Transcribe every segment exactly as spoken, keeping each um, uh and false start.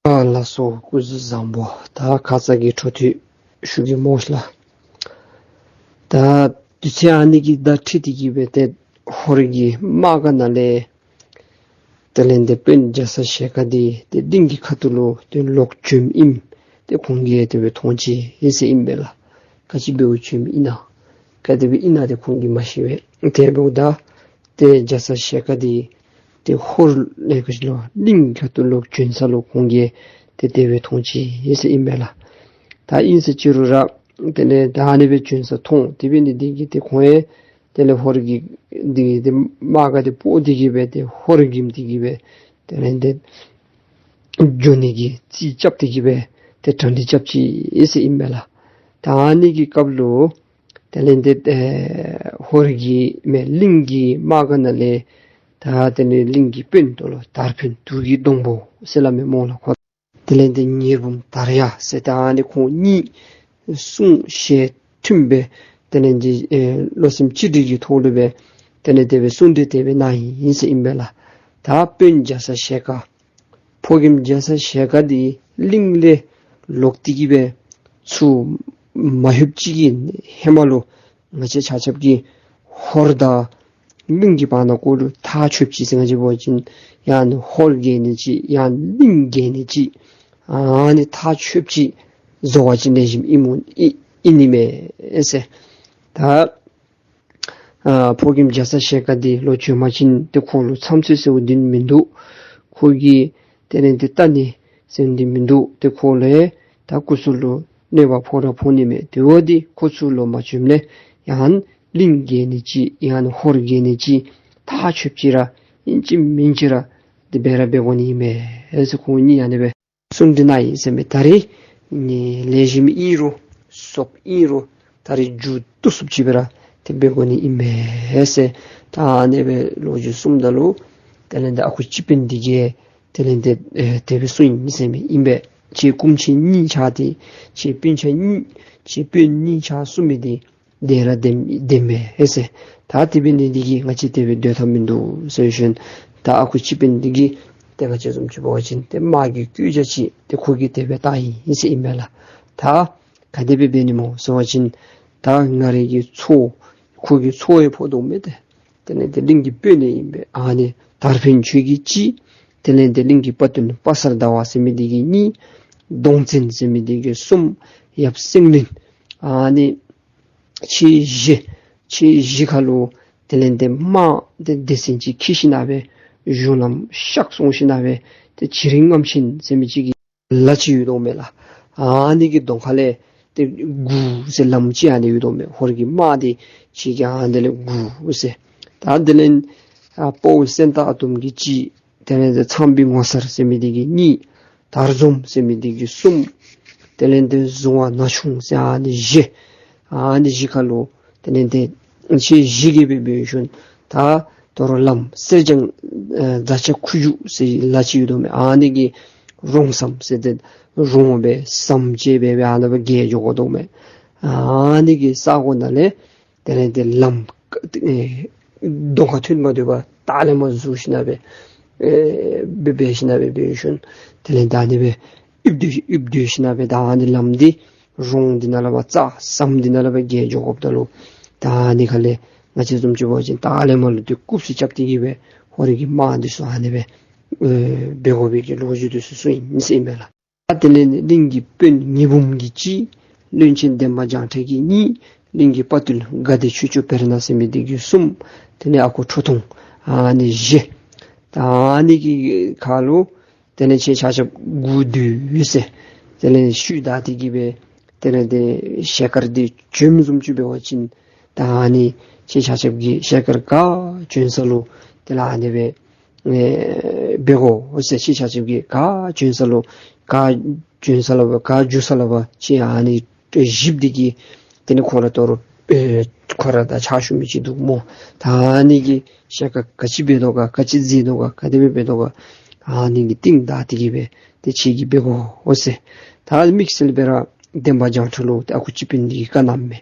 ཨ་ལགས་སོ། སྐུ་གཟུགས་བཟང་པོ། ད་ཁ་ཙ་གི་འཕྲོ་མཐུད་ཞུ་གེ་སྨོ་ལགས། ད་དུས་ཚོད་ཨ་ནི་གི་ད་ཁྲིད་དེ་གི་སྦེ་ཏེ་ཧོར་གྱི་དམག་སྒར་ནང་ལས་དེ་ལས་ཏེ་དཔོན་རྒྱ་ཚ་ཞལ་དཀར་འདི་ཏེ་གླིང་གི་ཁ་ཐུག་ལུ་ཏེ་ལོག་བྱོནམ་ཨིནམ་ཏེ་ཁོང་གིས་དེ་སྦེ་མཐོང་ཅི་ཨིན་ཟེར་ཨིན་པས་ལགས། ག་ཅི་འབདཝ་བྱོནམ་ཨིན་ན་ག་དེ་སྦེ་ཨིན་ན་ཏེ་ཁོང་གིས་མ་ཤེས་པས། དེ་འབདཝ་ད་ཏེ་རྒྱ་ཚ་ཞལ་དཀར་འདི་ཏེ་ཧོར་ལས་ག་ཅི་ལོ་གླིང་གི་ཁ་ཐུག་ལོག་བྱོན་ས་ལུ་ཁོང་གིས་ཏེ་དེ་སྦེ་མཐོང་ཅི་ཨིན་ཟེར་ཨིན་པས་ལགས། ད་ཨིན་ཟེར་ཅི་རུང་ར་དེ་ལས་ད་ཨ་ནི་སྦེ་བྱོན་ས་མཐོང་། དེ་འབད་ནི་འདི་གིས་ཏེ་ཁོང་ཡང་དེ་ལས་ཧོར་གྱི་འདི་ཏེ་དམག་སྒར་འདི་སྤོ་སྟེ་གི་སྦེ་ཏེ་ཧོར་གྱིམ་འདི་གི་སྦེ་དེ་ལས་ཏེ་འགྱོ་ནི་གི་རྩིས་རྐྱབ་སྟེ་གི་སྦེ་ཏེ་གྲ་སྒྲིག་རྐྱབ་ཅི་ཨིན་ཟེར་ཨིན་པས་ལགས། ད་ཨ་ནི་གི་སྐབས་ལུ་དེ་ལས་ཏེ་ཨེ་ཧོར་གྱི་མེན་གླིང་གི་དམག་སྒར་ནང་ལས་ད་དེ་ལས་གླིང་གི་དཔོན་དོ་ལོ་དར་འཕེན་དུག་གི་སྡོང་པོ་ཟེར་སླབ་མི་སྨོ་ལགས། ཁོ་དེ་ལས་ཏེ་ཉེར་འབུམ་དར་ཡག་ཟེར་ད་ཨ་ནི་ཁོང་གཉིས་གསུང་བཤད་མཐུན་པའི་དེ་ལས་ཏེ་ཨེ་བློ་སེམས་གཅིག་སྒྲིལ་གྱི་ཐོག་ལུ་སྦེ་དེ་ལས་དེ་སྦེ་གསུང་གྲོས་དེ་སྦེ་གནང་ཡི་ཟེར་ཨིན་པས་ལགས། ད་དཔོན་རྒྱ་ཚ་ཞལ་དཀར་ཕོ་རྒནམ་རྒྱ་ཚ་ཞལ་དཀར་འདི་གླིང་ལས་ལོག་སྟེ་གི་སྦེ་ཚུར་མ་ལྷོདཔ་ཅིག་གི་ཧེ་མ་ལུ་ང་བཅས་ཆ་ཁྱབ་ཀྱིས་ཧོར་དང་གླིང་གི་བར་ན་ཀོ་ལུ་ཐག་ཆོདཔ་ཅིག་ཟེར་ང་བཅས་འབད་བ་ཅིན་ཡང་ན་ཧོར་རྒྱལ་ནི་ཅིག་ཡང་གླིང་རྒྱལ་ནི་ཅིག་ཨ་ནི་ཐག་ཆོདཔ་ཅིག་བཟོ་བ་ཅིན་ལེགས་ཤོམ་ཨིན་སྨོ་ཨིན་ཨིན་ནི་མས་ཟེར། ད་ཨ་ཕོ་རྒནམ་རྒྱ་ཚ་ཞལ་དཀར་འདི་ལོག་བྱོན་པ་ཅིན་ཏེ་ཁོ་ལུ་མཚམས་ཚོད་ཟེརཝ་འདི་མིན་འདུག། ཁོ་གིས་དེ་ལས་ཏེ་ལྟ་ནི་ཟེར་འདི་མིན་འདུག། ཏེ་ཁོ་ལུ་ད་སྐུ་གཟུགས་ལུ་གནོད་པ་ཕོག་ར་ཕོག་ནི་མས། དེ་འབདཝ་ད་ཁོ་ཚུར་ལོག་མ་བྱོནམ་ལས་ཡང་གླིང་རྒྱལ་ནི་ཅིག་ཡང་ན་ཧོར་རྒྱལ་ནི་ཅིག་ཐག་ཆོདཔ་ཅིག་ར་ཨིན་ཅི་མིན་ཅི་ར་དེ་སྦེ་ར་འབད་དགོ་ནི་ཨིན་མས་ཟེར་ཁོང་གཉིས་ཨ་ནི་སྦེ་གསུང་གྲོས་གནང་ཡི་ཟེར་མས། ད་རིས་ནི་ལེགས་ཤོམ་ཨིན་རུང་སོབ་ཨིན་རུང་ད་རིས་མཇུག་བསྡུ་ཚུགསཔ་ཅིག་སྦེ་ར་དེ་སྦེ་དགོ་ནི་ཨིན་མས་ཟེར། ད་ཨ་ནི་སྦེ་ལོ་རྒྱུས་གསུངམ་ད་ལུ་དེ་ལས་ཏེ་ཨ་ཁུ་སྤྱི་དཔོན་འདི་གིས་དེ་ལས་ཏེ་ཨེ་དེ་སྦེ་གསུངས་ཡི་ཟེར་མས་ཨིན་པས། ཁྱེད་སྐུ་མཆེད་གཉིས་ཆ་ཏེ་ཁྱེད་དཔོན་ཆ་གཉིས་ཁྱེད་དཔོན་གཉིས་ཆ་གསུངས་མི་འདི་བདེན་ར་བདེན་བདེན་མས་ཟེར། ད་དེ་འབད་ནི་འདི་གིས་ང་བཅས་དེ་སྦེ་སྡོད་ཐབས་མིན་འདུག་ཟེར་ཞིནམ་ད་ཨ་ཁུ་སྤྱི་དཔོན་འདི་གིས་ཏེ་ང་བཅས་བཟུམ་ཅིག་འབད་བ་ཅིན་ཏེ་དམག་གི་བཀོད་རྒྱ་ཅིག་ཏེ་ཁོ་གིས་དེ་སྦེ་བཏང་ཡི་ཟེར་ཨིན་མས་ལགས། ད་ག་དེ་སྦེ་འབད་ནི་སྨོ་ཟེར་བ་ཅིན་ད་ང་རའི་གི་ཚའོ་ཁོ་གི་ཚའོ་ཡང་ཕོག་དོ་མས། ཏེ་དེ་ལས་ཏེ་གླིང་གི་དཔོན་ཡང་ཨིན་པས། ཨ་ནི་དར་འཕེན་ཁྱོད་ཀྱིས་གཅིག། དེ་ལས་ཏེ་གླིང་གི་དཔའ་རྟུལ་དཔའ་གསར་ཟླ་བ་ཟེར་མི་འདི་གིས་གཉིས། གདོང་བཙན་ཟེར་མི་འདི་གིས་གསུམ། ཡབ་སེང་བློན་ཨ་ནི་ཁྱེད་བཞི་ཁྱེད་བཞི་ཁ་ལུ་དེ་ལས་ཏེ་དམག་ཏེ་སྡེ་ཚན་ཅིག་འཁྱིད་ཞིནམ་སྦེ་གཞུང་ལམ་གཤགས་སོང་ཞིནམ་སྦེ་ཏེ་བྱི་རིང་རྔམ་ཆེན་ཟེར་མི་ཅིག་གི་ལ་ཅིག་ཡོད་དོ་མས་ལགས། ཨ་ནི་གི་གདོང་ཁ་ལས་ཏེ་དགུ་ཟེར་ལམ་ཅིག་ཨ་ནི་ཡོད་དོ་མས། ཧོར་གྱི་དམག་འདི་ཁྱེད་ཀྱིས་ཨ་ནི་ལས་དགུ་ཟེར། ད་དེ་ལས་ཨ་དཔའ་བོ་སེང་སྟག་ཨ་དོམ་གྱིས་གཅིག། དེ་ལས་ཏེ་ཚངས་པའི་ངོ་མཚར་ཟེར་མི་འདི་གིས་གཉིས། དར་འཛོམས་ཟེར་མི་འདི་གིས་གསུམ། དེ་ལས་ཏེ་གཟུ་བ་ན་ཆུང་ཟེར་ཨ་ནི་བཞི། ཨ་ནི་བཞི་ཁ་ལུ་དེ་ལས་ཏེ་ཁྱེད་བཞི་གིས་སྦེ་འབད་ཞིནམ་ད་དོ་རུང་ལམ་གསེར་སྦྱངས་ཨེ་རྫ་ཆུ་ཁུ་བྱུག་ཟེར་ལ་ཅིག་ཡོད་དོ་མས། ཨ་ནི་གི་རོང་ཟམ་ཟེར་ཏེ་རོང་སྦེ་ཟམ་ཅིག་སྦེ་སྦེ་ཨ་ནི་སྦེ་བརྒལ་འགྱོ་དགོ་དོ་མས། ཨ་ནི་གི་ས་གོ་ནང་ལས་དེ་ལས་ཏེ་ལམ་ཨེ་གདོང་ཁར་ཐོན་མ་སྡོད་པར་ད་ལས་མར་འཛུལ་ཞིནམ་སྦེ་ཨེ་སྦེ་འབད་ཞིནམ་སྦེ་འབད་ཞིནམ་དེ་ལས་ད་ཨ་ནི་སྦེ་ཡིབ་སྡོད་ཡིབ་སྡོད་ཞིནམ་སྦེ་ད་ཨ་ནི་ལམ་འདི་རོང་འདི་ནང་ལས་ཕར་རྩ་ཟམ་འདི་ནང་ལས་ཕར་བརྒལ་འགྱོ་དགོཔ་ད་ལུ་ད་ཨ་ནི་ཁ་ལས་ང་བཅས་བཟུམ་ཅིག་འབད་བ་ཅིན་ད་ལས་མར་ལུ་ཏེ་རྐུབ་ཟེར་རྐྱབ་སྟེ་གི་སྦེ་ཧོར་གྱི་དམག་འདི་ཚུ་ཨ་ནི་སྦེ་ཨེ་འབད་དགོ་པའི་གི་ལོ་རྒྱུས་འདི་ཚུ་གསུངས་ཡི་ཟེར་ཨིན་མས་ལགས། ད་དེ་ལས་གླིང་གི་དཔོན་ཉི་འབུམ་གྱིས་གཅིག། བློན་ཆེན་འདན་མ་བྱང་ཁྲ་གིས་གཉིས། གླིང་གི་དཔའ་རྟུལ་དགའ་བདེ་ཆོས་སྐྱོང་བེར་ནག་ཟེར་མི་འདི་གིས་གསུམ། དེ་ལས་ཨ་ཁུ་ཁྲོ་ཐུང་ཨ་ནི་བཞི། ད་ཨ་ནི་གི་ཁ་ལུ་དེ་ལས་ཁྱེད་ཆ་ཁྱབ་དགུ་སྡོད་ཟེར། དེ་ལས་ཤུལ་བདའ་སྟེ་གི་སྦེ་དེ་ལས་ཏེ་ཞལ་དཀར་འདི་བྱོནམ་བཟུམ་ཅིག་འབད་བ་ཅིན་ད་ཨ་ནི་ཁྱེད་ཆ་ཁྱབ་ཀྱིས་ཞལ་དཀར་ག་བྱོན་ས་ལུ་དེ་ལས་ཨ་ནི་སྦེ་ཨེ་འབད་དགོ་ཟེར། ཁྱེད་ཆ་ཁྱབ་ཀྱིས་ག་བྱོན་ས་ལུ་ག་བྱོན་ས་ལུ་ག་འགྱོ་ས་ལུ་ཁྱེད་ཨ་ནི་གཞིབ་འདི་གིས་དེ་ནི་ཁོ་ར་དོ་རུང་ཨེ་ཁོ་ར་དང་ཕྱག་ཞུ་མི་ཅིག་འདུག་སྨོ། ད་ཨ་ནི་གིས་ཞལ་དཀར་ག་ཅི་འབད་དོ་ག་ག་ཅི་མཛད་དོ་ག་ག་དེ་སྦེ་འབད་དོ་ག་ཨ་ནི་གི་རྟིང་བདའ་སྟེ་གི་སྦེ་ཏེ་ཁྱེད་ཀྱིས་འབད་དགོ་ཟེར། ད་དམིགས་བསལ་སྦེ་ར་འདན་མ་བྱང་ཁྲ་ལུ་ཏེ་ཨ་ཁུ་སྤྱི་དཔོན་འདི་གིས་བཀའ་གནངམ་མས།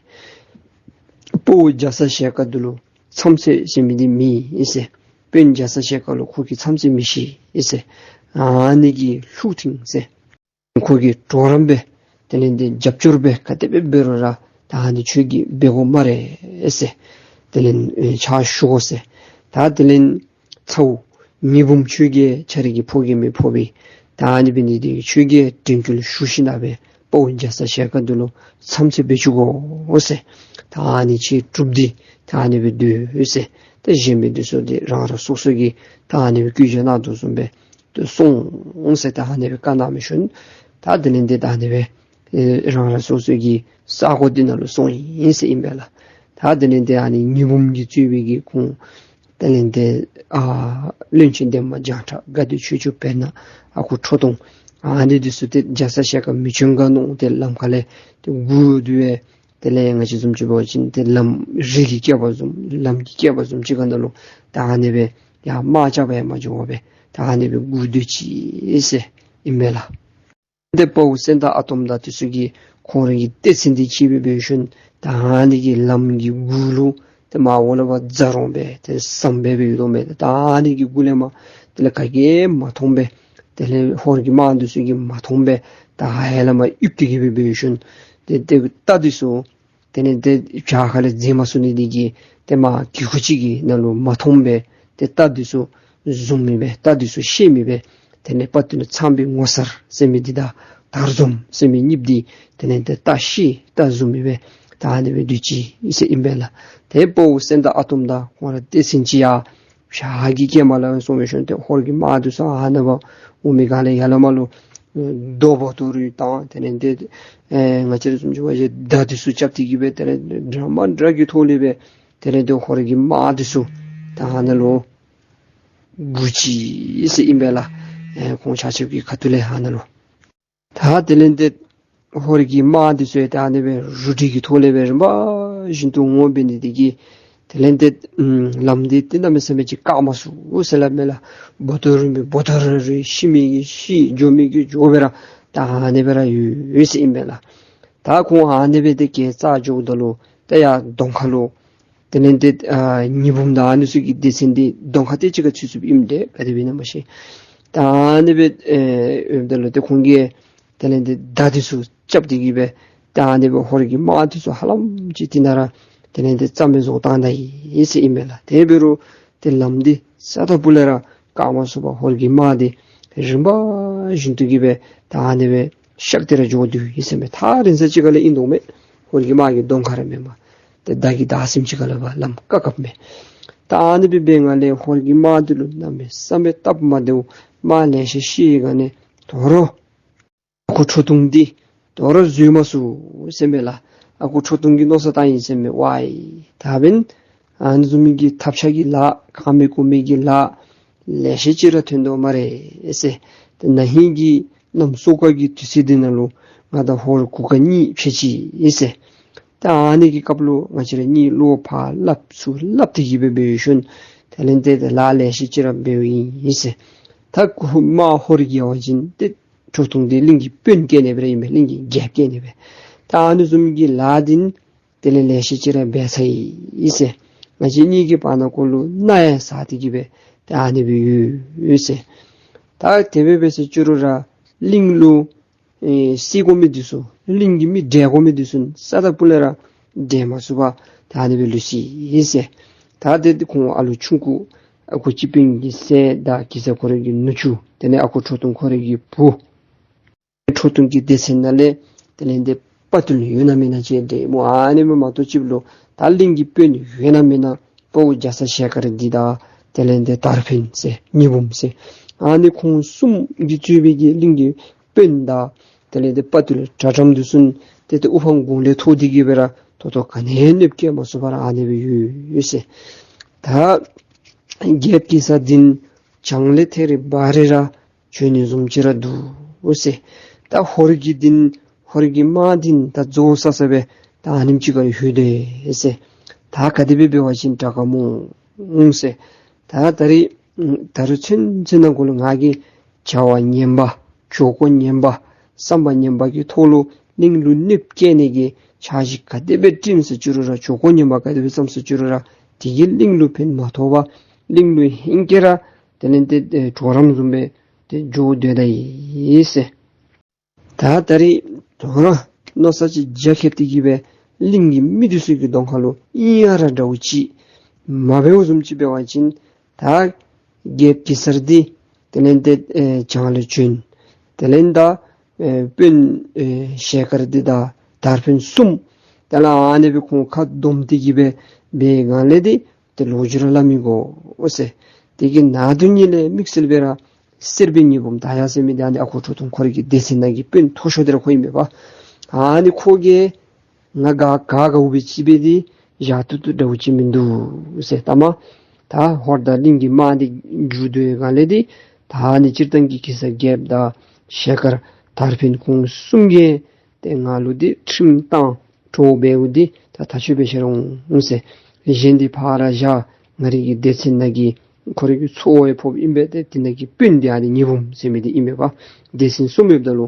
དཔའ་བོ་རྒྱ་ཚ་ཞལ་དཀར་འདི་ལུ་མཚམས་ཚོད་ཟེར་མི་འདི་མེད་ཟེར། དཔོན་རྒྱ་ཚ་ཞལ་དཀར་ལུ་ཁོ་གིས་མཚམས་ཚོད་མི་ཤེས་ཟེར། ཨ་ནི་གི་ལྷུག་ཐིང་ཟེར། ཁོ་གིས་གྲོགས་རམ་འབད། དེ་ལས་ཏེ་རྒྱབ་སྐྱོར་འབད། ག་དེ་སྦེ་འབད་རུང་ར་ད་ཨ་ནི་ཁྱོད་ཀྱིས་འབད་དགོ་སྨ་རེ་ཟེར། དེ་ལས་ཨེ་ཕྱག་ཞུ་དགོ་ཟེར། ད་དེ་ལས་ཚ་བོ་ཉི་འབུམ་ཁྱོད་ཀྱིས་ཁྱོད་རའི་གི་ཕོ་རྒནམ་ཕོག་པས། ད་ཨ་ནི་འབད་ནི་འདི་གིས་ཁྱོད་ཀྱིས་དྲན་སྐུལ་ཞུ་ཞིནམ་ལས་དཔའ་བོ་རྒྱ་ཚ་ཞལ་དཀར་འདི་ལུ་མཚམས་ཚད་འབད་བཅུག་དགོ་ཟེར། ད་ཨ་ནི་ཁྱོད་གྲུབ་སྟེ་ད་ཨ་ནི་སྦེ་སྡོད་ཟེར། ད་གཞན་མི་འདི་ཚུ་འདི་རང་རང་སོ་སོ་གིས་ད་ཨ་ནི་སྦེ་བཀོད་རྒྱ་གནང་དོ་བཟུམ་སྦེ་ཏེ་སོང་ཟེར། ད་ཨ་ནི་སྦེ་བཀའ་གནང་མི་ཤུལ་ད་དེ་ལས་ཏེ་ད་ཨ་ནི་སྦེ་ཨེ་རང་རང་སོ་སོ་གི་ས་གོ་འདི་ནང་ལུ་སོང་ཡི་ཟེར་ཨིན་པས་ལགས། ད་དེ་ལས་ཏེ་ཨ་ནི་ཉི་འབུམ་གྱིས་གཙོས་པའི་གི་ཁོང་དེ་ལས་ཏེ་ཨ་བློན་ཆེན་འདན་མ་བྱང་ཁྲ་དགའ་བདེ་ཆོས་སྐྱོང་བེར་ནག་ཨ་ཁུ་ཁྲོ་ཐུང་ཨ་ནི་འདི་ཚུ་ཏེ་རྒྱ་ཚ་ཞལ་དཀར་མི་བྱོན་ག་མནོ་སྟེ་ལམ་ཁ་ལས་ཏེ་སྒུག་སྡོད་པས། དེ་ལས་ང་བཅས་བཟུམ་ཅིག་འབད་བ་ཅིན་ཏེ་ལམ་རི་གི་སྐེད་པ་བཟུམ་ལམ་གྱི་སྐེད་པ་བཟུམ་ཅིག་ཁ་ནང་ལུ་ད་ཨ་ནི་སྦེ་ཡར་དམག་རྐྱབ་པར་ཡང་མ་འགྱོ་བར་སྦེ་ད་ཨ་ནི་སྦེ་སྒུག་སྡོད་ཅི་ཟེར་ཨིན་པས་ལགས། ཏེ་དཔའ་བོ་སེང་སྟག་ཨ་དོམ་དང་དེ་ཚུ་གིས་ཁོང་རའི་གི་སྡེ་ཚན་འདི་གཅིག་སྦེ་འབད་ཞིནམ་ད་ཨ་ནི་གི་ལམ་གྱི་མགུ་ལུ་ཏེ་མར་འོག་ལས་ཕར་རྫ་རོང་སྦེ་ཏེ་ཟམ་སྦེ་སྦེ་ཡོད་དོ་མས། ད་ཨ་ནི་གི་མགུ་ལས་མར་དེ་ལས་ག་གིས་མ་མཐོང་པས། དེ་ལས་ཧོར་གྱི་དམག་འདི་ཚུ་གིས་མ་མཐོང་པས། ད་ཧ་ལམ་ཡིབ་སྟེ་གི་སྦེ་འབད་ཞིནམ་ཏེ་ཏེ་རྟ་འདི་ཚུ་དེ་ལས་ཏེ་བྱག་ཁ་ལས་འཛེགས་མ་ཚུགས་ནི་འདི་གིས་ཏེ་མར་གི་ཁུག་ཅིག་གི་ནང་ལུ་མ་མཐོང་པས། ཏེ་རྟ་འདི་ཚུ་བཟུང་མི་སྦེ་རྟ་འདི་ཚུ་བཤེད་མི་སྦེ་དེ་ལས་དཔའ་བརྟུལ་ཚངས་པའི་ངོ་མཚར་ཟེར་མི་འདི་དང་དར་འཛོམས་ཟེར་མི་གཉིསཔོ་འདི་དེ་ལས་ཏེ་རྟ་བཤེད་རྟ་བཟུང་མི་སྦེ་ད་ཨ་ནི་སྦེ་སྡོད་ཅི་ཟེར་ཨིན་པས་ལགས། ཏེ་དཔའ་བོ་སེང་སྟག་ཨ་དོམ་དང་ཁོང་ར་སྡེ་ཚན་ཅིག་ཡར་བྱག་གི་སྐེད་མ་ལས་སོང་མི་ཤུལ་ཏེ་ཧོར་གྱི་དམག་འདི་ཚུ་ཨ་ནཱ་ཕར་འོང་མི་སྒང་ལས་ཡར་ལས་མར་ལུ་རྡོ་བོ་ཏོ་རུ་དང་དེ་ལས་ཏེ་ཨེ་ང་བཅས་ར་བཟུམ་ཅིག་འབད་བ་ཅིན་མདའ་འདི་ཚུ་རྐྱབ་སྟེ་གི་སྦེ་དེ་ལས་འདྲ་མ་འདྲ་གི་ཐོག་ལས་སྦེ་དེ་ལས་ཏེ་ཧོར་གྱི་དམག་འདི་ཚུ་ད་ཨ་ནཱ་ལུ་འགུག་ཅི་ཟེར་ཨིན་པས་ལགས། ཨེ་ཁོང་ཆ་ཁྱབ་ཀྱི་ཁ་ཐུག་ལས་ཨ་ནཱ་ལུ། ད་དེ་ལས་ཏེ་ཧོར་གྱི་དམག་འདི་ཚུ་ཡང་ད་ཨ་ནི་སྦེ་རུ་སྒྲིག་གི་ཐོག་ལས་སྦེ་རིམ་པ་བཞིན་དུ་འོང་འབད་ནི་འདི་གིས་དེ་ལས་ཏེ་ལམ་འདི་ཏེ་གནམ་མེད་ས་མེད་ཅིག་བཀག་མ་ཚུགས་ཟེར་སླབ་མས་ལགས། བོ་ཏོ་རུ་མི་བོ་ཏོ་རུ་རུ་ཤི་མི་གིས་ཤི་འགྱོ་མི་གིས་འགྱོ་སྦེ་ར་ད་ཨ་ནི་སྦེ་ར་ཡོད་ཡོད་ཟེར་ཨིན་པས་ལགས། ད་ཁོང་ཨ་ནི་སྦེ་ཏེ་གེ་རྩ་འགྱོཝ་ད་ལུ་ཏེ་ཡར་གདོང་ཁ་ལུ་དེ་ལས་ཏེ་ཨ་ཉི་འབུམ་དང་ཨ་ནི་ཚུ་གི་སྡེ་ཚན་འདི་གདོང་ཁ་ཏེ་གཅིག་ཁར་ཚུད་ཚུདཔ་ཨིནམ་འདྲས་ག་དེ་སྦེ་ཨིན་ན་མ་ཤེས། ད་ཨ་ནི་སྦེ་ཨེ་ཡོདཔ་ད་ལུ་ཏེ་ཁོང་གིས་དེ་ལས་ཏེ་མདའ་འདི་ཚུ་རྐྱབ་སྟེ་གི་སྦེ་ད་ཨ་ནི་སྦེ་ཧོར་གྱི་དམག་འདི་ཚུ་ཧ་ལམ་ཅིག་དེ་ནང་ར་དེ་ལས་ཏེ་རྩ་མེད་བཟོ་བཏང་ད་ཡི་ཟེར་ཨིན་མས་ལགས། དེ་འབད་རུང་ཏེ་ལམ་འདི་རྩ་དང་སྤུ་ལས་ར་བཀག་མ་ཚུགས་པར་ཧོར་གྱི་དམག་འདི་རིམ་པ་བཞིན་དུ་གི་སྦེ་ད་ཨ་ནི་སྦེ་གཤགས་ཏེ་ར་འགྱོ་དོ་ཡོད་ཟེར་མས། ད་རིང་ས་ཅིག་ཁ་ལས་ཨིན་དོ་མས། ཧོར་གྱི་དམག་གི་གདོང་ཁ་ར་མེན་པར་ཏེ་མདའ་གི་མདའ་སེམས་ཅིག་ཁ་ལས་ཕར་ལམ་བཀག་བཀགཔ་མས། ད་ཨ་ནི་སྦེ་འབད་བའི་སྒང་ལས་ཧོར་གྱི་དམག་འདི་ལུ་གནམ་མེད་ས་མེད་སྟབས་མ་བདེཝ་དམག་ལེ་ཤ་ཤི་བའི་སྒང་ལས་དོ་རུང་ཨ་ཁུ་ཁྲོ་ཐུང་འདི་དོ་རུང་འཛུལ་མ་ཚུགས་ཟེར་མས་ལགས། ཨ་ཁུ་ཁྲོ་ཐུང་གིས་མནོ་བསམ་བཏང་ཡི་ཟེར་མས། ཝའི་ད་འབདན་ཨ་ནི་བཟུམ་མའི་གི་ཐབས་ཆག་གི་ལཱ་གང་མེད་གུ་མེད་ཀྱི་ལཱ་ལེ་ཤ་ཅིག་ར་ཐོན་དོ་སྨ་རེ་ཟེར། ཏེ་ན་ཧིང་གི་གནམ་སོ་ཀ་གི་དུས་ཚོད་འདི་ནང་ལུ་ང་དང་ཧོར་གུར་དཀར་གཉིས་ཕྱད་ཅི་ཟེར། ཏེ་ཨ་ནི་གི་སྐབས་ལུ་ང་བཅས་ར་གཉིས་བློ་ཕར་སླབ་ཚུར་སླབ་སྟེ་གི་སྦེ་འབད་ཞིནམ་དེ་ལས་ཏེ་ལཱ་ལེ་ཤ་ཅིག་ར་འབདཝ་ཨིན་ཟེར། ད་ཧོ་དམག་ཧོར་གྱི་འབད་བ་ཅིན་ཏེ་ཁྲོ་ཐུང་འདི་གླིང་གི་དཔོན་བཀལ་ནི་སྦེ་ར་ཨིན་པས། གླིང་གི་རྒྱལཔོ་བཀལ་ནི་སྦེ། ད་ཨ་ནི་བཟུམ་གྱི་ལཱ་འདི་དེ་ལས་ལེ་ཤ་ཅིག་ར་འབད་ཚར་ཡི་ཟེར། ང་བཅས་གཉིས་ཀྱི་བར་ན་ཀོ་ལུ་མནའ་ཡང་བཟའ་སྟེ་གི་སྦེ་ཏེ་ཨ་ནི་སྦེ་ཡོད་ཡོད་ཟེར། ད་དེ་སྦེ་འབད་ཟེར་བཅུག་རུང་ར་གླིང་ལུ་ཨེ་བསད་དགོ་མི་འདི་ཚུ་གླིང་གི་མི་བསྒྲལ་དགོ་མི་འདི་ཚུ་ས་དང་སྤུ་ལས་ར་བསྒྲལ་མ་ཚུགས་པར་ད་ཨ་ནི་སྦེ་ལུས་ཅི་ཟེར། ད་དེ་ཁོང་ཨ་ལུ་ཆུང་ཀུ་ཨ་ཁུ་སྤྱི་དཔོན་གྱི་སྲས་དང་གེ་སར་ཁོ་རའི་གི་ནུ་གཅུང་དེ་ལས་ཨ་ཁུ་ཁྲོ་ཐུང་ཁོ་རའི་གི་བུ་ཁྲོ་ཐུང་གི་སྡེ་ཚན་ནང་ལས་དེ་ལས་ཏེ་དཔའ་བརྟུལ་ཡོད་ན་མེད་ན་ཅིག་འདྲེ་མོ་ཨ་ནི་མེན་མ་གཏོགས་ཅིག་ལུ་ད་གླིང་གི་དཔོན་ཡོད་ན་མེད་ན་དཔའ་བོ་རྒྱ་ཚ་ཞལ་དཀར་འདི་དང་དེ་ལས་ཏེ་དར་འཕེན་ཟེར་ཉི་འབུམ་ཟེར་ཨ་ནི་ཁོང་གསུམ་གྱིས་གཙོས་པའི་གི་གླིང་གི་དཔོན་དང་དེ་ལས་ཏེ་དཔའ་བརྟུལ་དྲག་དྲགས་འདི་ཚུ་ཏེ་ཏེ་དབུ་འཕང་དགུང་ལས་མཐོ་སྟེ་གི་སྦེ་ར་ད་ལྟོ་ག་ནི་ཡང་གནོདཔ་བཀལ་མ་ཚུགས་པར་ཨ་ནི་སྦེ་ཡོད་ཡོད་ཟེར། ད་རྒྱལཔོ་གེ་སར་འདི་བྱང་ལས་ཐད་རི་བ་རི་ར་བྱོན་ནི་བཟུམ་ཅིག་ར་འདུག་ཟེར། ད་ཧོར་གྱི་འདི་ཧོར་གྱི་དམག་འདི་ད་རྫོགས་ས་ས་སྦེ་ད་ཨ་ནེམ་ཅིག་ཁར་ལྷོད་དེ་ཟེར། ད་ག་དེ་སྦེ་འབད་བ་ཅིན་དྲག་ག་མོ་འོང་ཟེར། ད་ད་རིས་ད་རུང་ཚུན་ཚོད་ནང་འཁོད་ལུ་ང་གིས་བྱ་བ་ངན་པ་འགྱོ་སྒོ་ངན་པ་བསམ་པ་ངན་པ་གི་ཐོག་ལུ་གླིང་ལུ་གནོདཔ་བཀལ་ནི་གི་འཆར་གཞི་ག་དེ་སྦེ་བསྐྲུན་ཟེར་བཅུག་རུང་ར་འགྱོ་སྒོ་ངན་པ་ག་དེ་སྦེ་བརྩམ་ཟེར་བཅུག་རུང་ར་དེ་གིས་གླིང་ལུ་ཕན་མ་ཐོགས་པར་གླིང་ལུ་ཧེང་སྐལ་ར་དེ་ལས་ཏེ་ཨེ་གྲོགས་རམ་བཟུམ་སྦེ་ ཏེ་འགྱོ་སྡོད་ད་ཡི་ཟེར། ད་ད་རིས་དོ་རུང་མནོ་བསམ་ཅིག་རྒྱ་ཁྱབ་སྟེ་གི་སྦེ་གླིང་གི་མི་འདི་ཚུ་གི་གདོང་ཁ་ལུ་ཨིན་ཡ་ར་འདྲཝ་ཅིག་མ་འབདཝ་བཟུམ་ཅིག་འབད་བ་ཅིན་ད་རྒྱལཔོ་གེ་སར་འདི་དེ་ལས་ཏེ་ཨེ་བྱང་ལུ་བྱོན། དེ་ལས་ད་ཨེ་དཔོན་ཨེ་ཞལ་དཀར་འདི་དང་དར་འཕེན་གསུམ་དེ་ལས་ཨ་ནི་སྦེ་ཁོང་ཁ་བསྡོམས་ཏེ་གི་སྦེ་འབད་སྒང་ལས་འདི་ཏེ་ལོ་རྒྱུས་ར་སླབ་མི་དགོ་ཟེར། དེ་གི་ནང་དོན་ཉིད་ལས་དམིགས་བསལ་སྦེ་ར་གསེར་པའི་ཉི་འབུམ་དར་ཡག་ཟེར་མི་འདི་ཨ་ནི་ཨ་ཁུ་ཁྲོ་ཐུང་ཁོ་རའི་གི་སྡེ་ཚན་ནང་གི་དཔོན་མཐོ་ཤོས་འདི་ར་ཁོ་ཨིན་པས་པ། ཨ་ནི་ཁོ་གིས་ང་ག་ག་ག་འུ་སྦེ་ཅིག་སྦེ་འདི་བཞག་ཏུ་ཏུ་འདྲཝ་ཅིག་མིན་འདུག་ཟེར། ད་མ་ད་ཧོར་དང་གླིང་གི་དམག་འདི་འགྱོ་དོ་ཡོད་སྒང་ལས་འདི་ད་ཨ་ནི་སྤྱིར་བཏང་གི་གེ་སར་རྒྱལཔོ་དང་ཞལ་དཀར་དར་འཕེན་ཁོང་གསུམ་གྱིས་ཏེ་ང་ལུ་འདི་ཁྲིམས་བཏང་གྲོགས་འབདཝ་འདི་ད་ཐག་ཆོད་སྦེ་བཞག་རུང་ཟེར། གཞན་འདི་ཕར་བཞག། ང་རའི་གི་སྡེ་ཚན་ནང་གི་ཁོ་རའི་གི་ཚ་བོ་ཡང་ཕོགཔ་ཨིན་པས། ཏེ་དེ་ནང་གི་དཔོན་འདི་ཨ་ནི་ཉི་འབུམ་ཟེར་མི་འདི་ཨིན་པས་པ། སྡེ་ཚན་གསུམ་ཡོདཔ་ད་ལུ་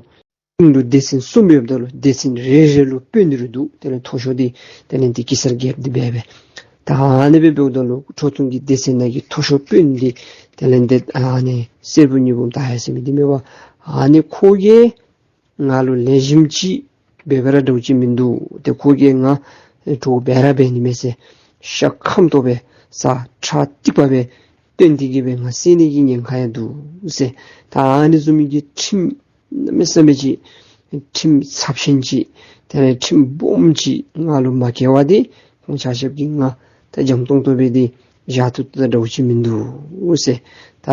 གླིང་ལུ་སྡེ་ཚན་གསུམ་ཡོདཔ་ད་ལུ་སྡེ་ཚན་རེ་རེ་ལུ་དཔོན་འདི་རུ་འདུག། དེ་ལས་མཐོ་ཤོས་འདི་དེ་ལས་འདི་གེ་སར་རྒྱལཔོ་འདི་འབད་བས། ད་ཨ་ནི་སྦེ་འབདཝ་ད་ལུ་ཁྲོ་ཐུང་གི་སྡེ་ཚན་ནང་གི་མཐོ་ཤོས་དཔོན་འདི་དེ་ལས་འདི་ཨ་ནི་གསེར་པའི་ཉི་འབུམ་དར་ཡག་ཟེར་མི་འདི་མེན་པ། ཨ་ནི་ཁོ་གིས་ང་ལུ་ལེགས་ཤོམ་ཅིག་འབད་བར་འདྲཝ་ཅིག་མིན་འདུག། ཏེ་ཁོ་གིས་ང་གྲོགས་འབད་ར་འབད་ནི་མས་ཟེར། ཤ་ཁམ་ཏོག་སྦེ་ཟ་ཁྲག་ཐིགས་པ་སྦེ་བཏོན་ཏེ་གི་སྦེ་ང་བསད་ནི་གི་ཉེན་ཁ་ཡང་འདུག་ཟེར། ད་ཨ་ནི་བཟུམ་མའི་གི་ཁྲིམས་གནམ་མེད་ས་མེད་ཅིག་ཁྲིམས་ཚབས་ཆེན་ཅིག་དེ་ལས་ཁྲིམས་སྦོམ་ཅིག་ང་ལུ་མ་བཀལ་བར་འདི་ཁོང་ཆ་ཁྱབ་ཀྱིས་ང་ད་འཇམ་ཏོང་ཏོ་སྦེ་འདི་བཞག་ཏུ་ཏུ་འདྲཝ་ཅིག་མིན་འདུག་ཟེར། ད་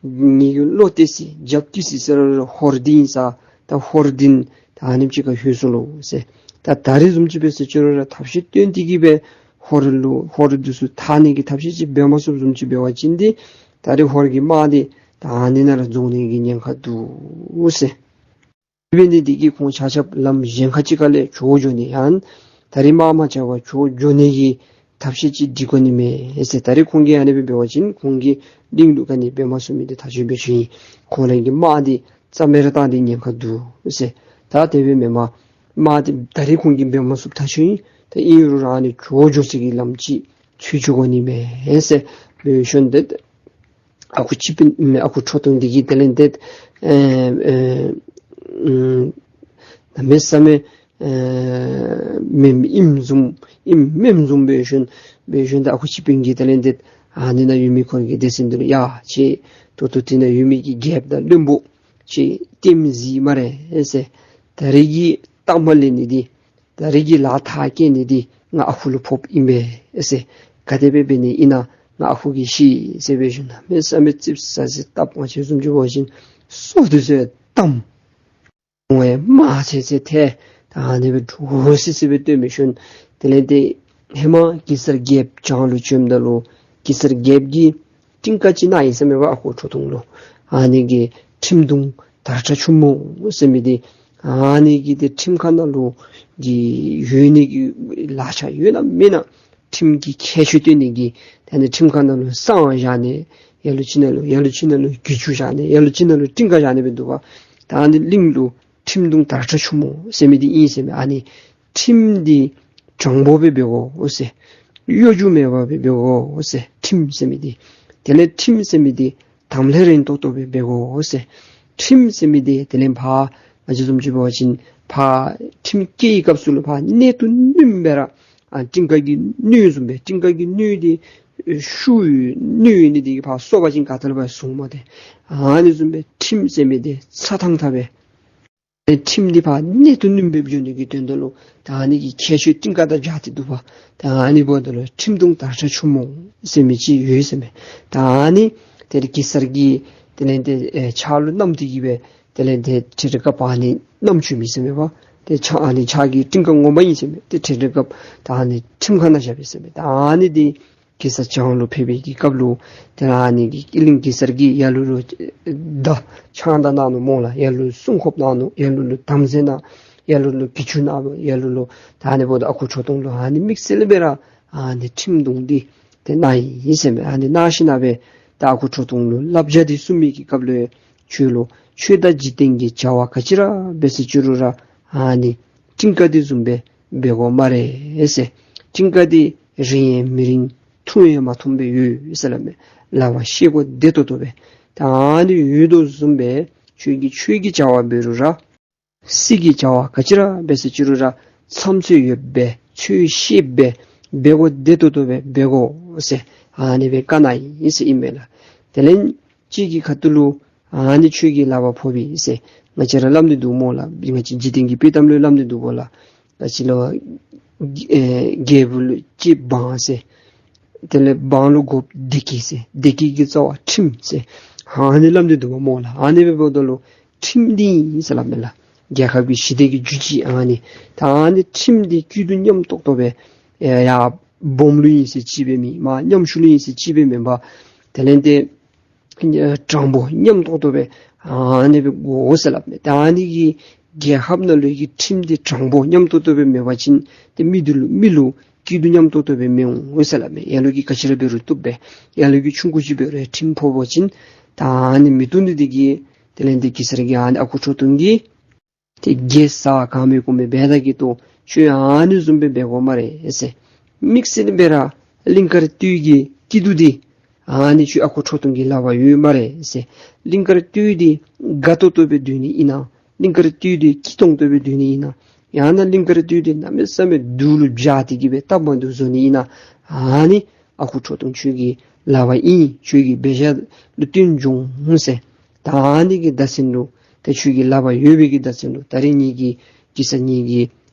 ངེ་གི་བློ་གཏད་ས་རྒྱབ་གཏད་ས་ཟེར་རུང་ཧོར་འདི་ཨིན་ས། ད་ཧོར་འདི་ད་ཨ་ནེམ་ཅིག་ཁར་ལྷོད་སོ་ལོ་ཟེར། ད་ད་རིས་བཟུམ་ཅིག་འབད་ཟེར་ཅི་རུང་ར་ཐབས་ཤེས་བཏོན་ཏེ་གི་སྦེ་ཧོར་ལུ་ཧོར་འདི་ཚུ་ཐར་ནི་གི་ཐབས་ཤེས་ཅིག་འབད་མ་ཚུགསཔ་བཟུམ་ཅིག་འབད་བ་ཅིན་འདི་ད་རིས་ཧོར་གྱི་དམག་འདི་ད་ཨ་ནི་ནང་ར་འཛོམས་ནི་གི་ཉེན་ཁ་འདུག་ཟེར། འབད་ནི་འདི་གིས་ཁོང་ཆ་ཁྱབ་ལམ་གཞན་ཁ་ཅིག་ཁ་ལས་བྱོག་འགྱོ་ནི་ཡང་ད་རིས་དམག་མ་རྐྱབ་པར་བྱོག་འགྱོ་ནི་གི་ཐབས་ཤེས་ཅིག་སྒྲིག་དགོ་ནི་མས་ཟེར། ད་རིས་ཁོང་གིས་ཨ་ནི་སྦེ་འབད་བ་ཅིན་ཁོང་གིས་གླིང་ལུ་ག་ནི་འབད་མ་ཚུགས་མི་འདི་ཐག་ཆོད་སྦེ་ཞུ་ཡི། ཁོང་རའི་གི་དམག་འདི་རྩ་མེད་ར་བཏང་སྟེ་ཉེན་ཁ་འདུག་ཟེར། ད་དེ་སྦེ་མེན་པར་དམག་འདི་ད་རིས་ཁོང་གིས་འབད་མ་ཚུགསཔ་ཐག་ཆོད་ཡི། ད་ཨིན་རུང་ར་ཨ་ནི་བྱོག་འགྱོ་ས་གི་ལམ་ཅིག་འཚོལ་འགྱོ་དགོ་ནི་མས་ཟེར་འབད་ཞིནམ་ཏེ་ཨ་ཁུ་སྤྱི་དཔོན་ཨ་ཁུ་ཁྲོ་ཐུང་འདི་གིས་དེ་ལས་ཏེ་ཨེ་ཨེ་ཨུམ་གནམ་མེད་ས་མེད་ཨེ་མེནམ་ཨིནམ་བཟུམ་ཨིནམ་མེནམ་བཟུམ་འབད་ཞིནམ་འབད་ཞིནམ་ཏེ་ཨ་ཁུ་སྤྱི་དཔོན་གྱིས་དེ་ལས་ཏེ་ཨ་ནི་ནང་ཡོད་མི་ཁོང་གི་སྡེ་ཚན་འདི་ལུ་ཡ་ཁྱེད་ད་ལྟོ་དེ་ནང་ཡོད་མི་གི་རྒྱལཔོ་དང་བློན་པོ་ཁྱེད་ལྟདམོ་གཟིགས་སྨ་རེ་ཟེར། ད་རིས་ཀྱི་གཏའ་མ་ལེན་ནི་འདི་ད་རིས་ཀྱི་ལཱ་མཐར་སྐྱེལ་ནི་འདི་ང་ཨ་ཁུ་ལུ་ཕོགཔ་ཨིན་པས་ཟེར། ག་དེ་སྦེ་འབད་ནི་ཨིན་ན་ང་ཨ་ཁུ་གིས་ཤེས་ཟེར་འབད་ཞིནམ་གནམ་མེད་ས་མེད་ཙིགཔ་ཟ་ཟེར་སྟབས་ང་བཅས་བཟུམ་ཅིག་འབད་བ་ཅིན་སོ་འདི་ཚུ་བཏམ་འོང་བས་དམག་ཚེ་ཚེ་ཐལ། ད་ཨ་ནི་སྦེ་འདྲོག་སི་སི་སྦེ་སྡོད་མི་ཤུལ་དེ་ལས་ཏེ་ཧེ་མ་གེ་སར་རྒྱལཔོ་བྱང་ལུ་བྱོནམ་ད་ལུ་གེ་སར་རྒྱལཔོ་གིས་སྤྲིན་དཀར་ཅིག་གནང་ཡི་ཟེར་མས་པ། ཨ་ཁུ་ཁྲོ་ཐུང་ལུ་ཨ་ནི་གི་ཁྲིམས་དུང་དར་ཁྲ་ཆུང་མོ་ཟེར་མི་འདི་ཨ་ནི་གི་ཏེ་ཁྲིམས་ཁང་ནང་ལུ་གི་ཡོད་ནི་གི་ལག་ཆ་ཡོད་ན་མེད་ན་ཁྲིམས་ཀྱི་ཁྱད་ཆོས་སྟོན་ནི་གི་ད་ཨ་ནི་ཁྲིམས་ཁང་ནང་ལུ་བསང་བཞག་ནི། ཡར་ལུ་ཅིག་ནང་ལུ་ཡར་ལུ་ཅིག་ནང་ལུ་གྱི་ཅུ་བཞག་ནི། ཡར་ལུ་ཅིག་ནང་ལུ་སྤྲིན་དཀར་བཞག་ནི་སྦེ་འདུག་པ། ད་ཨ་ནི་གླིང་ལུ་ཁྲིམས་དུང་དར་ཁྲ་ཆུང་མོ་ཟེར་མི་འདི་ཨིན་ཟེར་མས། ཨ་ནི་ཁྲིམས་འདི་དྲང་པོ་སྦེ་འབད་དགོ་ཟེར། གཡོ་སྒྱུ་མེད་པ་སྦེ་འབད་དགོ་ཟེར། ཁྲིམས་ཟེར་མི་འདི་དེ་ལས་ཁྲིམས་ཟེར་མི་འདི་དམ་ལྷོད་རན་ཏོག་ཏོ་སྦེ་འབད་དགོ་ཟེར། ཁྲིམས་ཟེར་མི་འདི་དེ་ལས་ཕར་ང་བཅས་བཟུམ་ཅིག་འབད་བ་ཅིན་ཕར་ཁྲིམས་བཀལ་བའི་སྐབས་སུ་ལུ་ཕར་གནད་དུ་བསྣུན་སྦེ་ར་ཨ་སྤྲིན་དཀར་གྱི་སྣོད་བཟུམ་སྦེ་སྤྲིན་དཀར་གྱི་སྣོད་འདི་ཨེ་ཤུགས་སྣོད་ནི་འདི་ཕར་གསོ་བ་ཅིན་ག་ཏེ་ལུ་ཕར་བཟུང་མ་སྟེ་ཨ་ནི་བཟུམ་སྦེ་ཁྲིམས་ཟེར་མི་འདི་ཚ་ཐང་ཐང་སྦེ་ཨེ་ཁྲིམས་འདི་ཕར་གནད་དུ་བསྣུན་སྦེ་འགྱོ་ནི་གི་དོན་དག་ལུ་ད་ཨ་ནི་གི་ཁྱད་ཆོས་སྤྲིན་དཀར་དང་སྦྱར་ཏེ་འདུག་པ། ད་ཨ་ནི་འབདཝ་ད་ལུ་ཁྲིམས་དུང་དར་ཁྲ་ཆུང་མོ་ཟེར་མི་ཅིག་ཡོད་ཟེར་མས། ད་ཨ་ནི་དེ་ལས་གེ་སར་གྱིས་དེ་ལས་ཏེ་ཨེ་ཕྱག་ལུ་བསྣམས་ཏེ་གི་སྦེ་དེ་ལས་ཏེ་ཁྲི་རལ་དཀར་པ་ཨ་ནི་བསྣམས་བྱོན་མི་ཟེར་མས་པ། ཏེ་ཕྱག་ཨ་ནི་ཕྱག་གི་སྤྲིན་དཀར་ངོ་མ་ཨིན་ཟེར་མས། ཏེ་ཁྲི་རལ་དཀར་ད་ཨ་ནི་ཁྲིམས་ཁང་ནང་བཞག་པས་ཟེར་མས། ད་ཨ་ནི་འདི་གེ་སར་བྱང་ལུ་ཕེབས་པའི་གི་སྐབས་ལུ་དེ་ལས་ཨ་ནི་གི་ཀི་ལིང་གེ་སར་གྱིས་ལ་ལུ་ལུ་མདའ་ཆང་ད་གནང་ནུག་སྨོ་ལགས། ལ་ལུ་ལུ་སྲུང་སྐྱོབ་གནང་ནུག། ལ་ལུ་ལུ་དམ་རྫས་གནང་། ལ་ལུ་ལུ་གྱི་ཅུ་གནང་ནུག། ལ་ལུ་ལུ་ད་ཨ་ནི་འབདཝ་ད་ཨ་ཁུ་ཁྲོ་ཐུང་ལུ་ཨ་ནི་དམིགས་བསལ་སྦེ་ར་ཨ་ནི་ཁྲིམས་དུང་འདི་ཏེ་གནང་ཡི་ཟེར་མས། ཨ་ནི་གནང་ཞིནམ་སྦེ་ད་ཨ་ཁུ་ཁྲོ་ཐུང་ལུ་བསླབ་བྱ་འདི་གསུངས་མི་གི་སྐབས་ལུ་ཁྱོད་ལུ་ཆོས་དང་འཇིག་རྟེན་གྱི་བྱ་བ་ག་ཅི་ར་འབད་ཟེར་ཅི་རུང་ར་ཨ་ནི་སྤྲིན་དཀར་འདི་བཟུམ་སྦེ་འབད་དགོ་སྨ་རེ་ཟེར། སྤྲིན་དཀར་འདི་རིང་ཡང་མི་རིང་ཐུང་ཡང་མ་ཐུང་སྦེ་ཡོད་ཟེར་སླབ་མས། ལག་པར་ཤེལ་སྒོ་བདེ་ཏོག་ཏོ་སྦེ། ད་ཨ་ནི་ཡོད་དོ་བཟུམ་སྦེ་ཁྱོད་ཀྱིས་ཆོས་ཀྱི་བྱ་བ་འབད་རུང་ར་སྲིད་ཀྱི་བྱ་བ་ག་ཅི་ར་འབད་ཟེར་ཅི་རུང་ར་ཚམ་ཚོད་ཡོདཔ་སྦེ་ཚོད་ཤེསཔ་སྦེ་འབད་དགོ། བདེ་ཏོག་ཏོ་སྦེ་འབད་དགོ་ཟེར་ཨ་ནི་སྦེ་བཀའ་གནང་ཡི་ཟེར་ཨིན་མས་ལགས། དེ་ལས་གཅིག་གི་ཁ་ཐུག་ལུ་ཨ་ནི་ཁྱོད་ཀྱིས་ལག་པར་ཕོག་པས་ཟེར་ང་བཅས་ར་སླབ་ནི་འདུག་སྨོ་ལགས། ང་བཅས་འཇིག་རྟེན་གྱི་དཔྱེ་གཏམ་ལུ་སླབ་ནི་འདུག་སྨོ་ལགས། ད་ཅི་ལོ། ཨེ་རྒྱལ་པོ་ལུ་གཅིག་འབངས་ཟེར། དེ་ལས་འབངས་ལུ་དགོཔ་བདེ་སྐྱིད་ཟེར། བདེ་སྐྱིད་ཀྱི་རྩ་བ་ཁྲིམས་ཟེར། ཨ་ནི་སླབ་ནི་འདུག་སྨོ་ལགས། ཨ་ནི་སྦེ་འབདཝ་ད་ལུ་ཁྲིམས་འདི་ཨིན་ཟེར་སླབ་མས་ལགས། རྒྱལ་ཁབ་ཀྱི་ཞི་བདེ་གི་རྒྱུ་ཅིག་ཨ་ནི། ད་ཨ་ནི་ཁྲིམས་འདི་སྐྱིད་སྡུག་མཉམ་ཏོག་ཏོ་སྦེ་ཨེ་ཡར་སྦོམ་ལུ་ཨིན་ཟེར་ཅིག་སྦེ་མེན་པར་མཉམ་ཤུལ་ལུ་ཨིན་ཟེར་ཅིག་སྦེ་མེན་པར་དེ་ལས་ཏེ་དྲང་པོ་མཉམ་ཏོག་ཏོ་སྦེ་ཨ་ནི་སྦེ་དགོ་ཟེར་སླབ་མས། ད་ཨ་ནི་གི་རྒྱལ་ཁབ་ནང་ལུ་གི་ཁྲིམས་འདི་དྲང་པོ་མཉམ་ཏོག་ཏོ་སྦེ་མེད་པ་ཅིན་ཏེ་མི་འདི་ལུ་མི་ལུ་སྐྱིད་སྡུག་མཉམ་ཏོག་ཏོ་སྦེ་མི་འོང་ཟེར་སླབ་མས། ལ་ལུ་གིས་ག་ཅི་ར་འབད་རུང་བཏུབ་པས། ལ་ལུ་གིས་ཆུང་ཀུ་ཅིག་འབད་རུང་ཁྲིམས་ཕོག་པ་ཅིན་ད་ཨ་ནི་མི་བཏུབ་ནི་འདི་གིས་དེ་ལས་ཏེ་གེ་སར་གྱིས་ཨ་ནི་ཨ་ཁུ་ཁྲོ་ཐུང་གིས་ཏེ་དགེ་བ་ག་མི་གོ་མི་འབད་ད་གི་ཏོ་ཁྱོད་ཨ་ནི་བཟུམ་སྦེ་འབད་དགོ་སྨ་རེ་ཟེར། དམིགས་བསལ་སྦེ་ར་གླིང་དཀར་སྟོད་ཀྱི་སྐྱིད་སྡུག་འདི་ཨ་ནི་ཁྱོད་ཨ་ཁུ་ཁྲོ་ཐུང་གི་ལག་པར་ཡོད་སྨ་རེ་ཟེར། གླིང་དཀར་སྟོད་འདི་དགའ་ཏོག་ཏོ་སྦེ་སྡོད་ནི་ཨིན་ན། གླིང་དཀར་སྟོད་འདི་སྐྱིད་ཏོང་ཏོ་སྦེ་སྡོད་ནི་ཨིན་ན། ཡང་ན་གླིང་དཀར་སྟོད་འདི་གནམ་མེད་ས་མེད་སྡུག་ལུ་འབྱར་ཏེ་གི་སྦེ་སྟབས་མ་བདེཝ་བཟོ་ནི་ཨིན་ན། ཨ་ནི་ཨ་ཁུ་ཁྲོ་ཐུང་ཁྱོད་ཀྱི་ལག་པར་ཨིན། ཁྱོད་ཀྱི་འབད་བཞག་ལུ་བརྟེན་འོང་ཟེར། ད་ཨ་ནི་གི་བརྡ་མཚོན་ལུ་ཏེ་ཁྱོད་ཀྱི་ལག་པར་ཡོད་པའི་གི་བརྡ་མཚོན་ལུ་ད་རིས་ངེ་གི་གེ་སར་ངེ་གི་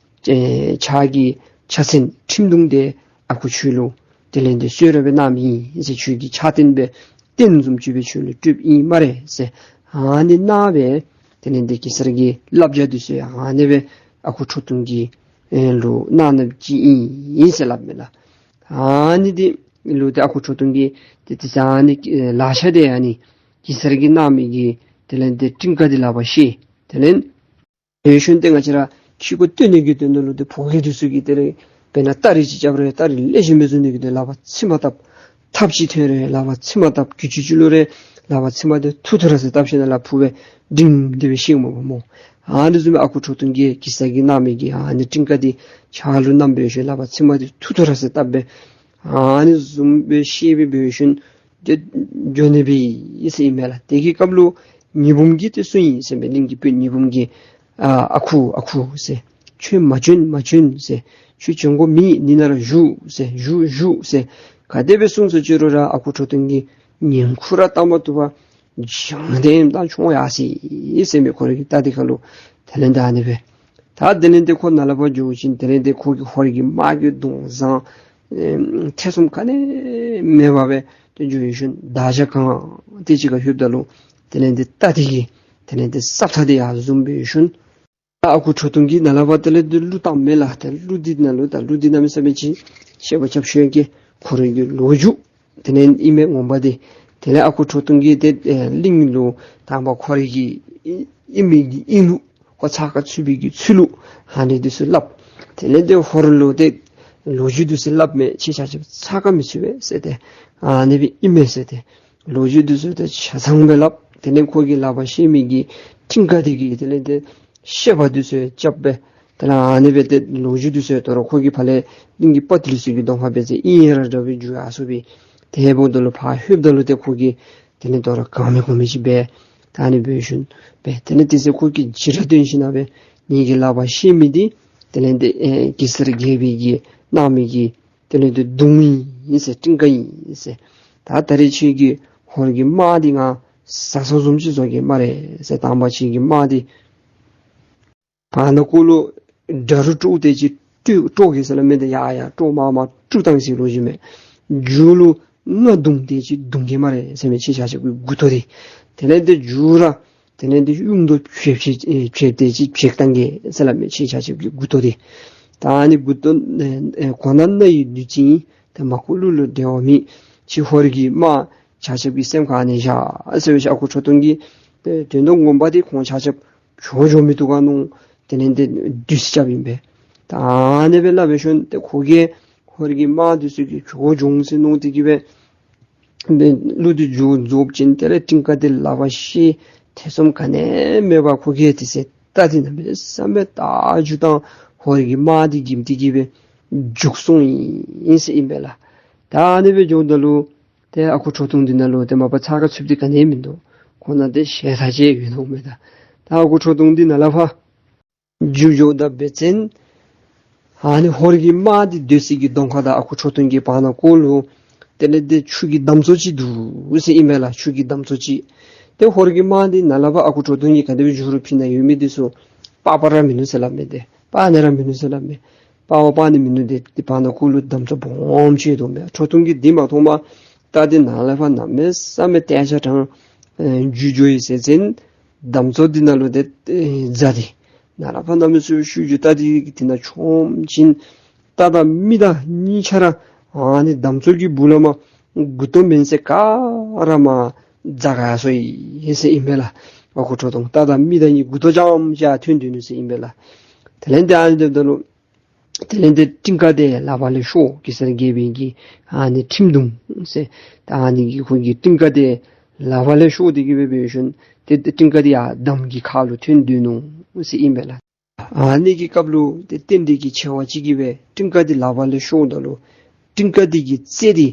ཨེ་ཕྱག་གི་ཕྱག་མཚན་ཁྲིམས་དུང་འདི་ཨ་ཁུ་ཁྱོད་ལུ་དེ་ལས་ཏེ་གསོལ་རས་སྦེ་གནངམ་ཨིན་ཟེར། ཁྱོད་ཀྱི་ཕྱག་རྟེན་སྦེ་རྟེན་བཟུམ་ཅིག་སྦེ་ཁྱོད་ལུ་སྤྲོདཔ་ཨིན་སྨ་རེ་ཟེར། ཨ་ནི་གནང་སྦེ་དེ་ལས་ཏེ་གེ་སར་གྱི་བསླབ་བྱ་འདི་ཚུ་ཡང་ཨ་ནི་སྦེ་ཨ་ཁུ་ཁྲོ་ཐུང་གི་ཨེ་ལུ་གནང་གནངམ་ཅིག་ཨིན་ཟེར་སླབ་མས་ལགས། ཨ་ནི་འདི་ལུ་ཏེ་ཨ་ཁུ་ཁྲོ་ཐུང་གིས་ཏེ་ཏེ་ཨ་ནི་ཨེ་ལག་ཆ་འདི་ཨ་ནི་གེ་སར་གྱིས་གནང་མི་གི་དེ་ལས་ཏེ་ཊིང་ཀ་འདི་ལག་པར་བཤེད། དེ་ལས་ཡོད་ཤུལ་ཏེ་ང་བཅས་ར་ཁྱི་གུ་སྟོན་ནི་གི་དོན་དག་ལུ་ཏེ་ཕོ་རྒྱས་འདི་ཚུ་གིས་དེ་ལས་དཔེར་ན་སྟ་རེ་ཅིག་རྐྱབ་རུང་སྟ་རེ་ལེགས་ཤོམ་སྦེ་བཟོ་ནི་གི་དོན་ལག་པར་ཚིགས་མ་བཏབ། ཐགཔ་ཅིག་འཐེན་རུང་ལག་པར་ཚིགས་མ་བཏབ། གྱི་ཅུང་ཅིག་བླུག་རུང་ལག་པར་ཚིགས་མ་འདི་ཐུར་ཐུར་ར་ཟེར་བཏབ་ཞིནམ་ལས་ཕུ་སྦེ་སྒྲིང་སྟེ་སྦེ་བཤེད་འོངམ་སྨོ། ཨ་ནི་བཟུམ་སྦེ་ཨ་ཁུ་ཁྲོ་ཐུང་གིས་གེ་སར་གྱིས་གནང་མི་གི་ཨ་ནི་ཊིང་ཀ་འདི་ཕྱག་ལུ་བསྣམས་སྦེ་ཡོད་ཤུལ་ལག་པར་ཚིགས་མ་འདི་ཐུར་ཐུར་ར་ཟེར་བཏབ་སྦེ་ཨ་ནི་བཟུམ་སྦེ་བཤེད་སྦེ་འབད་ཡོད་ཤུལ་ཏེ་འགྱོ་ནི་སྦེ་ཨིན་ཟེར་ཨིན་མས་ལགས། དེ་གི་སྐབས་ལུ་ཉི་འབུམ་གྱིས་ཏེ་གསུངས་ཡི་ཟེར་མས། གླིང་གི་དཔོན་ཉི་འབུམ་གྱིས་ཨ་ཨ་ཁུ་ཨ་ཁུ་ཟེར། ཁྱོད་མ་བྱོན་མ་བྱོན་ཟེར། ཁྱོད་བྱོན་དགོ་མེད། འདི་ནང་ར་བཞུགས་ཟེར། བཞུགས་བཞུགས་ཟེར། ག་དེ་སྦེ་གསུངས་སོ་ཅི་རུང་ར་ཨ་ཁུ་ཁྲོ་ཐུང་གིས་ཉིང་ཁུ་ར་བཏང་མ་བཏུབ་པར་བྱང་ལྟས་བཏང་མཆོང་ཡར་སོ་ཡི་ཟེར་མས། ཁོ་རའི་གི་རྟ་འདི་ཁ་ལུ། དེ་ལས་ད་ཨ་ནི་སྦེ་ད་དེ་ལས་ཏེ་ཁོ་ནཱ་ལས་ཕར་འགྱོ་ཞིནམ་དེ་ལས་ཏེ་ཁོ་གི་ཧོར་གྱི་དམག་གི་གདོང་བཟང་ཨེམ་ཐེ་ཚོམ་ག་ནི་མེད་པར་སྦེ་ཏེ་འགྱོ་ཡོད་ཤུལ་དར་ཆ་གང་དེ་ཅིག་ཁར་ལྷོདཔ་ད་ལུ་དེ་ལས་ཏེ་རྟ་འདི་གི་དེ་ལས་ཏེ་སྲབ་ཐག་འདི་ཡར་བཟུང་སྦེ་ཡོད་ཤུལ་ཨ་ཁུ་ཁྲོ་ཐུང་གིས་ནཱ་ལས་ཕར་དེ་ལས་ཏེ་གླུ་བཏངམ་མས་ལགས། ཏེ་གླུ་འདི་ནང་ལུ་ད་གླུ་འདི་གནམ་མེད་ས་མེད་ཅིག་བཤད་པ་རྐྱབ་ཞུ་ཡང་གི་ཁོ་རའི་གི་ལོ་རྒྱུས་དེ་ལས་ཨིན་མས་ངོ་མ་འདི། དེ་ལས་ཨ་ཁུ་ཁྲོ་ཐུང་གིས་ཏེ་ཨེ་གླིང་ལུ་དང་པ་ཁོ་རའི་གི་ཨིན་མི་གི་ཨིན་ལུགས་ཁོ་ཚ་ཁ་ཚུད་པའི་གི་ཚུལ་ལུ་ཨ་ནི་འདི་ཚུ་སླབ། དེ་ལས་ཏེ་ཧོར་ལུ་ཏེ་ལོ་རྒྱུས་འདི་ཚུ་སླབ་མས། ཁྱེད་ཆ་ཁྱབ་ཚ་ཁ་མི་ཚུད་པས་ཟེར་ཏེ་ཨ་ནི་སྦེ་ཨིན་མས་ཟེར་ཏེ་ལོ་རྒྱུས་འདི་ཚུ་ཏེ་ཆ་ཚང་སྦེ་སླབ། དེ་ལས་ཁོ་གིས་ལག་པར་བཤེད་མི་གི་ཊིང་ཀ་འདི་གིས་དེ་ལས་ཏེ་བཤད་པ་འདི་ཚུ་རྐྱབ་སྦེ་དེ་ལས་ཨ་ནི་སྦེ་ཏེ་ལོ་རྒྱུས་འདི་ཚུ་དོ་རུང་ཁོ་གིས་ཕར་ལས་གླིང་གི་དཔའ་བརྟུལ་ཚུ་གི་གདོང་ཁར་འབད་ཚེ་ཨིན་ར་འདྲ་སྦེ་འགྱུར་ཡར་སོ་སྦེ། དེ་འབདཝ་ད་ལུ་ཕར་ལྷོདཔ་ད་ལུ་ཏེ་ཁོ་གིས་དེ་ལས་དོ་རུང་གང་མི་གོ་མི་ཅིག་སྦེ་ད་ཨ་ནི་སྦེ་ཡོད་ཤུལ་སྦེ་དེ་ལས་དེ་ཚེ་ཁོ་གིས་ཇི་ར་སྟོན་ཞིནམ་སྦེ་ངེ་གི་ལག་པར་བཤེད་མི་འདི་དེ་ལས་ཏེ་ཨེ་གེ་སར་རྒྱལ་པོ་གིས་གནང་མི་གི་དེ་ལས་ཏེ་དུང་ཨིན་ཟེར། ཊིང་ཀ་ཨིན་ཟེར། ད་ད་རིས་ཁྱེད་ཀྱི་ཧོར་གྱི་དམག་འདི་ང་ཟ་ས་བཟུམ་ཅིག་བཟོ་གེ་སྨ་རེ་ཟེར། དང་པ་ཁྱེད་ཀྱི་དམག་འདི་བར་ན་ཁོ་ལུ་དགྲ་རུ་དཀྲོག་སྟེ་ཅིག་དཀྲོག་དཀྲོག་གེ་ཟེར་སླབ་མས། ཏེ་ཡ་ཡ་དཀྲོག་མ་མ་དཀྲུག་བཏང་ཟེར་ལོ་རྒྱུས་མས། རྒྱུ་ལུ་རྔ་བརྡུང་སྟེ་ཅིག་བརྡུང་གེ་སྨ་རེ་ཟེར་མས། ཁྱེད་ཆ་ཁྱབ་ཀྱི་མགུ་ཏོ་འདི། དེ་ལས་ཏེ་རྒྱུ་ར་དེ་ལས་ཏེ་ཡུངས་ཏོག་བྱེག་བྱེག་ཨེ་བྱེག་སྟེ་ཅིག་བྱེག་བཏང་གེ་ཟེར་སླབ་མས། ཁྱེད་ཆ་ཁྱབ་ཀྱི་མགུ་ཏོ་འདི། ད་ཨ་ནི་མགུ་ཏོ་ཨེ་ཨེ་གོ་ན་རྣ་ཡི་བདུད་རྩི་ཨིན། ཏེ་མ་གོ་གླུ་ལུ་འགྲེལ་བ་མེད། ཁྱེད་ཧོར་གྱི་དམག་ཆ་ཁྱབ་ཀྱི་སེམས་ཁར་ཨ་ནི་བཞག་ཟེར་བའི་ཤུལ་ཨ་ཁུ་ཁྲོ་ཐུང་གིས་ཏེ་དོན་དུ་ངོ་མ་འདི་ཁོང་ཆ་ཁྱབ་བྱོག་འགྱོ་མི་བཏུབ་ག་མནོ། དེ་ལས་ཏེ་བདུད་རྩི་རྐྱབ་ཨིན་པས། ད་ཨ་ནི་སྦེ་སླབ་པའི་ཤུལ་ཏེ་ཁོ་གིས་ཧོར་གྱི་དམག་འདི་ཚུ་གིས་བྱོག་འགྱོ་འོང་ཟེར་མནོ་སྟེ་གི་སྦེ་ཏེ་གླུ་འདི་མཇུག་རྫོགསཔ་ཅིག་དེ་ལས་ཊིང་ཀ་འདི་ལག་པར་བཤེད། ཐེ་ཚོམ་ག་ནི་མེད་པར་ཁོ་གིས་དེ་ཚེ་རྟ་འདི་གནམ་མེད་ས་མེད་རྟ་རྒྱུག་བཏང་། ཧོར་གྱི་དམག་འདི་འགྱིམ་སྟེ་གི་སྦེ་རྒྱུག་སོང་ཡི་ཟེར་ཨིན་པས་ལགས། ད་ཨ་ནི་སྦེ་འགྱོཝ་ད་ལུ་ཏེ་ཨ་ཁུ་ཁྲོ་ཐུང་འདི་ནང་ལུ་ཏེ་མ་པ་ཚ་ཁ་ཚུདཔ་འདི་ག་ནི་མིན་འདུག། ཁོ་ན་དེ་ཞལ་ཐ་ཅིག་ཡོད་ནུག་མེན་ད། ད་ཨ་ཁུ་ཁྲོ་ཐུང་འདི་ནཱ་ལས་ཕར་འགྱོ་འགྱོཝ་ད་འབད་བ་ཅིན་ཨ་ནི་ཧོར་གྱི་དམག་འདི་སྡོད་སའི་གི་གདོང་ཁ་དང་ཨ་ཁུ་ཁྲོ་ཐུང་གི་བར་ན་གུ་ལུ་དེ་ལས་དེ་ཆུ་གི་འདམ་བཙོ་ཅིག་འདུག་ཟེར་ཨིན་མས་ལགས། ཆུ་གི་འདམ་བཙོ་ཅིག། དེ་ཧོར་གྱི་དམག་འདི་ནཱ་ལས་ཕར་ཨ་ཁུ་ཁྲོ་ཐུང་གིས་ག་དེ་སྦེ་འགྱོ་རུང་ཕི་ནང་ཡོད་མི་འདི་ཚུ་སྤར་སྤར་ར་མིན་ནུག་ཟེར་སླབ་མས། དེ་སྤར་ནི་ར་མིན་ནུག་ཟེར་སླབ་མས། སྤར་བ་སྤར་ནི་མིན་ནུག། དེ་དེ་བར་ན་གུ་ལུ་འདམ་བཙོ་སྦོམ་ཅིག་འདུག་མས། ཁྲོ་ཐུང་གིས་འདི་མ་མཐོངམ་ད་དེ་ནཱ་ལས་ཕར་གནམ་མེད་ས་མེད་ཏེ་ཤ་དྲང་ཨེ་འགྱོ་འགྱོ་ཡི་ཟེར་བ་ཅིན་འདམ་བཙོ་འདི་ནང་ལུ་དེ་ཨེ་འཛག་སྟེ་ནཱ་ལས་ཕར་གནམ་མེད་ས་མེད་ཤུགས་ཀྱིས་རྟ་འདི་གི་དེ་ནང་མཆོངམ་ཅིག། རྟ་དང་མི་དང་གཉིས་ཆ་ར་ཨ་ནི་འདམ་བཙོ་གི་སྦུག་ལས་མར་མགུ་ཏོ་མེན་ཚད་ག་ར་མར་འཛག་ག་སོ་ཡི་ཟེར་ཨིན་པས་ལགས། ཨ་ཁུ་ཁྲོ་ཐུང་རྟ་དང་མི་དང་གཉིས་མགུ་ཏོ་རྐྱངམ་ཅིག་ཐོན་སྡོད་ནུག་ཟེར་ཨིན་པས་ལགས། དེ་ལས་དེ་ཨ་ནི་འདི་འབདཝ་ད་ལུ་དེ་ལས་དེ་སྤྲིན་དཀར་དེ་ལག་པ་ལས་ཤོར། གེ་སར་རྒྱལ་པོའི་གི་ཨ་ནི་ཁྲིམས་དུང་ཟེར་ད་ཨ་ནི་གི་ཁོ་གི་སྤྲིན་དཀར་དེ་ལག་པ་ལས་ཤོར་ཏེ་གི་སྦེ་འབད་ཞིནམ་དེ་དེ་སྤྲིན་དཀར་དེ་ཡར་འདམ་གྱི་ཁ་ལུ་ཐོན་སྡོད་ནུག་ཟེར་ཨིན་པས་ལགས། ཨ་ནི་གི་སྐབས་ལུ་དེ་རྟེན་འབྲེལ་གྱི་ཆེ་བ་ཅིག་གིས་སྦེ་སྤྲིན་དཀར་དེ་ལག་པ་ལས་ཤོརཝ་ད་ལུ་སྤྲིན་དཀར་དེ་གི་རྩེ་དེ་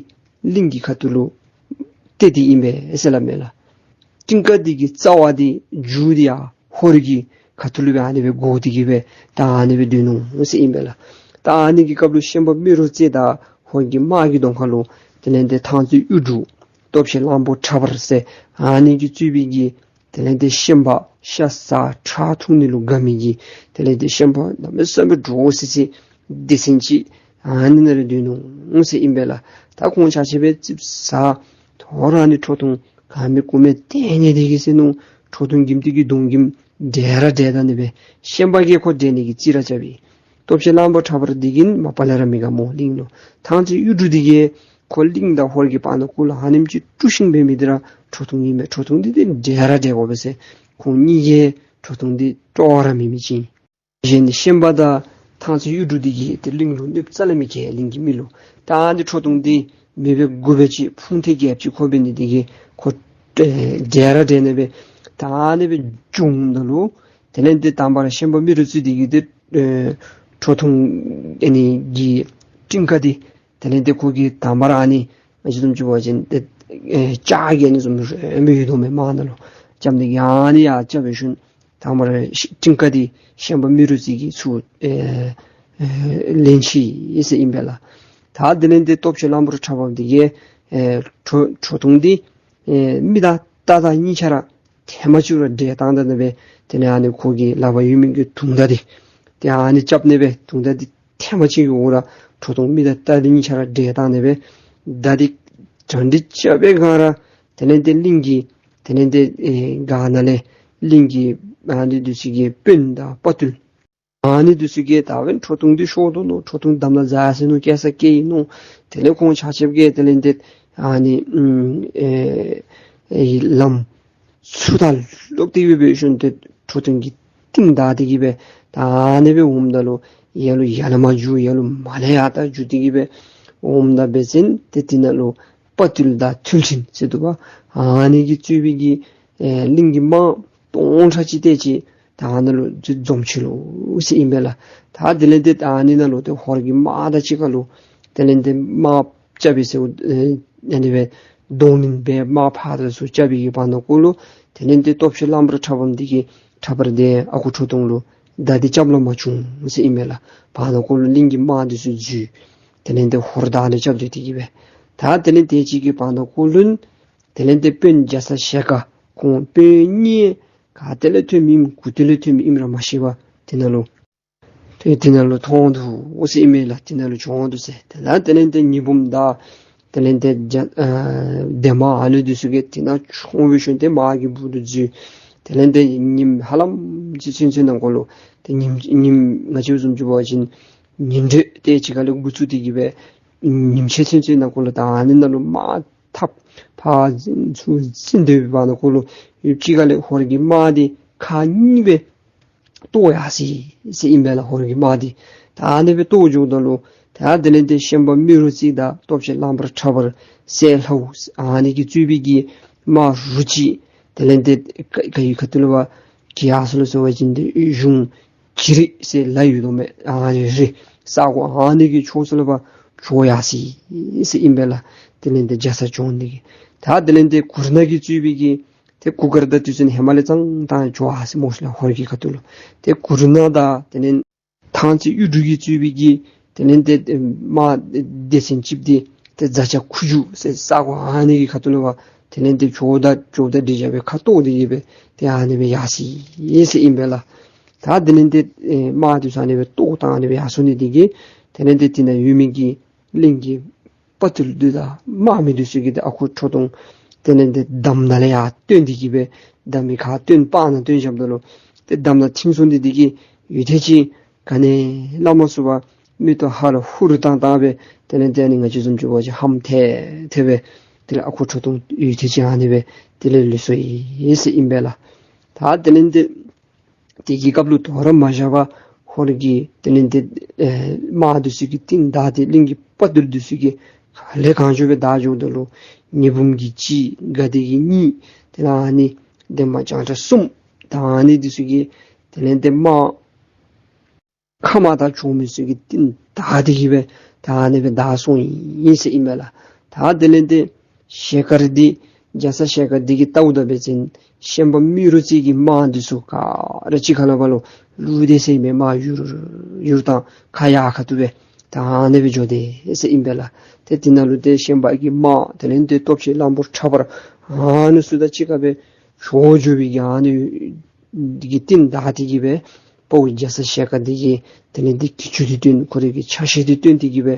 གླིང་གི་ཁ་ཐུག་ལུ་གཏད་དེ་ཨིན་པས་ཟེར་སླབ་མས་ལགས། སྤྲིན་དཀར་དེ་གི་རྩ་བ་དེ་མཇུག་དེ་ཡར་ཧོར་གྱི་ཁ་ཐུག་ལུ་སྦེ་ཨ་ནི་སྦེ་བསྒོར་ཏེ་གི་སྦེ་ད་ཨ་ནི་སྦེ་སྡོད་ནུག་ཟེར་ཨིན་པས་ལགས། ད་ཨ་ནི་གི་སྐབས་ལུ་ཤན་པ་རྨེ་རུ་རྩེ་དང་ཧོར་གྱི་དམག་གི་གདོང་ཁ་ལུ་དེ་ལས་དེ་ཐང་རྩེ་གཡུ་འབྲུག། སྟོབས་ཆེན་གླང་པོ་ཁྲ་འབར་ཟེར་ཨ་ནི་གིས་གཙོས་པའི་གི་དེ་ལས་དེ་ཤན་པ་ཤ་ཟ་ཁྲག་འཐུང་ནི་ལུ་དགའ་མི་གི་དེ་ལས་དེ་ཤན་པ་གནམ་མེད་ས་མེད་འདྲོག་སི་སི་སྡེ་ཚན་ཅིག་ཨ་ནི་ནང་ར་སྡོད་ནུག་ཟེར་ཨིན་པས་ལགས། ད་ཁོང་ཆ་ཁྱབ་སྦེ་ཙིགཔ་ཟ། དོ་རུང་ཨ་ནི་ཁྲོ་ཐུང་ག་མེད་གུ་མེད་ཏེ་ཉལ་ཏེ་གི་སྡོད་ནུག། ཁྲོ་ཐུང་གིས་དེ་གི་གདོང་གིས་འདྲེ་ར་འདྲེ་བཏང་ནི་སྦེ་ཤན་པ་གིས་ཁོ་འདྲེ་ནི་གི་རྩིས་ར་རྐྱབ་ཡི། སྟོབས་ཆེན་གླང་པོ་ཁྲ་འབར་འདི་གིས་མ་པ་ལས་ར་མི་དགའ་སྨོ་གླིང་ལུ། ཐང་རྩེ་གཡུ་འབྲུག་འདི་གིས་ཁོ་གླིང་དང་ཧོར་གྱི་བར་ན་གུ་ལུ་ཨ་ནེམ་ཅིག་དཀྲུག་ཤིང་འབད་མི་འདི་ར་ཁྲོ་ཐུང་ཨིན་མས། ཁྲོ་ཐུང་འདི་དེ་འདྲེ་ར་འདྲེ་དགོ་པས་ཟེར་ཁོང་གཉིས་ཀྱིས་ཁྲོ་ཐུང་འདི་སྤྲོ་བ་ར་མེད་མི་ཅིག། གཞན་ཤན་པ་དང་ཐང་རྩེ་གཡུ་འབྲུག་འདི་གིས་དེ་གླིང་ལུ་གནོདཔ་རྩ་ལས་མི་བཀལ། གླིང་གི་མི་ལུ། ད་ཨ་ནི་ཁྲོ་ཐུང་འདི་མི་སྦེ་དགུ་སྦེ་ཅིག་ཕུང་ཐེ་རྒྱལཔོ་ཅིག་ཁོ་འབད་ནི་འདི་གིས་ཁོ་ཨེ་འདྲེ་ར་འདྲེ་ནི་སྦེ་ད་ཨ་ནི་སྦེ་བྱུངམ་ད་ལུ་དེ་ལས་དེ་དང་པ་ར་ཤན་པ་རྨེ་རུ་རྩེ་འདི་གིས་དེ་ཨེ་ཁྲོ་ཐུང་ཨ་ནི་གི་སྤྲིན་དཀར་འདི་དེ་ལས་དེ་ཁོ་གིས་དང་པ་ར་ཨ་ནི་ང་བཅས་བཟུམ་ཅིག་འབད་བ་ཅིན་ཏེ་ཨེ་ལྕགས་ཀྱི་ཨ་ནི་བཟུམ་རེ་མི་ཡོད་དོ་མས། དམག་ནང་ལུ་རྐྱབ་ནི་གི་ཨ་ནི་ཡར་རྐྱབ་སྦེ་ཞིནམ་དང་པ་ར་སྤྲིན་དཀར་འདི་ཤན་པ་རྨེ་རུ་རྩེ་གིས་ཚུར་ཨེ་ཨེ་ལེན་ཅི་ཟེར་ཨིན་པས་ལགས། ད་དེ་ལས་དེ་སྟོབས་ཆེན་གླང་པོ་ཁྲ་འབར་འདི་གིས་ཨེ་ཁྲོ་ཁྲོ་ཐུང་འདི་ཨེ་མི་དང་རྟ་དང་གཉིས་ཆ་ར་ཐེངས་མ་གཅིག་ར་འདྲེ་བཏང་ད་ནི་སྦེ་དེ་ལས་ཨ་ནི་ཁོ་གི་ལག་པར་ཡོད་མི་གི་དུང་མདའ་འདི་དེ་ཨ་ནི་རྐྱབ་ནི་སྦེ་དུང་མདའ་འདི་ཐེངས་མ་གཅིག་གི་འོག་ར་ཁྲོ་ཐུང་མི་དང་རྟ་འདི་གཉིས་ཆ་ར་འདྲེ་བཏང་ནི་སྦེ་མདའ་འདི་གྲ་སྒྲིག་རྐྱབ་པའི་སྒང་ར་དེ་ལས་དེ་གླིང་གི་དེ་ལས་དེ་ཨེ་སྒང་ནང་ལས་གླིང་གི་ཨ་ནི་འདི་ཚུ་གི་དཔོན་དང་དཔའ་བརྟུལ་ཨ་ནི་འདི་ཚུ་གིས་ད་འབདན་ཁྲོ་ཐུང་འདི་ཤོར་དོ་ནོ། ཁྲོ་ཐུང་འདམ་ལ་འཛག་སོ་ནུག། སྐྱེ་ས་སྐྱེ་ཡི་ནུག། དེ་ལས་ཁོང་ཆ་ཁྱབ་ཀྱིས་དེ་ལས་དེ་ཨ་ནི་ཨེ་ཨེ་ལམ་ཚུར་ད་ལོག་སྟེ་སྦེ་འབད་ཞིནམ་དེ་ཁྲོ་ཐུང་གི་རྟིང་བདའ་སྟེ་གི་སྦེ་ད་ཨ་ནི་སྦེ་འོངམ་ད་ལུ་ཡར་ལུ་ཡར་ལས་མར་རྒྱུག། ཡར་ལུ་མར་ལས་ཡར་ད་རྒྱུག་སྟེ་གི་སྦེ་འོངམ་ད་འབད་བ་ཅིན་ཏེ་དེ་ནང་ལུ་དཔའ་བརྟུལ་དང་ཐུལ་ཁྲིམས་ཟེར་འདུག་པ། ཨ་ནི་གིས་གཙོས་པའི་གི་ཨེ་གླིང་གི་དམག་སྟོང་ཕྲག་གཅིག་དེ་ཅིག་ད་ཨ་ནཱ་ལུ་འཛོམས་ཅི་ལོ་ཟེར་ཨིན་པས་ལགས། ད་དེ་ལས་དེ་ད་ཨ་ནི་ནང་ལུ་ཏེ་ཧོར་གྱི་དམག་དང་གཅིག་ཁར་ལུ་དེ་ལས་དེ་དམག་རྐྱབ་པའི་ཟེར་ཨེ་ཨ་ནི་སྦེ་གདོང་ལེན་འབད་དམག་ཕར་ཚུར་རྐྱབ་པའི་གི་བར་ན་གུ་ལུ་དེ་ལས་དེ་སྟོབས་ཆེན་གླང་པོ་ཁྲ་འབར་འདི་གིས་ཁྲ་འབར་དེ་ཨ་ཁུ་ཁྲོ་ཐུང་ལུ་མདའ་འདི་རྐྱབ་ལ་མ་བྱུང་ཟེར་ཨིན་པས་ལགས། བར་ན་གུ་ལུ་གླིང་གི་དམག་འདི་ཚུ་འཛུལ། དེ་ལས་དེ་ཧོར་དང་ཨ་ནི་རྐྱབ་སྟེ་དེ་གི་སྦེ་ད་དེ་ལས་དེ་ཅིག་གི་བར་ན་གུ་ལུ་དེ་ལས་དེ་དཔོན་རྒྱ་ཚ་ཞལ་དཀར་ཁོང་དཔོན་གཉིས་ག་ཏེ་ལས་ཐོན་མི་ཨིནམ་གུ་ཏེ་ལས་ཐོན་མི་ཨིནམ་ར་མ་ཤེས་པར་དེ་ནང་ལུ་ཏེ་དེ་ནང་ལུ་ཐོན་འདུག་ཟེར་ཨིན་མས་ལགས། དེ་ནང་ལུ་བྱོན་འདུག་ཟེར། དེ་ལས་དེ་ལས་དེ་ཉི་འབུམ་དང་དེ་ལས་དེ་རྒྱ་ཨ་འདན་མ་ཨ་ནི་འདི་ཚུ་གིས་དེ་ནང་མཆོང་འབད་ཞིནམ་དེ་དམག་གི་སྦུག་ལུ་འཛུལ། དེ་ལས་དེ་ཉིནམ་ཧ་ལམ་ཅིག་ཚུན་ཚོད་ནང་འཁོད་ལུ་དེ་ཉིནམ་ཉིནམ་ང་བཅས་བཟུམ་ཅིག་འབད་བ་ཅིན་ཉིན་དྲོད་དེ་ཅིག་ཁ་ལས་འགོ་བཙུགས་ཏེ་གི་སྦེ་ཉིནམ་ཕྱེད་ཚུན་ཚོད་ནང་འཁོད་ལུ་ད་ཨ་ནི་ནང་ལུ་དམག་འཐབ་ཕར་འཛིང་ཚུར་འཛིང་སྡོད་པའི་བར་ན་གུ་ལུ་ཡུདཔ་ཅིག་ཁ་ལས་ཧོར་གྱི་དམག་འདི་ཁག་གཉིས་སྦེ་གཏོར་ཡར་སོ་ཡི་ཟེར་ཨིན་པས་ལགས། ཧོར་གྱི་དམག་འདི་ད་ཨ་ནི་སྦེ་གཏོར་འགྱོཝ་ད་ལུ་ད་དེ་ལས་དེ་ཤན་པ་རྨེ་རུ་རྩེ་དང་སྟོབས་ཆེན་གླང་པོ་ཁྲ་འབར་སྲས་ལྷ་བོ་ཨ་ནི་གིས་གཙོས་པའི་གི་དམག་རུ་གཅིག་དེ་ལས་དེ་ག་ག་ཡི་ཁ་ཐུག་ལུ་བ་གི་ཡར་སོ་ལོ་ཟེར་བ་ཅིན་དེ་གཞུང་ཀྱི་རིགས་ཟེར་ལ་ཡོད་དོ་མས། ཨ་ནི་རི་ས་གོ་ཨ་ནི་གི་ཕྱོགས་སུ་ལུ་བ་བྱོག་ཡར་སོ་ཡི་ཟེར་ཨིན་པས་ལགས། དེ་ལས་དེ་རྒྱ་ཚ་བྱོན་ནི་གི་ད་དེ་ལས་དེ་གུར་ནག་གིས་གཙོས་པའི་གི་ ཏེ་གུར་དཀར་དང་དུས་ཚོད་ཧེ་མ་ལས་ཙང་ད་འགྱོ་ཨ་ཟེར་སྨོ་ཤིག་ལགས། ཧོར་གྱི་ཁ་ཐུག་ལུ་ཏེ་གུར་ནག་དང་དེ་ལས་ཐང་རྩེ་གཡུ་འབྲུག་གིས་གཙོས་པའི་གི་དེ་ལས་ཏེ་དམག་སྡེ་ཚན་གཅིག་འདི་ཏེ་རྫ་ཆུ་ཁུ་བྱུག་ཟེར་ས་གོ་ཨ་ནི་གི་ཁ་ཐུག་ལུ་འབད་དེ་ལས་ཏེ་ཇོ་བདག་ཇོ་བདག་འདྲེ་རྒྱལ་པོའི་ཁ་ཐུག་འདི་གིས་འབད་ཏེ་ཨ་ནི་སྦེ་ཡར་སོ་ཡི་ཟེར་ཨིན་པས་ལགས། ད་དེ་ལས་ཏེ་ཨེ་དམག་འདི་ཚུ་ཨ་ནི་སྦེ་གཏོར་བཏང་ཨ་ནི་སྦེ་ཡར་སོ་ནི་འདི་གིས་དེ་ལས་ཏེ་དེ་ནང་ཡོད་མི་གི་གླིང་གི་དཔའ་རྟུལ་འདི་དང་དམག་མི་འདི་ཚུ་གིས་ཏེ་ཨ་ཁུ་ཁྲོ་ཐུང་དེ་ལས་ཏེ་འདམ་ནང་ལས་ཡར་བཏོན་ཏེ་གིས་སྦེ་འདམ་གྱི་ཁར་བཏོན་སྤང་ནང་བཏོན་བཞགཔ་ད་ལུ་ཏེ་འདམ་ནང་ཐིམ་སོང་སྟེ་འདི་གིས་ཡུད་ཐེངས་ཅིག་ག་ནི་སླབ་མ་ཚུགས་པར་མིག་ཏོ་ཧ་ལུ་ཧུར་བཏང་བཏང་སྦེ་དེ་ལས་ཏེ་ཨ་ནི་ང་བཅས་བཟུམ་ཅིག་འབད་བ་ཅིན་ཧམ་ཐལ་ཐལ་སྦེ་དེ་ལས་ཨ་ཁུ་ཁྲོ་ཐུང་ཡུད་ཐེངས་ཅིག་ཨ་ནི་སྦེ་དེ་ལས་ལུས་སོ་ཡི་ཟེར་ཨིན་པས་ལགས། ད་དེ་ལས་ཏེ་དེ་གི་སྐབས་ལུ་དོ་རུང་མ་བཞག་པར་ཧོར་གྱི་དེ་ལས་ཏེ་ཨེ་དམག་འདི་ཚུ་གིས་རྟིང་བདའ་སྟེ་གླིང་གི་དཔའ་རྟུལ་འདི་ཚུ་གིས་ག་ལེ་གང་བྱུང་སྦེ་བདའ་འགྱོཝ་ད་ལུ་ཉི་འབུམ་གྱིས་གཅིག་དགའ་བདེ་གིས་གཉིས་དེ་ལས་ཨ་ནི་འདན་མ་བྱང་ཁྲ་གསུམ་ད་ཨ་ནི་འདི་ཚུ་གིས་དེ་ལས་ཏེ་དམག་ཁ་མར་ད་ཆོས་མི་ཚུ་གིས་རྟིང་བདའ་སྟེ་གིས་སྦེ་ད་ཨ་ནི་སྦེ་བདའ་སོང་ཡི་ཟེར་ཨིན་པས་ལགས། ད་དེ་ལས་ཏེ་ཞལ་དཀར་འདི་རྒྱ་ཚ་ཞལ་དཀར་འདི་གིས་བལྟཝ་ད་འབད་བ་ཅིན་ཤན་པ་རྨེ་རུ་རྩེ་གི་དམག་འདི་ཚུ་ག་ར་གཅིག་ཁར་ལུ་འབད་ལོ་ལུ་དེ་ཟེར་མི་དམག་ཡུར་ཡུར་དང་ཁ་ཡར་ཁ་ཐུག་སྦེ་ད་ཨ་ནི་སྦེ་འགྱོ་དེས་ཟེར་ཨིན་པས་ལགས། ཏེ་དེ་ནང་ལུ་ཏེ་ཤན་པ་གི་དམག་དེ་ལས་ཏེ་སྟོབས་ཆེན་གླང་པོ་ཁྲ་འབར་ཨ་ནི་ཚུ་དང་གཅིག་ཁར་སྦེ་ཤོར་འགྱོ་བའི་གི་ཨ་ནི་འདི་གིས་རྟིང་བདའ་སྟེ་གིས་སྦེ་དཔའ་བོ་རྒྱ་ཚ་ཞལ་དཀར་འདི་གིས་དེ་ལས་ཏེ་གྱི་ཅུང་འདི་བཏོན་ཁོ་རའི་གི་ཆ་ཤས་འདི་བཏོན་ཏེ་གིས་སྦེ་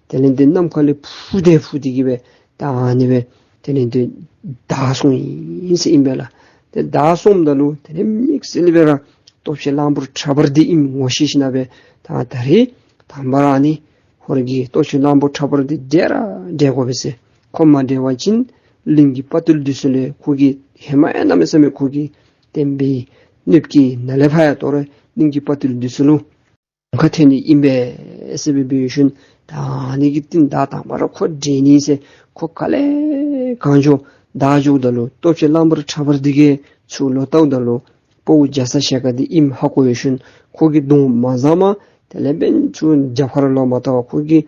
དེ་ལས་ཏེ་གནམ་ཁ་ལས་འཕུར་ཏེ་འཕུར་ཏེ་གིས་སྦེ་ད་ཨ་ནི་སྦེ་དེ་ལས་ཏེ་བདའ་སོང་ཡི་ཟེར་ཨིན་པས་ལགས། ཏེ་བདའ་སོངམ་ད་ལུ་དེ་ལས་དམིགས་བསལ་སྦེ་ར་སྟོབས་ཆེན་གླང་པོ་ཁྲ་འབར་འདི་ཨིནམ་ངོ་ཤེས་ཞིནམ་ལས་སྦེ་ད་ད་རེས་དང་པ་ར་ཨ་ནི་ཧོར་གྱི་སྟོབས་ཆེན་གླང་པོ་ཁྲ་འབར་འདི་བསྒྲལ་ར་བསྒྲལ་དགོ་པས་ཟེར། ཁོ་མ་བསྒྲལ་བ་ཅིན་གླིང་གི་དཔའ་རྟུལ་འདི་ཚུ་ལས་ཁོ་གིས་ཧེ་མ་ཡང་གནམ་མེད་ས་མེད་ཁོ་གིས་བསྟན་པའི་གནོདཔ་གིས་ནཱ་ལས་ཕར་ཡང་དོ་རུང་གླིང་གི་དཔའ་རྟུལ་འདི་ཚུ་ལུ་གནོད་པ་ཐེབས་ནི་ཨིན་པས་ཟེར་སྦེ་འབད་ཞིནམ་ད་ཨ་ནི་གི་རྟིང་བདའ་དང་པ་ར་ཁོ་བསྒྲལ་ནི་ཟེར་ཁོ་ག་ལེ་གང་བྱུང་བདའ་འགྱོཝ་ད་ལུ་སྟོབས་ཆེན་གླང་པོ་ཁྲ་འབར་འདི་གིས་ཚུར་ལོག་བལྟཝ་ད་ལུ་དཔའ་བོ་རྒྱ་ཚ་ཞལ་དཀར་འདི་ཨིནམ་ཧ་གོ་ཞིནམ་ཁོ་གིས་གདོང་མ་བཟུང་མ་དེ་ལས་འབདན་ཚུར་རྒྱབ་ཁར་ལོག་མ་བལྟ་བར་ཁོ་གིས་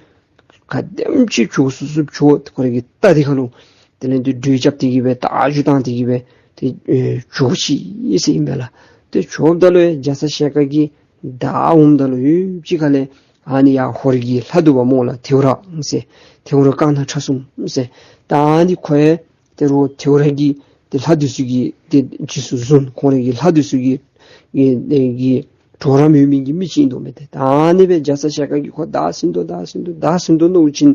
ག་དེམ་ཅིག་བྱོག་ཚུགས་ཚུགསཔ་བྱོག་ཁོ་རའི་གི་རྟ་འདི་ཁར་ལུ་དེ་ལས་ཏེ་འགྲོས་རྐྱབ་སྟེ་གིས་སྦེ་རྟ་རྒྱུག་བཏང་སྟེ་གིས་སྦེ་ཏེ་ཨེ་བྱོག་ཅི་ཟེར་ཨིན་པས་ལགས། ཏེ་བྱོགཔ་ད་ལུ་རྒྱ་ཚ་ཞལ་དཀར་གྱིས་བདའ་འོངམ་ད་ལུ་ཡུདཔ་ཅིག་ཁ་ལས་ཨ་ནི་ཡར་ཧོར་གྱི་ལྷ་འདུག་པ་སྨོ་ལགས། ཐེའུ་རང་ཟེར་ཐེའུ་རང་རྐང་སྣ་ཁྲ་གསུམ་ཟེར་ད་ཨ་ནི་ཁོ་ཡང་ཏེ་རོགས་ཐེའུ་རང་གི་ཏེ་ལྷ་འདི་ཚུ་གི་ཏེ་རྗེས་སུ་བཟུང་ཁོང་རའི་གི་ལྷ་འདི་ཚུ་གི་གི་གི་གྲོགས་རམ་ཡོད་མི་གི་མི་ཅིག་ཨིན་དོ་མས་ཏེ། ད་ཨ་ནི་སྦེ་རྒྱ་ཚ་ཞལ་དཀར་གྱིས་ཁོ་བདའ་ཟུན་དོ་བདའ་ཟུན་དོ་བདའ་ཟུན་དོ་མནོ་བ་ཅིན་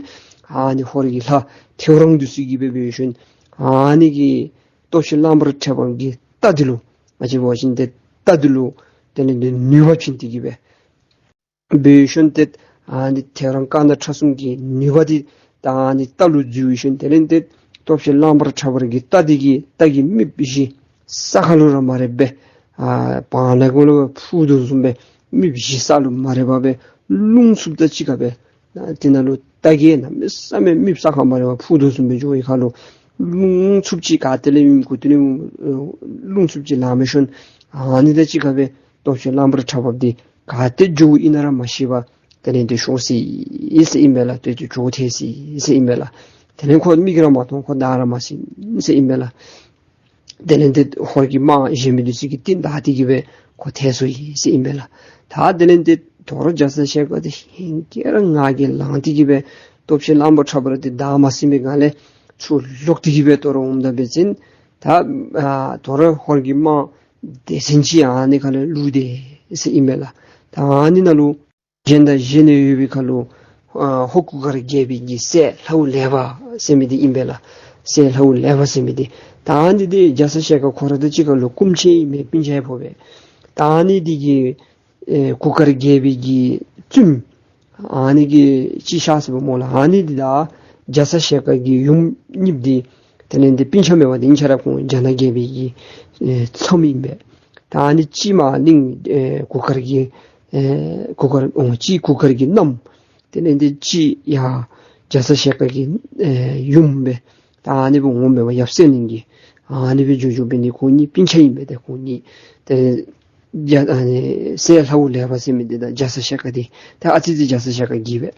ཨ་ནི་ཧོར་གྱི་ལྷ་ཐེའུ་རང་འདི་ཚུ་གིས་སྦེ་འབད་ཞིནམ་ཨ་ནི་གི་སྟོབས་ཆེན་གླང་པོ་ཁྲ་འབར་གྱི་རྟ་འདི་ལུ་ང་བཅས་འབད་བ་ཅིན་ཏེ་རྟ་འདི་ལུ་དེ་ལས་ཏེ་ནུས་པ་བྱིན་ཏེ་གིས་སྦེ་འབད་ཞིནམ་ཏེ་ཨ་ནི་ཐེའུ་རང་རྐང་སྣ་ཁྲ་གསུམ་གྱི་ནུས་པ་འདི་ད་ཨ་ནི་རྟ་ལུ་འཛུལ་ཞིནམ་དེ་ལས་ཏེ་སྟོབས་ཆེན་གླང་པོ་ཁྲ་འབར་གྱི་རྟ་འདི་གིས་རྟ་གི་རྨིགཔ་བཞི་ས་ཁར་ལུ་ར་མ་རེག་པར་ཨ་བང་ལ་གུ་ལུ་འཕུར་དོ་བཟུམ་སྦེ་རྨིགཔ་བཞི་ས་ལུ་མ་རེག་པར་སྦེ་རླུང་འཚུབ་དང་གཅིག་ཁར་སྦེ་དེ་ནང་ལུ་རྟ་གིས་གནམ་མེད་ས་མེད་རྨིགཔ་ས་ཁར་མ་རེག་པར་འཕུར་དོ་བཟུམ་སྦེ་འགྱོ་བའི་ཁར་ལུ་རླུང་འཚུབ་ཅིག་ག་ཏེ་ལས་མི་གུ་ཏེ་ལས་རླུང་འཚུབ་ཅིག་ལང་འབད་ཞིནམ་ཨ་ནི་དང་གཅིག་ཁར་སྦེ་སྟོབས་ཆེན་གླང་པོ་ཁྲ་འབར་འདི་ག་ཏེ་འགྱོཝ་ཨིན་ན་ར་མ་ཤེས་པར་དེ་ལས་ཏེ་ཤོར་སོ་ཡི་ཟེར་ཨིན་པས་ལགས། ཏེ་ཏེ་བྱོག་ཐལ་སོ་ཡི་ཟེར་ཨིན་པས་ལགས། དེ་ལས་ཁོ་མིག་ར་མ་མཐོང་ཁོ་བདའ་ར་མ་ཟུན་ཟེར་ཨིན་པས་ལགས། དེ་ལས་ཏེ་ཧོར་གྱི་དམག་གཞན་མི་འདི་ཚུ་གིས་རྟིང་བདའ་སྟེ་གིས་སྦེ་ཁོ་ཐལ་སོ་ཡི་ཟེར་ཨིན་པས་ལགས། ད་དེ་ལས་ཏེ་དོ་རུང་རྒྱ་ཚ་ཞལ་དཀར་འདི་ཧེང་སྐལ་ར་ངར་གྱིས་ལངས་ཏེ་གིས་སྦེ་སྟོབས་ཆེན་གླང་པོ་ཁྲ་འབར་འདི་བདའ་མ་ཟུན་པའི་སྒང་ལས་ཚུར་ལོག་སྟེ་གིས་སྦེ་དོ་རུང་འོངམ་ད་འབད་བ་ཅིན་ད་ཨ་དོ་རུང་ཧོར་གྱི་དམག་སྡེ་ཚན་ཅིག་ཨ་ནི་ཁར་ལུ་ལུས་ཏེ་ཟེར་ཨིན་པས་ལགས། ད་ཨ་ནི་ནང་ལུ་གཞན་དང་གཞན་ནི་ཡོད་པའི་ཁར་ལུ་ཨ་ཧོར་གུར་དཀར་རྒྱལ་པོའི་གི་སྲས་ལྷ་བུ་ལེགས་པ་ཟེར་མི་འདི་ཨིན་པས་ལགས། སྲས་ལྷ་བུ་ལེགས་པ་ཟེར་མི་འདི་ད་ཨ་ནི་འདི་རྒྱ་ཚ་ཞལ་དཀར་ཁོ་ར་དང་གཅིག་ཁར་ལུ་སྐུ་མཆེད་ཨིན་མས། སྤུན་ཆ་ཡང་ཕོག་པས། ད་ཨ་ནི་འདི་གིས་ཨེ་གུར་དཀར་རྒྱལ་པོའི་གི་བཙུནམོ་ཨ་ནི་གི་སྤྱི་ཤ་ཟེར་བ་སྨོ་ལགས། ཨ་ནི་འདི་དང་རྒྱ་ཚ་ཞལ་དཀར་གྱི་ཡུམ་གཉིས་འདི་དེ་ལས་ཏེ་སྤུན་ཆ་མེན་པར་ཏེ་ཨིན་ཆ་ར་ཁོང་རྒྱ་ནག་རྒྱལ་པོའི་གི་ཨེ་ཚ་མོ་ཨིན་པས། ད་ཨ་ནི་གཅིག་མར་གླིང་ཨེ་གུར་དཀར་གྱི་ཨེ་གུར་དཀར་ཨོ་གཅིག་གུར་དཀར་གྱི་མནའམ། དེ་ལས་ཏེ་གཅིག་ཡར་རྒྱ་ཚ་ཞལ་དཀར་གྱི་ཨེ་ཡུམ་སྦེ་ད་ཨ་ནི་སྦེ་འོངམ་མས་པ། ཡབ་སྲས་གླིང་གི་ཨ་ནི་སྦེ་འགྱོ་འགྱོ་འབད་ནི་ཁོང་གཉིས་སྤུན་ཆ་ཨིན་པས། ཏེ་ཁོང་གཉིས་ཏེ་རྒྱ་ཨ་ནི་སྲས་ལྷ་བུ་ལེགས་པ་ཟེར་མི་འདི་དང་རྒྱ་ཚ་ཞལ་དཀར་འདི་ད་ཨ་ཙི་ཙི་རྒྱ་ཚ་ཞལ་དཀར་རྒས་པས།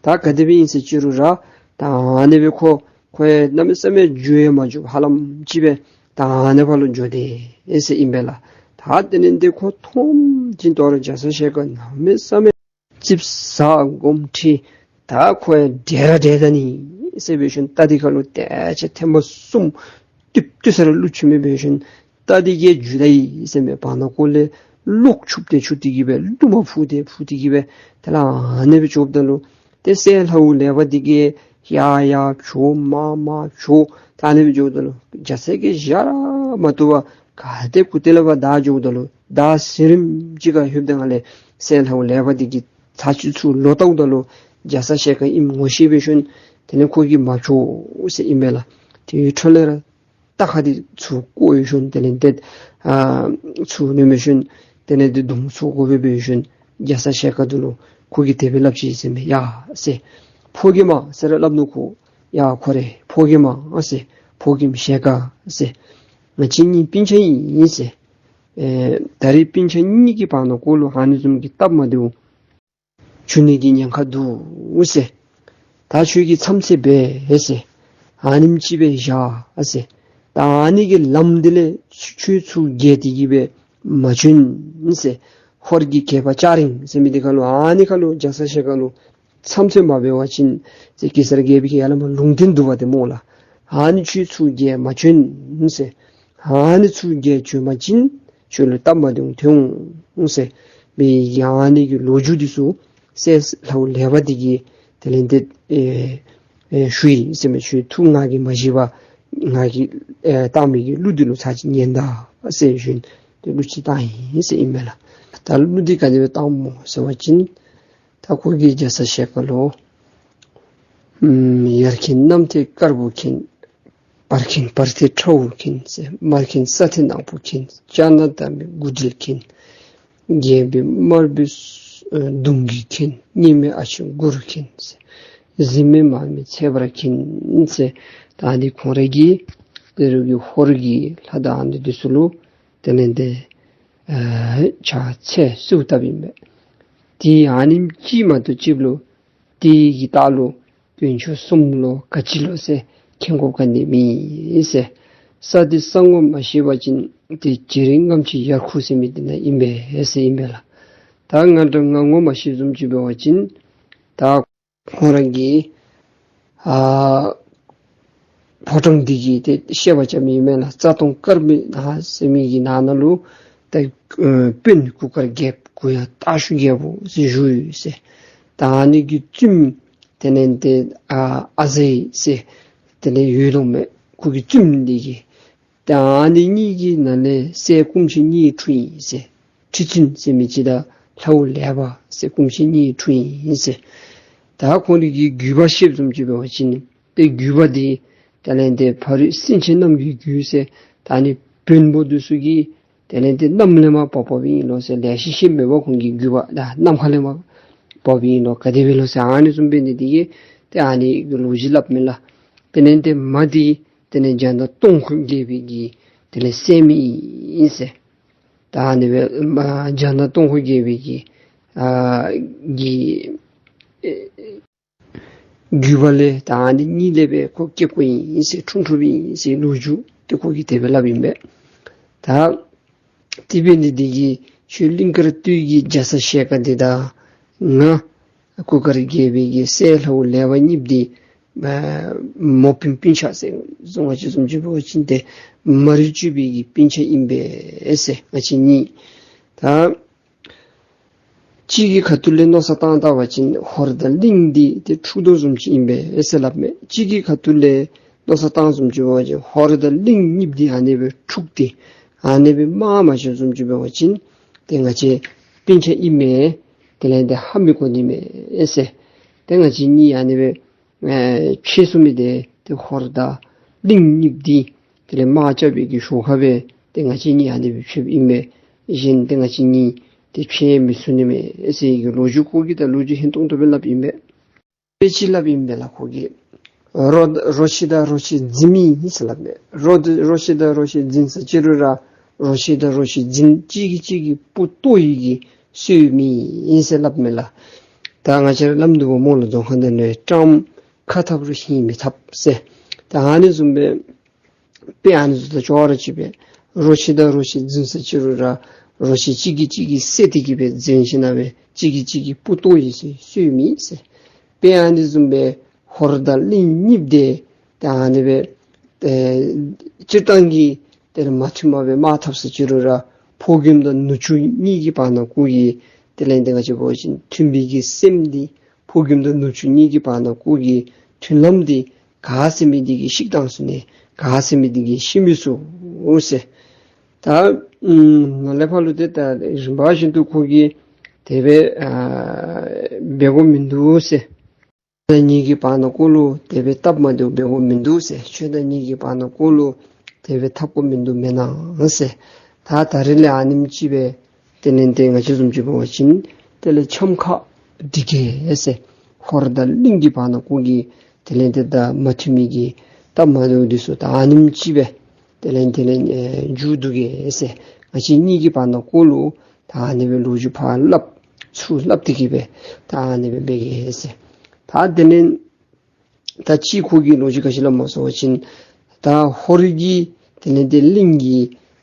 ད་ག་དེ་སྦེ་ཨིན་ཟེར་ཅི་རུང་ར་ད་ཨ་ནི་སྦེ་ཁོ་ཁོ་ཡང་གནམ་མེད་ས་མེད་འགྱོ་ཡང་མ་འགྱོ་ཧ་ལམ་ཅིག་སྦེ་ ད་ཨ་ནི་བ་ལུ་འགྱོ་དེས་ཟེར་ཨིན་པས་ལགས། ད་དེ་ལས་ཏེ་ཁོ་མཐོངམ་ཅིག་ད་རུང་རྒྱ་ཚ་ཞལ་དཀར་གནམ་མེད་ས་མེད་ཙིགཔ་ཟ་དགོངསམ་ཁྲེལ། ད་ཁོ་ཡང་བྲེལ་ར་བྲེལ་ད་ནི་ཟེར་འབད་ཞིནམ་རྟ་འདི་ཁ་ལུ་ཏེ་ཆ་ཐེངས་མ་གསུམ་ཏིབ་ཏིབ་ས་ར་བླུགས་བཅུག་མི་འབད་ཞིནམ་རྟ་འདི་གིས་འཇུ་ད་ཡི་ཟེར་མས། བར་ན་ཁོ་ལས་གློག་འཁྱུག་སྟེ་འཁྱུག་སྟེ་གི་སྦེ་རླུང་མ་འཕུ་སྟེ་འཕུ་སྟེ་གི་སྦེ་དེ་ལས་ཨ་ནི་སྦེ་འགྱོཝ་ད་ལུ་ཏེ་སྲས་ལྷ་བུ་ལེགས་པ་འདི་གིས་ཡར་ཡར་བྱོག་མར་མར་བྱོག། ད་ཨ་ནི་སྦེ་འགྱོཝ་ད་ལུ་རྒྱ་ཚ་གིས་བཞག་ར་མ་བཏུབ་པར་ག་ཏེ་གུ་ཏེ་ལས་ཕར་བདའ་འགྱོཝ་ད་ལུ་བདའ་ཟིན་རནམ་ཅིག་ཁར་ལྷོདཔ་ད་ལས་སྲས་ལྷ་བུ་ལེགས་པ་འདི་གིས་ཚར་གཅིག་ཚུར་ལོག་བལྟཝ་ད་ལུ་རྒྱ་ཚ་ཞལ་དཀར་ཨིནམ་ངོ་ཤེས་འབད་ཞིནམ་དེ་ལས་ཁོ་གིས་མ་བྱོག་ཟེར་ཨིན་པས་ལགས། དེའི་འཕྲོ་ལས་ར་རྟ་ཁ་འདི་ཚུར་བཀོ་ཡི་ཞིནམ་དེ་ལས་ཏེ་ཨ་ཚུར་ནི་འབད་ཞིནམ་དེ་ལས་ཏེ་གདོང་ཚུར་བཀོ་སྦེ་འབད་ཞིནམ་རྒྱ་ཚ་ཞལ་དཀར་འདི་ལུ་ཁོ་གིས་དེ་སྦེ་སླབ་ཅི་ཟེར་མས། ཡ་ཟེར། ཕོ་རྒནམ་ཟེར་ར་སླབ་ནུག་ཁོ། ཡ་ཁོ་རེ་ཕོ་རྒནམ་ཟེར། ཕོ་རྒནམ་ཞལ་དཀར་ཟེར། ང་བཅས་གཉིས་སྤུན་ཆ་ཨིན་ཟེར། ཨེ་ད་རིས་སྤུན་ཆ་གཉིས་ཀྱི་བར་ན་ཁོ་ལུ་ཨ་ནི་བཟུམ་གྱི་སྟབས་མ་བདེཝ་འབྱུང་ནི་གི་ཉེན་ཁ་འདུག་ཟེར། ད་ཁྱོད་ཀྱིས་མཚམས་ཚད་འབད་ཟེར། ཨ་ནེམ་ཅིག་སྦེ་བཞག་ཟེར། ད་ཨ་ནི་གི་ལམ་འདི་ལས་ཁྱོད་ཚུར་བརྒལ་ཏེ་གི་སྦེ་མ་བྱོན་ཟེར། ཧོར་གྱི་རྒྱལ་པོ་ལྕགས་རིང་ཟེར་མི་འདི་ཁ་ལུ་ཨ་ནི་ཁ་ལུ་རྒྱ་ཚ་ཞལ་དཀར་ལུ་མཚམས་ཚད་མ་འབད་བ་ཅིན་ཟེར་གེ་སར་རྒྱལ་པོའི་གི་ཡ་ལ་མ་ལུང་བསྟན་འདུག་པ་དེ་སྨོ་ལགས། ཨ་ནི་ཁྱོད་ཚུར་བརྒལ་མ་བྱོན་ཟེར། ཨ་ནི་ཚུར་བརྒལ་བྱོན་པ་ཅིན་ཁྱོད་ལུ་སྟབས་མ་བདེཝ་ཐོན་འོང་ཟེར་མི་ཡ་ཨ་ནི་གི་ལོ་རྒྱུས་འདི་ཚུ་སྲས་ལྷ་བུ་ལེགས་པ་འདི་གིས་དེ་ལས་ཏེ་ཨེ་ཨེ་ཞུ་ཡི་ཟེར་མས། ཁྱོད་ཐུགས་ང་གིས་མ་བཞེས་པར་ང་གིས་ཨེ་བཏང་མི་གི་གླུ་འདི་ལུ་ཚར་གཅིག་ཉན་ད་ཟེར་ཞུ་ཡི། ཏེ་གླུ་ཅིག་བཏང་ཡི་ཟེར་ཨིན་མས་ལགས། ད་གླུ་འདི་ག་དེ་སྦེ་བཏངམ་སྨོ་ཟེར་བ་ཅིན་ད་ཁོ་གིས་རྒྱ་ཚ་ཞལ་དཀར་ལུ་ཨམ་ཡར་མཁྱེན་གནམ་ཐེལ་དཀར་པོ་མཁྱེན། བར་མཁྱེན་བར་ཐེལ་ཁྲ་བོ་མཁྱེན་ཟེར། མར་མཁྱེན་ས་ཐེལ་ནག་པོ་མཁྱེན། ལྕགས་ནག་དམ་པའི་དགུ་སྒྲིལ་མཁྱེན། རྒྱན་པའི་དམར་པོའི་ཨེ་གདུང་བརྒྱུད་མཁྱེན། གཉེར་མའི་ཨ་ཆེན་གུ་རུ་མཁྱེན་ཟེར། གཟིམ་མེད་མར་མེ་ཚེ་འབར་མཁྱེན་ཟེར། ད་ཨ་ནི་ཁོང་ར་གིས་ཏེ་རོགས་ཀྱི་ཧོར་གྱི་ལྷ་དང་ཨ་ནི་འདི་ཚུ་ལུ་དེ་ལས་ཏེ་ཨེ་ཕྱག་འཚལ་གསོལཝ་བཏབ་ཨིན་པས། ཏེ་ཨ་ནེམ་ཅིག་མ་གཏོགས་ཅིག་ལུ་ཏེ་གི་རྟགས་ལུ་དཀོན་མཆོག་གསུམ་ལོ་ག་ཅི་ལོ་ཟེར་མཁྱེན་དགོཔ་ག་ནི་མེད་ཟེར། ས་འདི་ས་ངོ་མ་ཤེས་པ་ཅིན་ཏེ་བྱེ་རིལ་རྔམ་ཆེ་ཡར་ཁུ་ཟེར་མི་འདི་ནང་ཨིན་པས་ཟེར་ཨིན་པས་ལགས། ད་ང་འདྲ་ང་ངོ་མ་ཤེས་བཟུམ་ཅིག་འབད་བ་ཅིན་ད་ཁོང་ར་གི་ཨ་ཕོ་བྲང་འདི་གི་ཏེ་བཤད་པ་རྐྱབ་མི་ཨིན་མས་ལགས། རྩ་སྟོང་དཀར་མེ་ནག་ཟེར་མི་གི་ནང་ན་ལུ་ཏེ་ཨེ་དཔོན་གུར་དཀར་རྒྱལཔོ་གུ་ཡངས་སྟག་ཞུ་རྒྱལ་པོ་ཟེར་བཞུགས་ཡོད་ཟེར། ད་ཨ་ནི་གི་བཙུནམོ་དེ་ལས་ཏེ་ཨ་ཨ་ཟེ་ཟེར་དེ་ལས་ཡོད་དོ་མས། ཁོ་གི་བཙུནམོ་འདི་གིས་ད་ཨ་ནི་གཉིས་ཀྱི་ནང་ལས་སྲས་སྐུ་མཆེད་གཉིས་འཁྲུངས་ཡི་ཟེར། ཁྲི་བཙུན་ཟེར་མི་ཅིག་དང་ལྷ་བུ་ལེགས་པ་ཟེར་སྐུ་མཆེད་གཉིས་འཁྲུངས་ཡི་ཟེར། ད་ཁོང་ར་གི་རྒྱུད་པ་བཤདཔ་བཟུམ་ཅིག་འབད་བ་ཅིན་ཏེ་རྒྱུད་པ་འདི་དེ་ལས་ཏེ་ཕ་རོལ་སེང་ཆེན་གནམ་གྱི་རྒྱུད་ཟེར་ད་ཨ་ནི་བོན་པོ་འདི་ཚུ་གི་དེ་ལས་ཏེ་གནམ་ལས་མར་བབས་བབསཔ་ཨིན་ལོ་ཟེར། ལེ་ཤ་ཤེས་མེད་པ་ཁོང་གི་རྒྱུད་པ་ད་ནམ་མཁའ་ལས་མར་བབསཔ་ཨིན་ལོ་ག་དེ་སྦེ་ལོ་ཟེར་ཨ་ནི་བཟུམ་འབད་ནི་འདི་གིས་ཏེ་ཨ་ནི་གི་ལོ་རྒྱུས་སླབ་མས་ལགས། དེ་ལས་ཏེ་མ་འདི་དེ་ལས་འཇང་དང་སྟོང་ཁོག་རྒྱལ་པོའི་གི་དེ་ལས་སྲསམོ་ཨིན་ཟེར། ད་ཨ་ནི་སྦེ་མ་འཇང་དང་སྟོང་ཁོག་རྒྱལ་པོའི་གི་ཨ་གི་ཨེ་རྒྱུད་པ་ལས་ད་ཨ་ནི་གཉིས་ལས་སྦེ་ཁོ་སྐྱེས་སྐྱེསཔ་ཨིན་ཟེར་འཁྲུངས་འཁྲུངསཔ་ཨིན་ཟེར་ལོ་རྒྱུས་འདི་ཁོ་གིས་དེ་སྦེ་སླབ་ཨིན་པས། ད་དེ་འབད་ནི་འདི་གིས་ཁྱོད་གླིང་དཀར་སྟོད་ཀྱི་རྒྱ་ཚ་ཞལ་དཀར་འདི་དང་ང་གུར་དཀར་རྒྱལ་པོའི་གི་སྲས་ལྷ་བུ་ལེགས་པ་གཉིས་འདི་ཨ་མོ་སྤུན་སྤུན་ཆ་ཟེར་བཟུམ་ཅིག་བཟུམ་ཅིག་འབད་བ་ཅིན་ཏེ་མ་རིག་ཅུང་བའི་གི་སྤུན་ཆ་ཨིན་པས་ཟེར། ང་བཅས་གཉིས་ད་གཅིག་གི་ཁ་ཐུག་ལས་མནོ་བསམ་བཏང་བལྟ་བ་ཅིན་ཧོར་དང་གླིང་འདི་ཏེ་འཁྲུག་དོ་བཟུམ་ཅིག་ཨིན་པས་ཟེར་སླབ་མས། གཅིག་གི་ཁ་ཐུག་ལས་མནོ་བསམ་བཏང་བཟུམ་ཅིག་འབད་བ་ཅིན་ཧོར་དང་གླིང་གཉིས་འདི་ཨ་ནི་སྦེ་འཁྲུགས་ཏེ་ཨ་ནི་སྦེ་དམག་མ་རྐྱབ་བཟུམ་ཅིག་འབད་བ་ཅིན་ཏེ་ང་བཅས་སྤུན་ཆ་ཨིན་མས། དེ་ལས་ཏེ་ཧ་མི་གོ་ནི་མས་ཟེར། ཏེ་ང་བཅས་གཉིས་ཨ་ནི་སྦེ་ཨེ་ཕྱད་སོང་མི་འདི་ཏེ་ཧོར་དང་གླིང་གཉིས་འདི་དེ་ལས་དམག་རྐྱབ་པའི་གི་ཞོར་ཁར་སྦེ་ཏེ་ང་བཅས་གཉིས་ཨ་ནི་སྦེ་ཕྱདཔ་ཨིན་པས། གཞན་ཏེ་ང་བཅས་གཉིས་ཏེ་ཕྱད་མི་ཚུགས་ནི་མས་ཟེར་གི་ལོ་རྒྱུས་ཁོ་གིས་ད་ལོ་རྒྱུས་ཧན་ཏོང་ཏོ་སྦེ་སླབ་ཨིན་པས། དཔེ་ཅིག་སླབ་ཨིན་པས་ལགས་ཁོ་གིས། རོ་རོ་ཁྱི་དང་རོ་ཁྱི་འཛིང་མི་ཨིན་ཟེར་སླབ་མས། རོ་རོ་ཁྱི་དང་རོ་ཁྱི་འཛིང་ས་ཅི་རུང་ར་རོ་ཁྱི་དང་རོ་ཁྱི་འཛིང་གཅིག་གིས་གཅིག་གི་སྤུ་ཏོག་ཡི་གི་སོ་མི་ཨིན་ཟེར་སླབ་མས་ལགས། ད་ང་བཅས་ར་སླབ་འདུག་པ་སྨོ་ལགས། རྫོང་ཁ་འདི་ནང་སྤྲང་ཁ་འཐབ་རུང་ཧིང་མི་འཐབ་ཟེར། ད་ཨ་ནི་བཟུམ་སྦེ་ དཔེ་ཨ་ནི་ཚུ་དང་ཅོག་ར་གཅིགཔ་སྦེ་རོ་ཁྱི་དང་རོ་ཁྱི་འཛིང་ས་ཅིག་རུང་ར་རོ་ཁྱི་གཅིག་གིས་གཅིག་གི་བསད་དེ་གི་སྦེ་འཛིང་ཞིནམ་ལས་གཅིག་གིས་གཅིག་གི་སྤུ་བཏོག་ཡི་ཟེར་སོ་མི་ཟེར། དཔེ་ཨ་ནི་བཟུམ་སྦེ་ཧོར་དང་གླིང་གཉིསཔོ་དེ་ད་ཨ་ནི་སྦེ་ཨེ་སྤྱིར་བཏང་གི་དེ་ལས་མ་མཐུན་པ་སྦེ་དམག་འཐབ་ས་ཅིག་རུང་ར་ཕོ་རྒནམ་དང་ནུ་གཅུང་གཉིས་ཀྱི་བར་ན་ཁོ་གི་དེ་ལས་དེ་ང་བཅས་འབད་བ་ཅིན་མཐུན་པའི་གི་སེམས་འདི་ཕོ་རྒནམ་དང་ནུ་གཅུང་གཉིས་ཀྱི་བར་ན་ཁོ་གི་མཐུན་ལམ་འདི་ག་ཟེར་མི་འདི་གི་བཤིག་བཏང་ཚུགས་ནི་ག་ཟེར་མི་འདི་གི་ཤི་མི་ཚུགས་ཟེར། ད་ཨམ་ནཱ་ལས་ཕར་ལུ་ཏེ་ད་རིམ་པ་བཞིན་དུ་ཁོ་གིས་དེ་སྦེ་ཨ་འབད་དགོ་མིན་འདུག་ཟེར། ཁྱོད་དང་ངེ་གི་བར་ན་ཁོ་ལུ་དེ་སྦེ་སྟབས་མ་བདེཝ་འབད་དགོ་མིན་འདུག་ཟེར། ཁྱོད་དང་ངེ་གི་བར་ན་ཁོ་ལུ་དེ་སྦེ་འཐབ་དགོ་མིན་འདུག་མེན་ན་ཟེར། ད་ད་རིས་ལས་ཨ་ནེམ་ཅིག་སྦེ་དེ་ལས་ཏེ་ང་བཅས་བཟུམ་ཅིག་འབད་བ་ཅིན་དེ་ལས་འཆམ་ཁ་སྒྲིག་གེ་ཟེར། ཧོར་དང་གླིང་གི་བར་ན་ཁོ་གིས་དེ་ལས་ཏེ་ད་མ་མཐུན་མི་གི་སྟབས་མ་བདེཝ་འདི་ཚུ་ད་ཨ་ནེམ་ཅིག་སྦེ་དེ་ལས་དེ་ལས་ཨེ་མཇུག་བསྡུ་གེ་ཟེར། ང་བཅས་གཉིས་ཀྱི་བར་ན་ཁོ་ལུ་ད་ཨ་ནི་སྦེ་ལོ་རྒྱུས་ཕར་སླབ་ཚུར་སླབ་སྟེ་གི་སྦེ་ད་ཨ་ནི་སྦེ་འབད་གེ་ཟེར། ད་དེ་ལས་ད་ཅི་ཁོ་གིས་ལོ་རྒྱུས་ག་ཅི་སླབ་མས་ཟེར་བ་ཅིན་ད་ཧོར་གྱིས་དེ་ལས་ཏེ་གླིང་གི་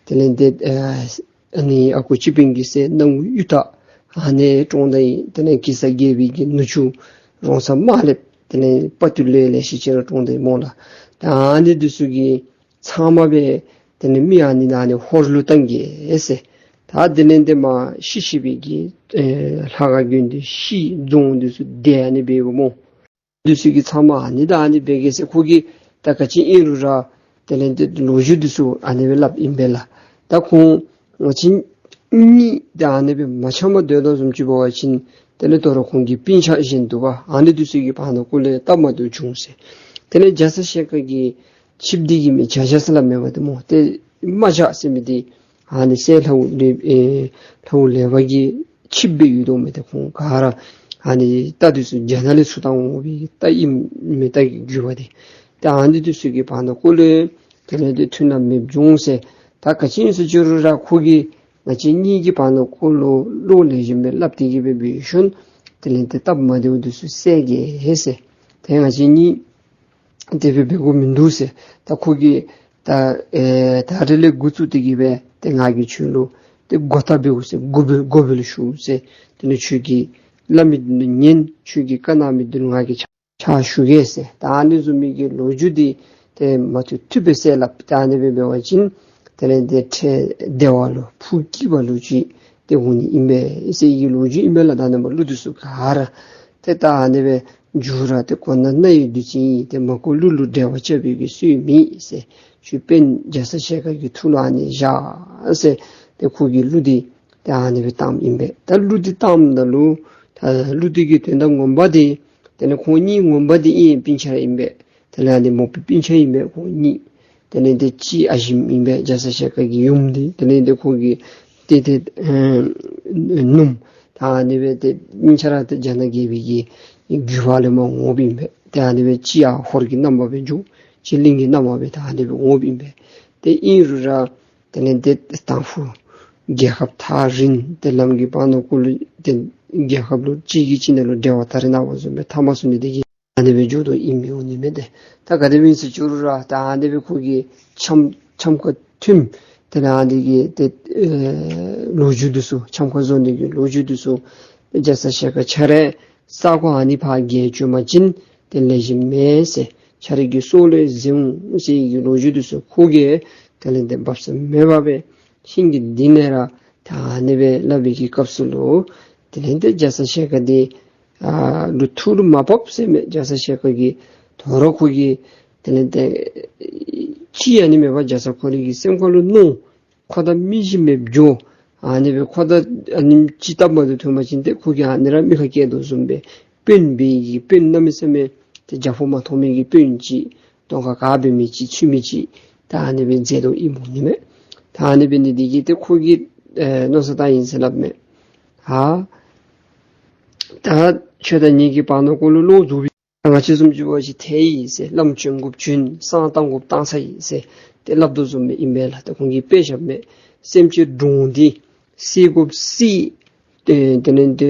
དེ་ལས་ཏེ་ཨ་ཨ་ནི་ཨ་ཁུ་སྤྱི་དཔོན་གྱི་སྲས་སྣང་ངུ་གཡུ་སྟག་ཨ་ནི་བཀྲོངས་ད་ཡི། དེ་ལས་གེ་སར་རྒྱལ་པོའི་གི་ནུ་གཅུང་རོང་ཚ་དམར་ལེབ་དེ་ལས་དཔའ་ཐུལ་ལེ་ལེ་ཤ་ཅིག་ར་བཀྲོངས་ད་ཡི་སྨོ་ལགས། ད་ཨ་ནི་འདི་ཚུ་གི་ཚབ་མ་སྦེ་དེ་ལས་མི་ཨ་ནི་ཨ་ནི་ཧོར་ལུ་བཏང་གེ་ཟེར། ད་དེ་ལས་ཏེ་མ་ཤི་ཤི་བའི་གི་ཨེ་ལྷ་ཁང་དགོན་སྡེ་ཤིང་རྫོང་འདི་ཚུ་དེ་ཨ་ནི་སྦེ་འབདཝ་སྨོ། འདི་ཚུ་གི་ཚབ་མ་ཨ་ནི་དང་ཨ་ནི་འབད་གེ་ཟེར། ཁོ་གིས་ད་ག་ཅི་ཨིན་རུང་ར་དེ་ལས་ཏེ་ལོ་རྒྱུས་འདི་ཚུ་ཨ་ནི་སྦེ་སླབ་ཨིན་པས་ལགས། ད་ཁོང་ང་བཅས་གཉིས་ད་ཨ་ནི་སྦེ་མ་འཆམ་པར་སྡོད་དོ་བཟུམ་ཅིག་འབད་བ་ཅིན་དེ་ལས་དོ་རུང་ཁོང་གི་སྤུན་ཆ་གཞན་འདུག་པ། ཨ་ནི་འདི་ཚུ་གི་བར་ན་ཁོ་ལུ་སྟབས་མ་བདེཝ་བྱུང་ཟེར། དེ་ལས་རྒྱ་ཚ་ཞལ་དཀར་གྱི་ཆིབས་འདི་གི་མི་བྱ་བྱ་ཟེར་སླབ་མས་པ་ཏེ་སྨོ། ཏེ་རྨ་བྱ་ཟེར་མི་འདི་ཨ་ནི་སྲས་ལྷ་བུ་ལེ་ཨེ་ལྷ་བུ་ལེགས་པ་གི་ཆིབས་སྦེ་ཡོད་དོ་མས། ཏེ་ཁོང་ག་ར་ཨ་ནི་རྟ་འདི་ཚུ་རྒྱ་ནག་ལས་ཚུར་བཏང་འོང་བའི་རྟ་ཨིན་མས། རྟ་གི་རྒྱུད་པ་འདི། ཏེ་ཨ་ནི་འདི་ཚུ་གི་བར་ན་ཁོ་ལུ་དེ་ལས་ཏེ་མཐུན་ལམ་མེདཔ་བྱུང་ཟེར། ད་ག་ཅི་ཨིན་ཟེར་ཅི་རུང་ར་ཁོ་གིས་ང་བཅས་གཉིས་ཀྱི་བར་ན་ཁོ་ལུ་བློ་ལེགས་ཤོམ་སྦེ་སླབ་སྟེ་གི་སྦེ་འབད་ཞིནམ་དེ་ལས་ཏེ་སྟབས་མ་བདེཝ་འདི་ཚུ་བསལ་གེ་ཟེར། ཏེ་ང་བཅས་གཉིས་དེ་སྦེ་འབད་དགོ་མིན་འདུག་ཟེར། ད་ཁོ་གིས་ད་ཨེ་ད་རིས་ལས་འགོ་བཙུགས་ཏེ་གི་སྦེ་ཏེ་ང་གིས་ཁྱོད་ལུ་ཏེ་མགུ་བཏགས་འབདཝ་ཟེར། མགུ་འབུལ་མགུ་འབུལ་ཞུ་ཟེར། དེ་ལས་ཁྱོད་ཀྱིས་སླབ་མི་འདི་ལུ་ཉན། ཁྱོད་ཀྱིས་བཀའ་གནང་མི་འདི་ལུ་ང་གིས་ཕྱག་ཕྱག་ཞུ་གེ་ཟེར། ད་ཨ་ནི་བཟུམ་མའི་གི་ལོ་རྒྱུས་འདི་ཏེ་མ་ཐུབ་ཐུབ་སྦེ་བསལ་སླབ། ད་ཨ་ནི་སྦེ་འབད་བ་ཅིན་དེ་ལས་ཏེ་ཁྲལ་བདེ་བ་ལུ་ཕུགས་སྐྱིད་པ་ལུ་ཅིག་ཏེ་འོང་ནི་ཨིན་པས་ཟེར་བའི་གི་ལོ་རྒྱུས་ཨིན་པས་ལགས། ད་ཨ་ནི་མ་ཀླུ་འདི་ཚུ་ག་ར་ཏེ་ད་ཨ་ནི་སྦེ་མཇུག་ར་ཏེ་གོ་ན་རྣ་ཡི་བདུད་རྩི་ཨིན། ཏེ་མ་གོ་ཀླུ་ལུ་འགྲེལ་པ་རྐྱབ་པའི་གི་སྲོལ་མེད་ཟེར། ཁྱོད་དཔོན་རྒྱ་ཚ་ཞལ་དཀར་གྱི་ཐུགས་ལུ་ཨ་ནི་བཞག་ཟེར། ཏེ་ཁོ་གིས་གླུ་འདི་ཏེ་ཨ་ནི་སྦེ་བཏངམ་ཨིན་པས། ད་གླུ་འདི་བཏངམ་ད་ལུ་ད་གླུ་འདི་གི་དོན་དག་ངོ་མ་འདི་དེ་ལས་ཁོང་གཉིས་ངོ་མ་འདི་ཨིན་སྤུན་ཆ་ཨིན་པས། དེ་ལས་ཨ་ནི་མོ་པའི་སྤུན་ཆ་ཨིན་པས་ཁོང་གཉིས། དེ་ལས་ཏེ་གཅིག་ཨ་ཞེམོ་ཨིན་པས་རྒྱ་ཚ་ཞལ་དཀར་གྱི་ཡུམ་འདི། དེ་ལས་ཏེ་ཁོ་གི་ཏེ་ཏེ་ཨེ་ནུམོ་ད་ཨ་ནི་སྦེ་ཏེ་གཉིས་ཆ་ར་ཏེ་རྒྱ་ནག་རྒྱལ་པོའི་གི་རྒྱུད་པ་ལས་མར་འོངམ་ཨིན་པས། ཏེ་ཨ་ནི་སྦེ་གཅིག་ཡར་ཧོར་གྱི་མནའམ་སྦེ་འགྱོ། གཅིག་གླིང་གི་མནའམ་སྦེ་ད་ཨ་ནི་སྦེ་འོངམ་ཨིན་པས། ཏེ་ཨིན་རུང་ར་དེ་ལས་ཏེ་དང་ཕུ་རྒྱལ་ཁབ་ཐག་རིང་། ཏེ་ལམ་གྱི་བར་ན་ཁོ་ལུ་ཏེ་རྒྱལ་ཁབ་ལུ་གཅིག་གིས་གཅིག་ནང་ལུ་འབྲེལ་བ་ད་རེས་ནངས་པ་བཟུམ་སྦེ་འཐབ་མ་ཚུགས་ནི་དེ་གིས་ཨ་ནི་སྦེ་འགྱོ་དོ་ཨིནམ་འོང་ནི་མས། ཏེ་ད་ག་དེ་སྦེ་ཨིན་ཟེར་ཅི་རུང་ར་ད་ཨ་ནི་སྦེ་ཁོ་གིས་འཆམ་འཆམ་ཁ་མཐུནམ་དེ་ལས་ཨ་ནི་གི་ཏེ་ཨེ་ལོ་རྒྱུས་འདི་ཚུ་འཆམ་ཁ་བཟོ་ནི་གི་ལོ་རྒྱུས་འདི་ཚུ་རྒྱ་ཚ་ཞལ་དཀར་ཁྱོད་ར་ས་གོ་ཨ་ནི་ཕར་བརྒལ་བཅུག་པ་ཅིན་ཏེ་ལེགས་ཤོམ་མེད་ཟེར། ཁྱོད་ར་གི་སྲོག་ལུ་གཟིགས་འོང་ཟེར་བའི་གི་ལོ་རྒྱུས་འདི་ཚུ་ཁོ་གིས་དེ་ལས་ཏེ་སྦ་གསང་མེད་པར་སྦེ་ཤིང་གི་ལྡིང་ནང་ར་ད་ཨ་ནི་སྦེ་སླབ་པའི་གི་སྐབས་སུ་ལུ་དེ་ལས་ཏེ་རྒྱ་ཚ་ཞལ་དཀར་འདི་ཨ་ལུ་ཐུགས་ལུ་མ་བབ་ཟེར་མས། རྒྱ་ཚ་ཞལ་དཀར་གྱིས་དོ་རུང་ཁོ་གིས་དེ་ལས་ཏེ་ཅི་ཡང་ནི་མེད་པར་རྒྱ་ཚ་ཁོ་རའི་གི་སེམས་ཁ་ལུ་མནོ། ཁོ་དང་མི་གཞན་མེདཔ་འགྱོ། ཨ་ནི་སྦེ་ཁོ་དང་ཨ་ནེམ་ཅིག་སྟབས་མ་བདེཝ་ཐོན་པ་ཅིན་ཏེ་ཁོ་གིས་ཨ་ནི་ར་མི་ཁ་སྐྱེ་དོ་བཟུམ་སྦེ་དཔོན་འབད་བའི་གི་དཔོན་གནམ་མེད་ས་མེད་ཏེ་རྒྱ་ཕོ་མ་མཐོང་མི་གི་དཔོན་ཅིག་གདོང་ཁར་ག་འབད་མི་ཅིག་ཚུད་མི་ཅིག་ད་ཨ་ནི་སྦེ་མཛད་དོ་ཨིནམ་འོང་ནི་མས། ད་ཨ་ནི་འབད་ནི་འདི་གིས་ཏེ་ཁོ་གིས་ཨེ་མནོ་བསམ་བཏང་ཡི་ཟེར་སླབ་མས། ཧ། ད་ཁྱོད་དང་ངེ་གི་བར་ན་ཁོ་ལུ་བློ་རྫོགས་པའི། ང་བཅས་བཟུམ་ཅིག་འབད་བ་ཅིན་ཐལ་ཡི་ཟེར། བླམ་བྱོན་དགོཔ་བྱོན། བསང་བཏང་དགོཔ་བཏང་ཚར་ཡི་ཟེར། ཏེ་སླབ་དོ་བཟུམ་སྦེ་ཨིན་པས་ལགས། ད་ཁོང་གིས་དཔེ་བཞགཔ་མས། སེམས་ཅན་འདྲོངས་ཏེ་བསད་དགོཔ་བསད། ཏེ་དེ་ལས་ཏེ་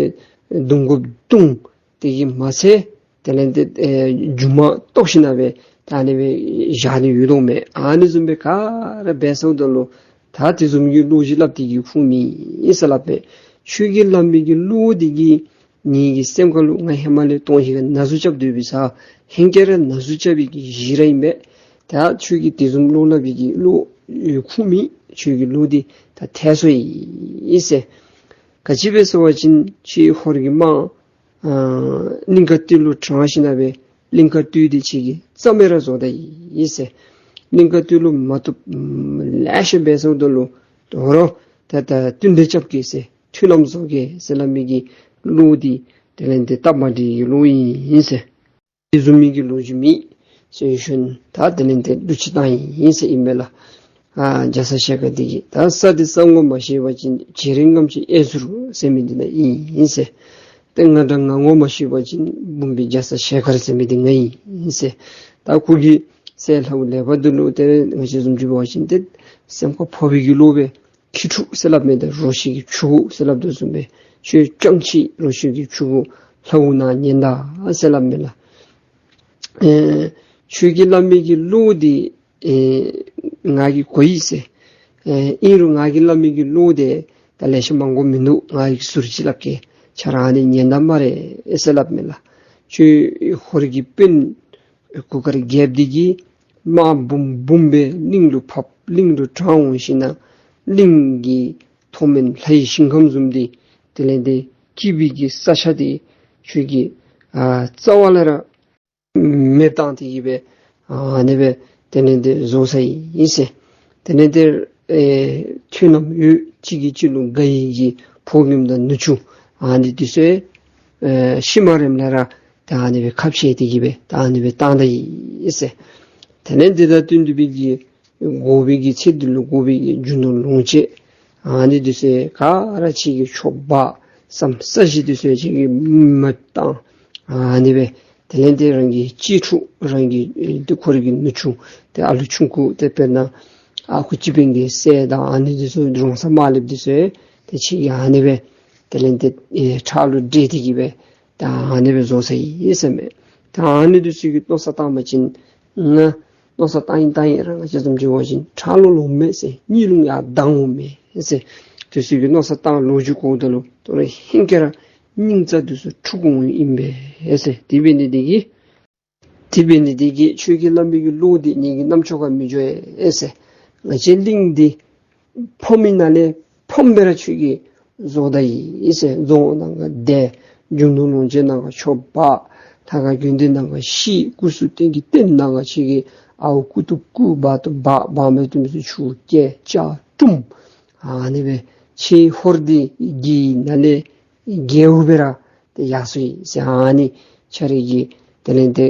བརྡུང་དགོཔ་བརྡུང་། དེ་གིས་མ་ཚད་དེ་ལས་ཏེ་ཨེ་རྒྱུ་མ་གཏོགས་ཞིནམ་ལས་ ད་ཨ་ནི་སྦེ་བཞག་ནི་ཡོད་དོ་མས། ཨ་ནི་བཟུམ་སྦེ་ག་ར་འབད་སོངམ་ད་ལུ་ད་དེ་བཟུམ་གྱི་བློ་ཅིག་སླབ་སྟེ་གིས་ཁུངས་མེད་ཟེར་སླབ་མས། ཁྱོད་ཀྱིས་སླབ་མི་གི་བློ་འདི་གིས་ངེ་གི་སེམས་ཁ་ལུ་ང་ཧེ་མ་ལས་དོན་ཧིང་ག་ན་ཟུག་རྐྱབ་སྡོད་པའི་ས་ཧེང་སྐལ་ར་ན་ཟུག་རྐྱབ་པའི་གི་གཞི་ར་ཨིན་པས། ད་ཁྱོད་ཀྱིས་དེ་བཟུམ་བློ་སླབ་པའི་གི་བློ་ཁུངས་མེད། ཁྱོད་ཀྱི་བློ་འདི་ད་ཐལ་སོ་ཡི་ཟེར། ག་ཅི་སྦེ་ཟེར་བ་ཅིན་ཁྱོད་ཧོར་གྱི་དམག་ཨ་གླིང་དཀར་སྟོད་ལུ་དྲངས་ཞིནམ་ལས་གླིང་དཀར་སྟོད་འདི་ཁྱོད་ཀྱིས་རྩ་མེད་ར་བཟོ་ད་ཡི་ཟེར། གླིང་དཀར་སྟོད་ལུ་མ་བཏུབ་ལེ་ཤ་འབད་སོངམ་ད་ལུ་དོ་རུང་ད་ད་བསྟུན་གྲོས་རྐྱབ་གེ་ཟེར། མཐུན་ལམ་བཟོ་གེ་ཟེར་སླབ་མི་གི་བློ་འདི་དེ་ལས་འདི་སྟབས་མ་བདེ་བའི་བློ་ཨིན་ཟེར། དེ་བཟུམ་མའི་གི་ལོ་རྒྱུས་མེད་ཟེར་ཞུ་ནི། ད་དེ་ལས་འདི་བསྡུ་ཅིག་བཏང་ཡི་ཟེར་ཨིན་མས་ལགས། ཨ་རྒྱ་ཚ་ཞལ་དཀར་འདི་གིས་ད་ས་འདི་ས་ངོ་མ་ཤེས་པ་ཅིན་བྱེ་རིང་ངམ་ཅིག་ཨེ་ཟུར་ཟེར་མི་འདི་ནཱ་ཨིན་ཟེར། ཏེ་ང་འདྲ་ང་ངོ་མ་ཤེས་པ་ཅིན་འབུམ་པའི་རྒྱ་ཚ་ཞལ་དཀར་ཟེར་མི་འདི་ང་ཨིན་ཟེར། ད་ཁོ་གིས་ཟེར་སླབ་ལས་པ་འདི་ལུ་ཏེ་ང་བཅས་བཟུམ་ཅིག་འབད་བ་ཅིན་ཏེ་སེམས་ཁར་ཕོག་པའི་གི་བློ་སྦེ་ཁྱི་ཕྲུག་ཟེར་སླབ་མི་འདི་རོ་ཁྱི་གི་ཕྲུ་གུ་ཟེར་སླབ་དོ་བཟུམ་སྦེ་ཁྱོད་སྤྱང་ཁྱི་རོ་ཁྱི་གི་ཕྲུ་གུ་ལྷ་འུ་ནང་ཉན་ད་ཟེར་སླབ་མས་ལགས། ཨེ་ཁྱོད་ཀྱིས་སླབ་མི་གི་བློ་འདི་ཨེ་ང་གིས་གོ་ཡི་ཟེར། ཨེ་ཨིན་རུང་ང་གིས་སླབ་མི་གི་བློ་འདི་ད་ལེ་ཤ་མང་པོ་མིན་འདུག། ང་གིས་ཟུར་ཅིག་སླབ་གེ། ཁྱོད་ར་ཨ་ནི་ཉན་ད་སྨ་རེ་ཟེར་སླབ་མས་ལགས། ཁྱོད་ཧོར་གྱི་དཔོན་གུར་དཀར་རྒྱལཔོ་འདི་གིས་དམག་འབུམ་འབུམ་སྦེ་གླིང་ལུ་ཕབ། གླིང་ལུ་དྲངས་འོང་ཞིནམ་ལས་གླིང་གི་མཐོ་དམན་ལྷའི་ཞིང་ཁམས་བཟུམ་འདི་དེ་ལས་འདི་སྐྱིད་པའི་གི་ས་ཆ་འདི་ཁྱོད་ཀྱིས་ཨ་རྩ་བ་ལས་ར་མེདཔ་བཏང་སྟེ་གིས་སྦེ་ཨ་ནི་སྦེ་དེ་ལས་འདི་བཟོ་ཚར་ཡི་ཟེར། དེ་ལས་འདི་ཨེ་མཐུན་ལམ་ཡོད། གཅིག་གིས་གཅིག་ལུ་དགའ་བའི་གི་ཕོ་རྒནམ་དང་ནུ་གཅུང་ཨ་ནི་འདི་ཚུ་ཨེ་ཤུལ་མ་རནམ་ལས་ར་ད་ཨ་ནི་སྦེ་ཁ་བཤད་དེ་གིས་སྦེ་ད་ཨ་ནི་སྦེ་བཏང་ད་ཡི་ཟེར། དེ་ལས་འདི་དང་བསྟུན་ཏེ་སྦེ་གི་དགོ་པའི་གི་ཚེ་འདི་ལུ་དགོ་པའི་གི་རྒྱུ་ནོར་ལོངས་སྤྱོད་ཨ་ནི་འདི་ཚུ་ག་ར་ཁྱོད་ཀྱིས་འཕྱོག་འབག། ས་ས་གཞི་འདི་ཚུ་ཁྱོད་ཀྱིས་མེདཔ་བཏང་། ཨ་ནི་སྦེ་དེ་ལས་འདི་རང་གི་གཅེས་ཕྲུག་རང་གི་ཨེ་འདི་ཁོ་རའི་གི་ནུ་གཅུང་ཏེ་ཨ་ལུ་ཆུང་ཀུ་ཏེ་དཔེར་ན་ཨ་ཁུ་སྤྱི་དཔོན་གྱི་སྲས་དང་ཨ་ནི་འདི་ཚུ་རོང་ཚ་དམར་ལེབ་འདི་ཚུ་ཏེ་ཁྱོད་ཀྱིས་ཨ་ནི་སྦེ་དེ་ལས་འདི་ཨེ་ཁྲག་ལུ་འདྲེས་ཏེ་གིས་སྦེ་ད་ཨ་ནི་སྦེ་བཟོ་ཚར་ཡི་ཟེར་མས། ད་ཨ་ནི་འདི་ཚུ་གི་མནོ་བསམ་བཏང་པ་ཅིན་ང་མནོ་བསམ་བཏང་ཡི་བཏང་ཡི་ར་ང་བཅས་བཟུམ་ཅིག་འབད་བ་ཅིན་ཁྲག་ལུ་ལོང་མས་ཟེར། གཉིད་ལུ་ཡར་ལྡང་འོང་མས་ཟེར། འདི་ཚུ་གི་མནོ་བསམ་བཏང་ལོ་རྒྱུས་གོཝ་ད་ལུ་དོ་རུང་ཧེང་སྐལ་ར་སྙིང་རྩ་འདི་ཚུ་འཁྲུགས་འོང་ཨིན་པས་ཟེར། དེ་འབད་ནི་འདི་གིས་དེ་འབད་ནི་འདི་གིས་ཁྱོད་ཀྱིས་སླབ་མི་གི་བློ་འདི་ངེ་གི་རྣམ་ཅོག་ཁར་མི་འགྱོ་ཨེ་ཟེར། ང་བཅས་གླིང་འདི་ཕམ་མི་ནང་ལས་ཕམ་སྦེ་ར་ཁྱོད་ཀྱིས་བཟོ་ད་ཡི་ཟེར། རྫོང་ནང་ཁར་བསྡད། རྒྱུ་ནོར་ལོངས་སྤྱོད་ནང་ཁར་འཕྱོག་འབག། ལྷ་ཁང་དགོན་སྡེ་ནང་ཁར་བཤིག། སྐུ་གསུང་ཐུགས་ཀྱི་རྟེན་ནང་ཁར་ཁྱོད་ཀྱིས་ཨརཝ་རྐུ་བཏུབ་རྐུ། འབག་བཏུབ་འབག། འབག་མ་བཏུབ་མི་ཚུ་ཆུ་བཀལ་ལྕགས་བཀྲུམ། ཨ་ནི་སྦེ་ཁྱོད་ཧོར་འདི་གི་ནང་ལས་རྒྱལཔོ་སྦེ་ར་ཏེ་ཡར་སོང་ཡི་ཟེར། ཨ་ནི་ཁྱོད་རའི་གི་དེ་ལས་འདི་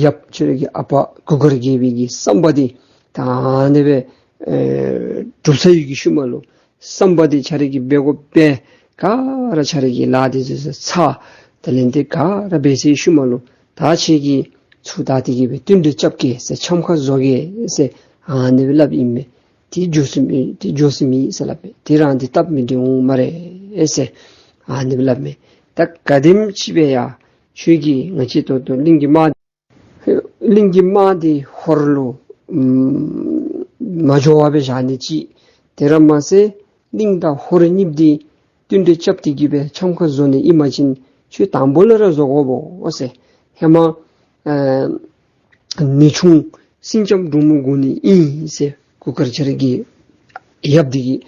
ཡབ་ཁྱོད་རའི་གི་ཨ་པ་གུར་དཀར་རྒྱལ་པོའི་གི་བསམ་པ་འདི་ད་ཨ་ནི་སྦེ་ཨེ་འགྲུབ་ཚར་བའི་གི་ཤུལ་མ་ལུ་བསམ་པ་འདི་ཁྱོད་རའི་གིས་འབད་དགོཔ་འབད། ག་ར་ཁྱོད་རའི་གི་ལཱ་འདི་ཚུ་ཚར། དེ་ལས་འདི་ག་ར་འབད་ཚར་བའི་ཤུལ་མ་ལུ་ད་ཁྱོད་ཀྱིས་ཚུར་ད་འདི་གིས་སྦེ་བསྟུན་གྲོས་རྐྱབ་གེ་ཟེར། འཆམ་ཁ་བཟོ་གེ་ཟེར་ཨ་ནི་སྦེ་སླབ་ཨིན་མས། དེ་འགྱོ་ས་མེད། དེ་འགྱོ་ས་མེད་ཟེར་སླབ་མས། དེ་རང་འདི་སྟབས་མི་བདེ་འོང་སྨ་རེ་ཟེར་ཨ་ནི་སྦེ་སླབ་མས། ད་ག་དེམ་ཅིག་སྦེ་ཡང་ཁྱོད་ཀྱིས་ང་བཅས་ད་ལྟོ་གླིང་གི་དམག་གླིང་གི་དམག་འདི་ཧོར་ལུ་ཨམ་མ་འགྱོ་བར་སྦེ་བཞག་ནི་ཅིག། དེ་ར་མ་ཚད་གླིང་དང་ཧོར་གཉིསཔོ་འདི་བསྟུན་གྲོས་རྐྱབ་སྟེ་གིས་སྦེ་འཆམ་ཁ་བཟོ་ནི་ཨིན་པ་ཅིན་ཁྱོད་དང་པོ་ལས་ར་བཟོ་དགོ་པས་ཟེར། ཧེ་མ་ཨེ་ནེའུ་ཆུང་སེང་ལྕམ་འབྲུག་མོ་དགོ་ནི་ཨིན་ཟེར། གུར་དཀར་ཁྱོད་རའི་གི་ཡབ་འདི་གིས་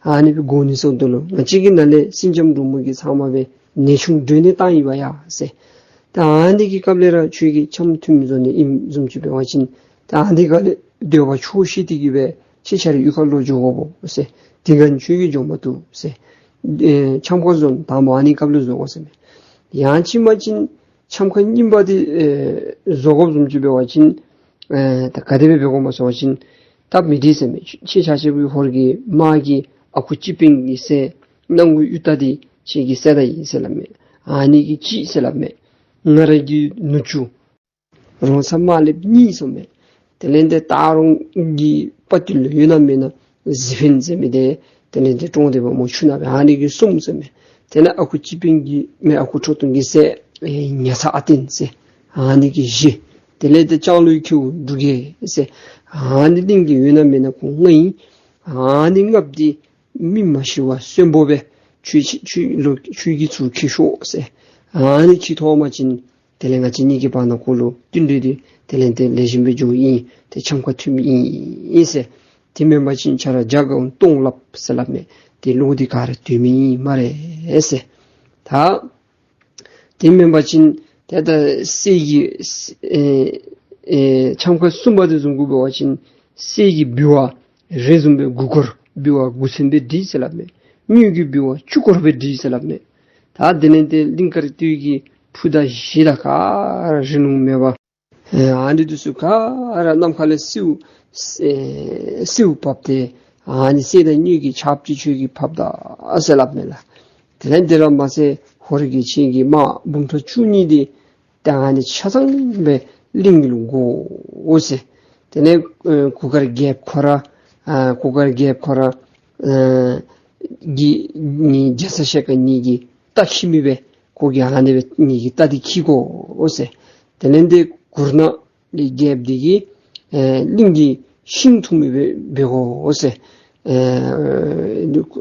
ཨ་ནི་སྦེ་དགོ་ནི་ཟེརཝ་ད་ལུ་ང་བཅས་ཀྱི་ནང་ལས་སེང་ལྕམ་འབྲུག་མོ་གིས་ཚབ་མ་སྦེ་ནེའུ་ཆུང་སྒྲོན་ནི་བཏང་ཡི་བ་ཡ་ཟེར། ད་ཨ་ནི་གི་སྐབས་ལས་ར་ཁྱོད་ཀྱིས་འཆམ་མཐུནམ་བཟོ་ནི་ཨིནམ་བཟུམ་ཅིག་འབད་བ་ཅིན་ད་ཨ་ནི་ག་ལས་འདོད་པ་ཆོག་ཤེས་ཏེ་གིས་སྦེ་ཁྱོད་ཁྱོད་རའི་གཡུས་ཁར་ལོག་འགྱོ་དགོ་པས་ཟེར། དེ་སྒང་ཁྱོད་ཀྱིས་འགྱོ་མ་བཏུབ་ཟེར། ཨེ་འཆམ་ཁ་བཟོ་ནི་དང་པ་ཨ་ནི་སྐབས་ལུ་བཟོ་དགོ་ཟེར་མས། ཡང་ཅིན་མ་ཅིན་འཆམ་ཁ་གཉིས་པ་འདི་ཨེ་བཟོ་དགོཔ་བཟུམ་ཅིག་འབད་བ་ཅིན་ཨེ་ད་ག་དེ་སྦེ་འབད་དགོཔ་སྨོ་ཟེར་བ་ཅིན་སྟབས་མི་བདེ་ཟེར་མས། ཁྱོད་ཁྱོད་ཆ་ཁྱབ་ཀྱིས་ཧོར་གྱི་དམག་གི་ཨ་ཁུ་སྤྱི་དཔོན་གྱི་སྲས་སྣང་ངུ་གཡུ་སྟག་འདི་ཁྱོད་ཀྱིས་བསད་ད་ཡི་ཟེར་སླབ་མས། ཨ་ནི་གིས་གཅིག་ཟེར་སླབ་མས། ང་ར་གི་ནུ་གཅུང་རོང་ཚ་དམར་ལེབ་གཉིས་ཟེར་མས། དེ་ལས་འདི་སྟག་རོང་གི་དཔའ་བརྟུལ་ལུ་ཡོད་ན་མེད་ན་གཟིག་འཕེན་ཟེར་མི་འདི་དེ་ལས་འདི་གྲོང་སྡེ་པ་མོ་ཆུང་ནང་སྦེ་ཨ་ནི་གིས་གསུམ་ཟེར་མས། དེ་ལས་ཨ་ཁུ་སྤྱི་དཔོན་གྱི་མེན་ཨ་ཁུ་ཁྲོ་ཐུང་གི་སྲས་ཨེ་ཉ་ཚ་ཨ་བརྟན་ཟེར་ཨ་ནི་གིས་བཞི། དེ་ལས་ཏེ་ལྕང་ལོའི་ཁྱེའུ་འབྲུག་རྒྱལ་ཟེར། ཨ་ནི་གླིང་གི་ཡོད་ན་མེད་ན་ཁོང་ལྔ་ཨིན། ཨ་ནི་ལྔཔོ་འདི་མི་མ་ཤི་བར་གསོན་པོ་སྦེ་ཆོས་ཆོས་ལུ་ཆོས་ཀྱི་ཚུལ་འཁྱིད་ཤོག་ཟེར། ཨ་ནི་འཁྱིད་ཐོབ་པ་ཅིན་དེ་ལས་ང་བཅས་གཉིས་ཀྱི་བར་ན་ཁོ་ལུ་བསྟུན་གྲོས་འདི་དེ་ལས་ཏེ་ལེགས་ཤོམ་སྦེ་འགྱོཝ་ཨིན། ཏེ་འཆམ་ཁ་མཐུནམ་ཨིན་ཟེར། དེ་མེན་པ་ཅིན་ཁྱོད་ར་རྒྱ་གར་གཏོང་སླབ་ཟེར་སླབ་མས། དེ་བློ་འདི་ག་ར་འདོད་མི་ཨིན་སྨ་རེ་ཟེར། ད་དེ་མེན་པ་ཅིན་ཏེ་ད་སྲས་ཀྱི་ཨེ་ཨེ་འཆམ་ཁ་གསུམ་པ་དེ་བཟུམ་གུ་འབད་བ་ཅིན་སྲས་ཀྱི་འབུལ་བ་རེ་བཟུམ་སྦེ་དགུ་སྐོར། འབུལ་བ་དགུ་ཚན་སྦེ་སྒྲིག་ཟེར་སླབ་མས། དངུལ་གྱི་འབུལ་བ་བཅུ་སྐོར་སྦེ་སྒྲིག་ཟེར་སླབ་མས། ད་དེ་ལས་ཏེ་གླིང་དཀར་སྟོད་ཀྱི་ཕུ་དང་གཞི་དང་ག་ར་རི་ལུང་མེད་པར་ཨེ་ཨ་ནི་འདི་ཚུ་ག་ར་ནམ་མཁའ་ལས་སེརཝ་ཨེ་སེརཝ་བབས་ཏེ་ཨ་ནི་གསེར་དང་དངུལ་གྱི་ཆརཔ་ཅིག་ཁྱོད་ཀྱིས་ཕབ་ད་ཟེར་སླབ་མས་ལགས། དེ་ལས་དེ་ར་མ་ཚད་ཧོར་གྱི་ཁྱེད་ཀྱི་དམག་འབུམ་ཕྲག་བཅུ་གཉིས་འདི་ད་ཨ་ནི་ཆ་ཚང་སྦེ་གླིང་ལུ་བགོ་འོང་ཟེར། དེ་ལས་ཨེ་གུར་དཀར་རྒྱལཔོ་ཁོ་ར་ཨ་གུར་དཀར་རྒྱལཔོ་ཁོ་ར་ཨ་གི་ནི་རྒྱ་ཚ་ཞལ་དཀར་གཉིས་ཀྱི་རྟ་འཁྱིད་མི་སྦེ་ཁོ་གིས་ཨ་ནི་སྦེ་ངེ་གི་རྟ་འདི་འཁྱིད་དགོ་ཟེར། དེ་ལས་ཏེ་གུར་ནག་གི་རྒྱལཔོ་འདི་གིས་ཨེ་གླིང་གི་ཤིང་འཐུ་མི་སྦེ་འབད་དགོ་ཟེར། ཨེ་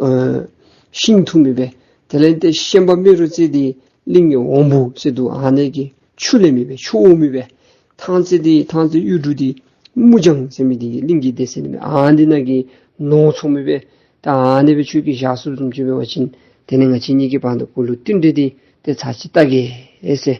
ཨེ་ཤིང་འཐུ་མི་སྦེ། དེ་ལས་ཏེ་ཤན་པ་རྨེ་རུ་རྩེ་འདི་གླིང་གི་དབང་པོ་ཟེར་འདུག། ཨ་ནི་གི་ཆུ་ལེན་མི་སྦེ་ཆུ་འོ་མི་སྦེ། ཐང་རྩེ་འདི་ཐང་རྩེ་གཡུ་འབྲུག་འདི་མུ་ལྗང་ཟེར་མི་འདི་གིས་གླིང་གི་སྡེ་ཚན་མི་ཨ་ནི་ནང་གི་ནོར་འཚོ་མི་སྦེ། ད་ཨ་ནི་སྦེ་ཁྱོད་ཀྱིས་བཞག་ཚུགསཔ་བཟུམ་ཅིག་འབད་བ་ཅིན་དེ་ནི་ང་བཅས་གཉིས་ཀྱི་བར་ན་ཁོ་ལུ་བསྟུན་གྲོས་འདི་ཏེ་ཚར་གཅིག་བལྟ་གེ་ཟེར།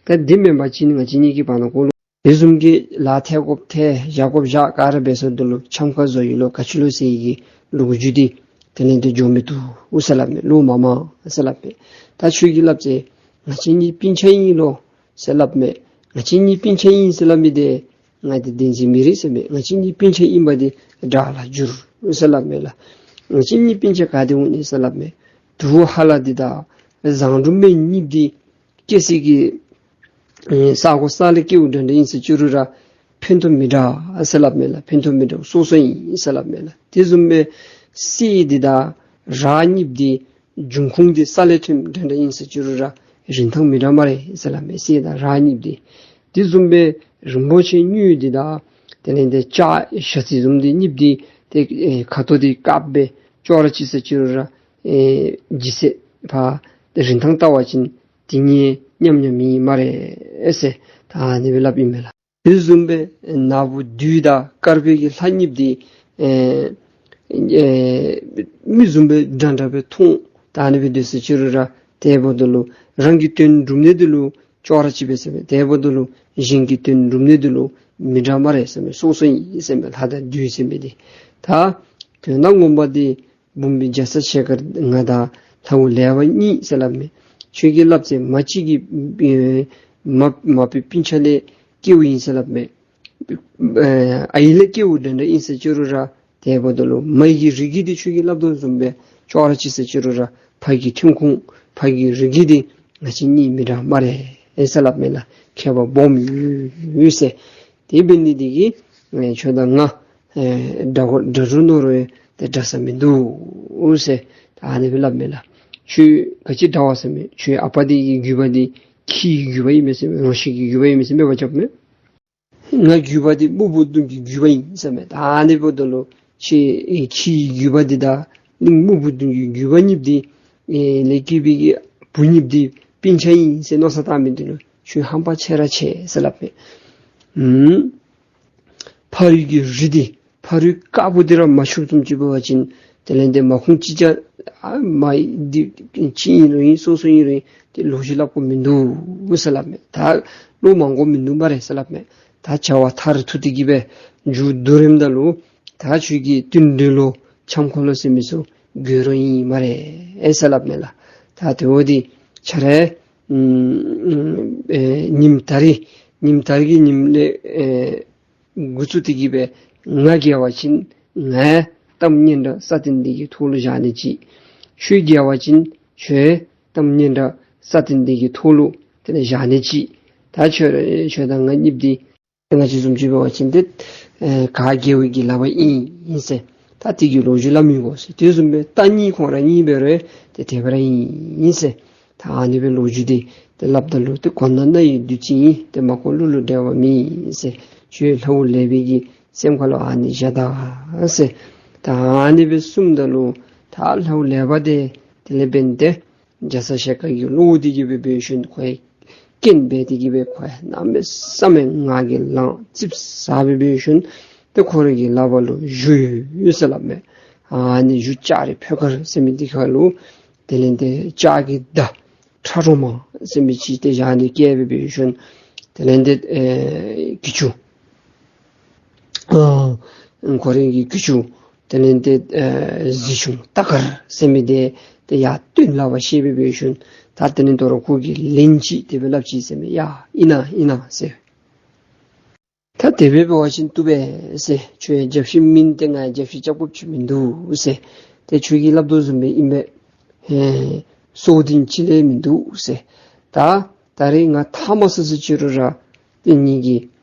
ད་འདི་མེན་པ་ཅིན་ང་བཅས་གཉིས་ཀྱི་བར་ན་ཁོ་ལུ་དེ་བཟུམ་གྱི་ལཱ་ཐལ་དགོཔ་ཐལ་བཞག་དགོཔ་བཞག་ག་ར་འབད་ས་འདི་ལུ་འཆམ་ཁ་བཟོ་ཡི་ལོ་ག་ཅི་ལོ་ཟེར་བའི་གི་ལོ་རྒྱུས་འདི་དེ་ལས་ཏེ་འགྱོ་མི་བཏུབ་ཟེར་སླབ་མས། ལོ་མང་མང་ཟེར་སླབ་མས། ད་ཁྱོད་ཀྱིས་སླབ་ཅི། ང་བཅས་གཉིས་སྤུན་ཆ་ཨིན་ལོ་ཟེར་སླབ་མས། ང་བཅས་གཉིས་སྤུན་ཆ་ཨིན་ཟེར་སླབ་མི་འདི་ང་འདི་བདེན་འཛིན་མི་རིགས་ཟེར་མས། ང་བཅས་གཉིས་སྤུན་ཆ་ཨིན་པ་འདི་དགྲ་ལ་འགྱུར་ཟེར་སླབ་མས་ལགས། ང་བཅས་གཉིས་སྤུན་ཆ་ག་ཏེ་འོང་ནི་ཟེར་སླབ་མས། དུ་བ་ཧ་ལ་འདི་དང་བཟང་དྲུག་སྨན་གཉིས་འདི་སྐྱེ་ས་གི་ཨེ་ས་གོ་ས་ལས་སྐྱེཝ་འདྲ་འདྲ་ཨིན་ཟེར་ཅི་རུང་ར་ཕན་ཐོགས་མི་འདྲ་ཟེར་སླབ་མས་ལགས། ཕན་ཐོགས་མི་འདྲ་སོ་སོ་ཨིན་ཟེར་སླབ་མས་ལགས། དེ་བཟུམ་སྦེ་གསེར་འདི་དང་རག་གཉིས་འདི་འབྱུང་ཁུངས་འདི་ས་ལས་ཐོནམ་འདྲ་འདྲ་ཨིན་ཟེར་ཅི་རུང་ར་རིན་ཐང་མི་འདྲ་སྨ་རེ་ཟེར་སླབ་མས། གསེར་དང་རག་གཉིས་འདི། དེ་བཟུམ་སྦེ་རིན་པོ་ཆེ་དངུལ་འདི་དང་དེ་ལས་ཏེ་ལྕགས་ཞྭ་རྩི་བཟུམ་འདི་གཉིས་འདི་ཏེ་ཨེ་ཁ་དོག་འདི་དཀརཔོ་སྦེ་ཅོག་ར་ཅིག་ཟེར་ཅི་རུང་ར་ཨེ་ལྗིད་ཚད་ཕར་རིན་ཐང་བལྟ་བ་ཅིན་དེ་གཉིས་མཉམ་མཉམ་ཨིན་སྨ་རེ་ཟེར་ད་ཨ་ནི་སྦེ་སླབ་ཨིན་མས་ལགས། དེ་བཟུམ་སྦེ་ནག་པོ་བདུད་དང་དཀར་པོའི་གི་ལྷ་གཉིས་འདི་ཨེ་ཨེ་མི་བཟུམ་སྦེ་འདྲ་འདྲ་སྦེ་མཐོང་། ད་ཨ་ནི་སྦེ་འདུག་ཟེར་ཅི་རུང་ར་དེ་འབདཝ་ད་ལུ་རང་གི་དོན་སྒྲུབ་ནི་འདི་ལུ་ཅོག་ར་ཅིག་སྦེ་ཟེར་མས། དེ་འབདཝ་ད་ལུ་གཞན་གྱི་དོན་སྒྲུབ་ནི་འདི་ལུ་མི་འདྲ་སྨ་རེ་ཟེར་མས། སོ་སོ་ཨིན་ཟེར་མས། ལྷ་དང་བདུད་ཟེར་མི་འདི། ད་དོན་དག་ངོ་མ་འདི་འབུམ་པའི་རྒྱ་ཚ་ཞལ་དཀར་ང་དང་ལྷ་བུ་ལེགས་པ་གཉིས་ཟེར་སླབ་མས། ཁྱོད་ཀྱིས་སླབ་ཅི་མ་གཅིག་གི་ཨེ་མ་མ་པའི་སྤུན་ཆ་ལས་སྐྱེཝ་ཨིན་ཟེར་སླབ་མས། ཨེ་ཨའི་ལས་སྐྱེཝ་འདྲ་འདྲ་ཨིན་ཟེར་ཅི་རུང་ར་དེ་འབདཝ་ད་ལུ་མ་ཡི་གི་རིགས་ཀྱི་འདི་ཁྱོད་ཀྱིས་སླབ་དོ་བཟུམ་སྦེ་ཅོག་ར་ཅིག་ཟེར་ཅི་རུང་ར་ཕ་གི་ཐོན་ཁུངས་ཕ་གི་རིགས་ཀྱི་འདི་ང་བཅས་གཉིས་མི་འདྲ་སྨ་རེ་ཨེ་ཟེར་སླབ་མས་ལགས། ཁྱད་པར་སྦོམ་ཡོད་ཟེར། དེ་འབད་ནི་འདི་གིས་ཨེ་ཁྱོད་དང་ང་ཨེ་དགྲ་གོ་དགྲ་དྲུག་ནོར་བས་ཏེ་དགྲ་ས་མིན་འདུག་ཟེར་ད་ཨ་ནི་སྦེ་སླབ་མས་ལགས། ཁྱོད་ག་ཅི་འདྲ་བ་ཟེར་མས། ཁྱོད་ཨ་པ་འདི་གི་རྒྱུད་པ་འདི་ཁྱི་གི་རྒྱུད་པ་ཨིན་མས་ཟེར་མས། རོ་ཁྱི་གི་རྒྱུད་པ་ཨིན་མས་ཟེར་མས། འབད་བ་ཅིན་ང་རྒྱུད་པ་འདི་སྨུག་པོ་གདོང་གི་རྒྱུད་པ་ཨིན་ཟེར་མས། ད་ཨ་ནི་འབདཝ་ད་ལུ་ཁྱོད་ཁྱི་གི་རྒྱུད་པ་འདི་དང་གླིང་སྨུག་པོ་གདོང་གི་རྒྱུད་པ་གཉིས་འདི་ཨེ་ལས་སྐྱེས་པའི་གི་བུ་གཉིས་འདི་སྤུན་ཆ་ཨིན་ཟེར་མནོ་བསམ་བཏང་མི་འདི་ལུ་ཁྱོད་ཧམ་པ་ཆེ་ར་ཆེ་ཟེར་སླབ་མས། ཨུམ། ཕ་རོལ་གྱི་རི་འདི་ཕ་རོལ་དཀར་པོ་འདི་ར་མ་ཆུབ་བཟུམ་ཅིག་འབད་བ་ཅིན་དེ་ལས་ཏེ་མ་ཁུངས་ཅིག་ཅར་ཨ་མ་འདི་ཅིག་ཨིན་རུང་ཨིན་སོ་སོ་ཨིན་རུང་ཨིན་ཏེ་ལོ་རྒྱུས་སླབ་དགོཔ་མིན་འདུག་ཟེར་སླབ་མས། ད་ལོ་མང་དགོཔ་མིན་འདུག་སྨ་རེ་ཟེར་སླབ་མས། ད་བྱ་བ་མཐར་ཐུག་སྟེ་གི་སྦེ་མཇུག་བསྡུ་རནམ་ད་ལུ་ད་ཁྱོད་ཀྱི་བསྟུན་གྲོས་ལོ་འཆམ་ཁ་ལོ་ཟེར་མི་ཚུ་དགོ་རུང་ཨིན་སྨ་རེ་ཨེ་ཟེར་སླབ་མས་ལགས། ད་དེ་འོ་འདི་ཁྱོད་ར་ཨེ་ཉིནམ་ད་རིས་ཉིནམ་ད་རིས་ཀྱི་ཉིནམ་ལས་ཨེ་འགོ་བཙུགས་ཏེ་གི་སྦེ་ང་རྒྱལ་བ་ཅིན་ངའི་གཏམ་སྙན་གྲགས་ས་སྟེང་འདི་གི་ཐོག་ལུ་བཞག་ནི་ཅིག། ཁྱོད་རྒྱལ་བ་ཅིན་ཁྱོད་གཏམ་སྙན་གྲགས་ས་སྟེང་འདི་གི་ཐོག་ལུ་དེ་ལས་བཞག་ནི་ཅིག། ད་ཁྱོད་ཁྱོད་དང་ང་གཉིས་འདི་ང་བཅས་བཟུམ་ཅིག་འབད་བ་ཅིན་ཏེ་ཨེ་ག་རྒྱལ་བའི་གི་ལག་པར་ཨིན་ཨིན་ཟེར། ད་དེ་གི་ལོ་རྒྱུས་སླབ་མི་དགོ་ཟེར། དེ་བཟུམ་སྦེ་རྟ་གཉིས་ཁོང་ར་གཉིས་འབད་རུང་ཏེ་དེ་སྦེ་ར་ཨིན་ཨིན་ཟེར། ད་ཨ་ནི་སྦེ་ལོ་རྒྱུས་འདི་ཏེ་སླབ་ད་ལུ་ཏེ་གོ་ན་རྣ་ཡི་བདུད་རྩི་ཨིན། ཏེ་མ་གོ་གླུ་ལུ་འགྲེལ་བ་མེད་ཟེར། ཁྱོད་ལྷའུ་ལེགས་པའི་གི་སེམས་ཁ་ལུ་ཨ་ནི་བཞག་ད་ཟེར། ད་ཨ་ནི་སྦེ་གསུངམ་ད་ལུ་ད་ལྷའུ་ལེགས་པ་འདི་དེ་ལས་འབདན་ཏེ་རྒྱ་ཚ་ཞལ་དཀར་གྱི་བློ་འདི་གིས་སྦེ་འབད་ཞིནམ་ཁོ་ཡང་རྐྱེན་འབད་དེ་གིས་སྦེ་ཁོ་ཡང་གནམ་མེད་ས་མེད་ངར་གྱིས་ལངས་ཙིགཔ་ཟ་སྦེ་འབད་ཞིནམ་ཏེ་ཁོ་རའི་གི་ལག་པ་ལུ་གཞུ་ཡོད་ཟེར་སླབ་མས། ཨ་ནི་གཞུ་ལྕགས་རི་ཕོ་ཁར་ཟེར་མི་འདི་ཁ་ལུ་དེ་ལས་ཏེ་ལྕགས་ཀྱི་མདའ་ཁྲ་རོ་མ་ཟེར་མི་ཅིག་ཏེ་བཞག་ནི་བཀལ་སྦེ་འབད་ཞིནམ་དེ་ལས་ཏེ་ཨེ་གྱི་ཅུང་ཨ་ཁོ་རའི་གི་གྱི་ཅུང་དེ་ལས་ཏེ་ཨེ་གཟི་ཅུང་ཏ་དཀར་ཟེར་མི་འདི་ཏེ་ཡར་བཏོན་སླབ་པ་ཤེས་སྦེ་འབད་ཞིནམ་ད་དེ་ལས་དོ་རུང་ཁོ་གིས་ལན་ཅིག་དེ་སྦེ་སླབ་ཅི་ཟེར་མས། ཡ་ཨིན་ན་ཨིན་ན་ཟེར། ད་དེ་སྦེ་འབད་བ་ཅིན་བཏུབ་པས་ཟེར། ཁྱོད་ཡང་རྒྱབ་ཤིག་མིན་ཏེ་ང་ཡང་རྒྱབ་ཤིག་རྐྱབ་དགོཔ་ཅིག་མིན་འདུག་ཟེར། ཏེ་ཁྱོད་ཀྱིས་སླབ་དོ་བཟུམ་སྦེ་ཨིན་པས། ཨེ་སྲོག་འདི་ཅིག་ལས་མིན་འདུག་ཟེར། ད་ད་རེས་ང་ཐ་མ་ཟ་ཟེར་ཅི་རུང་ར་ཏེ་ངེ་གི་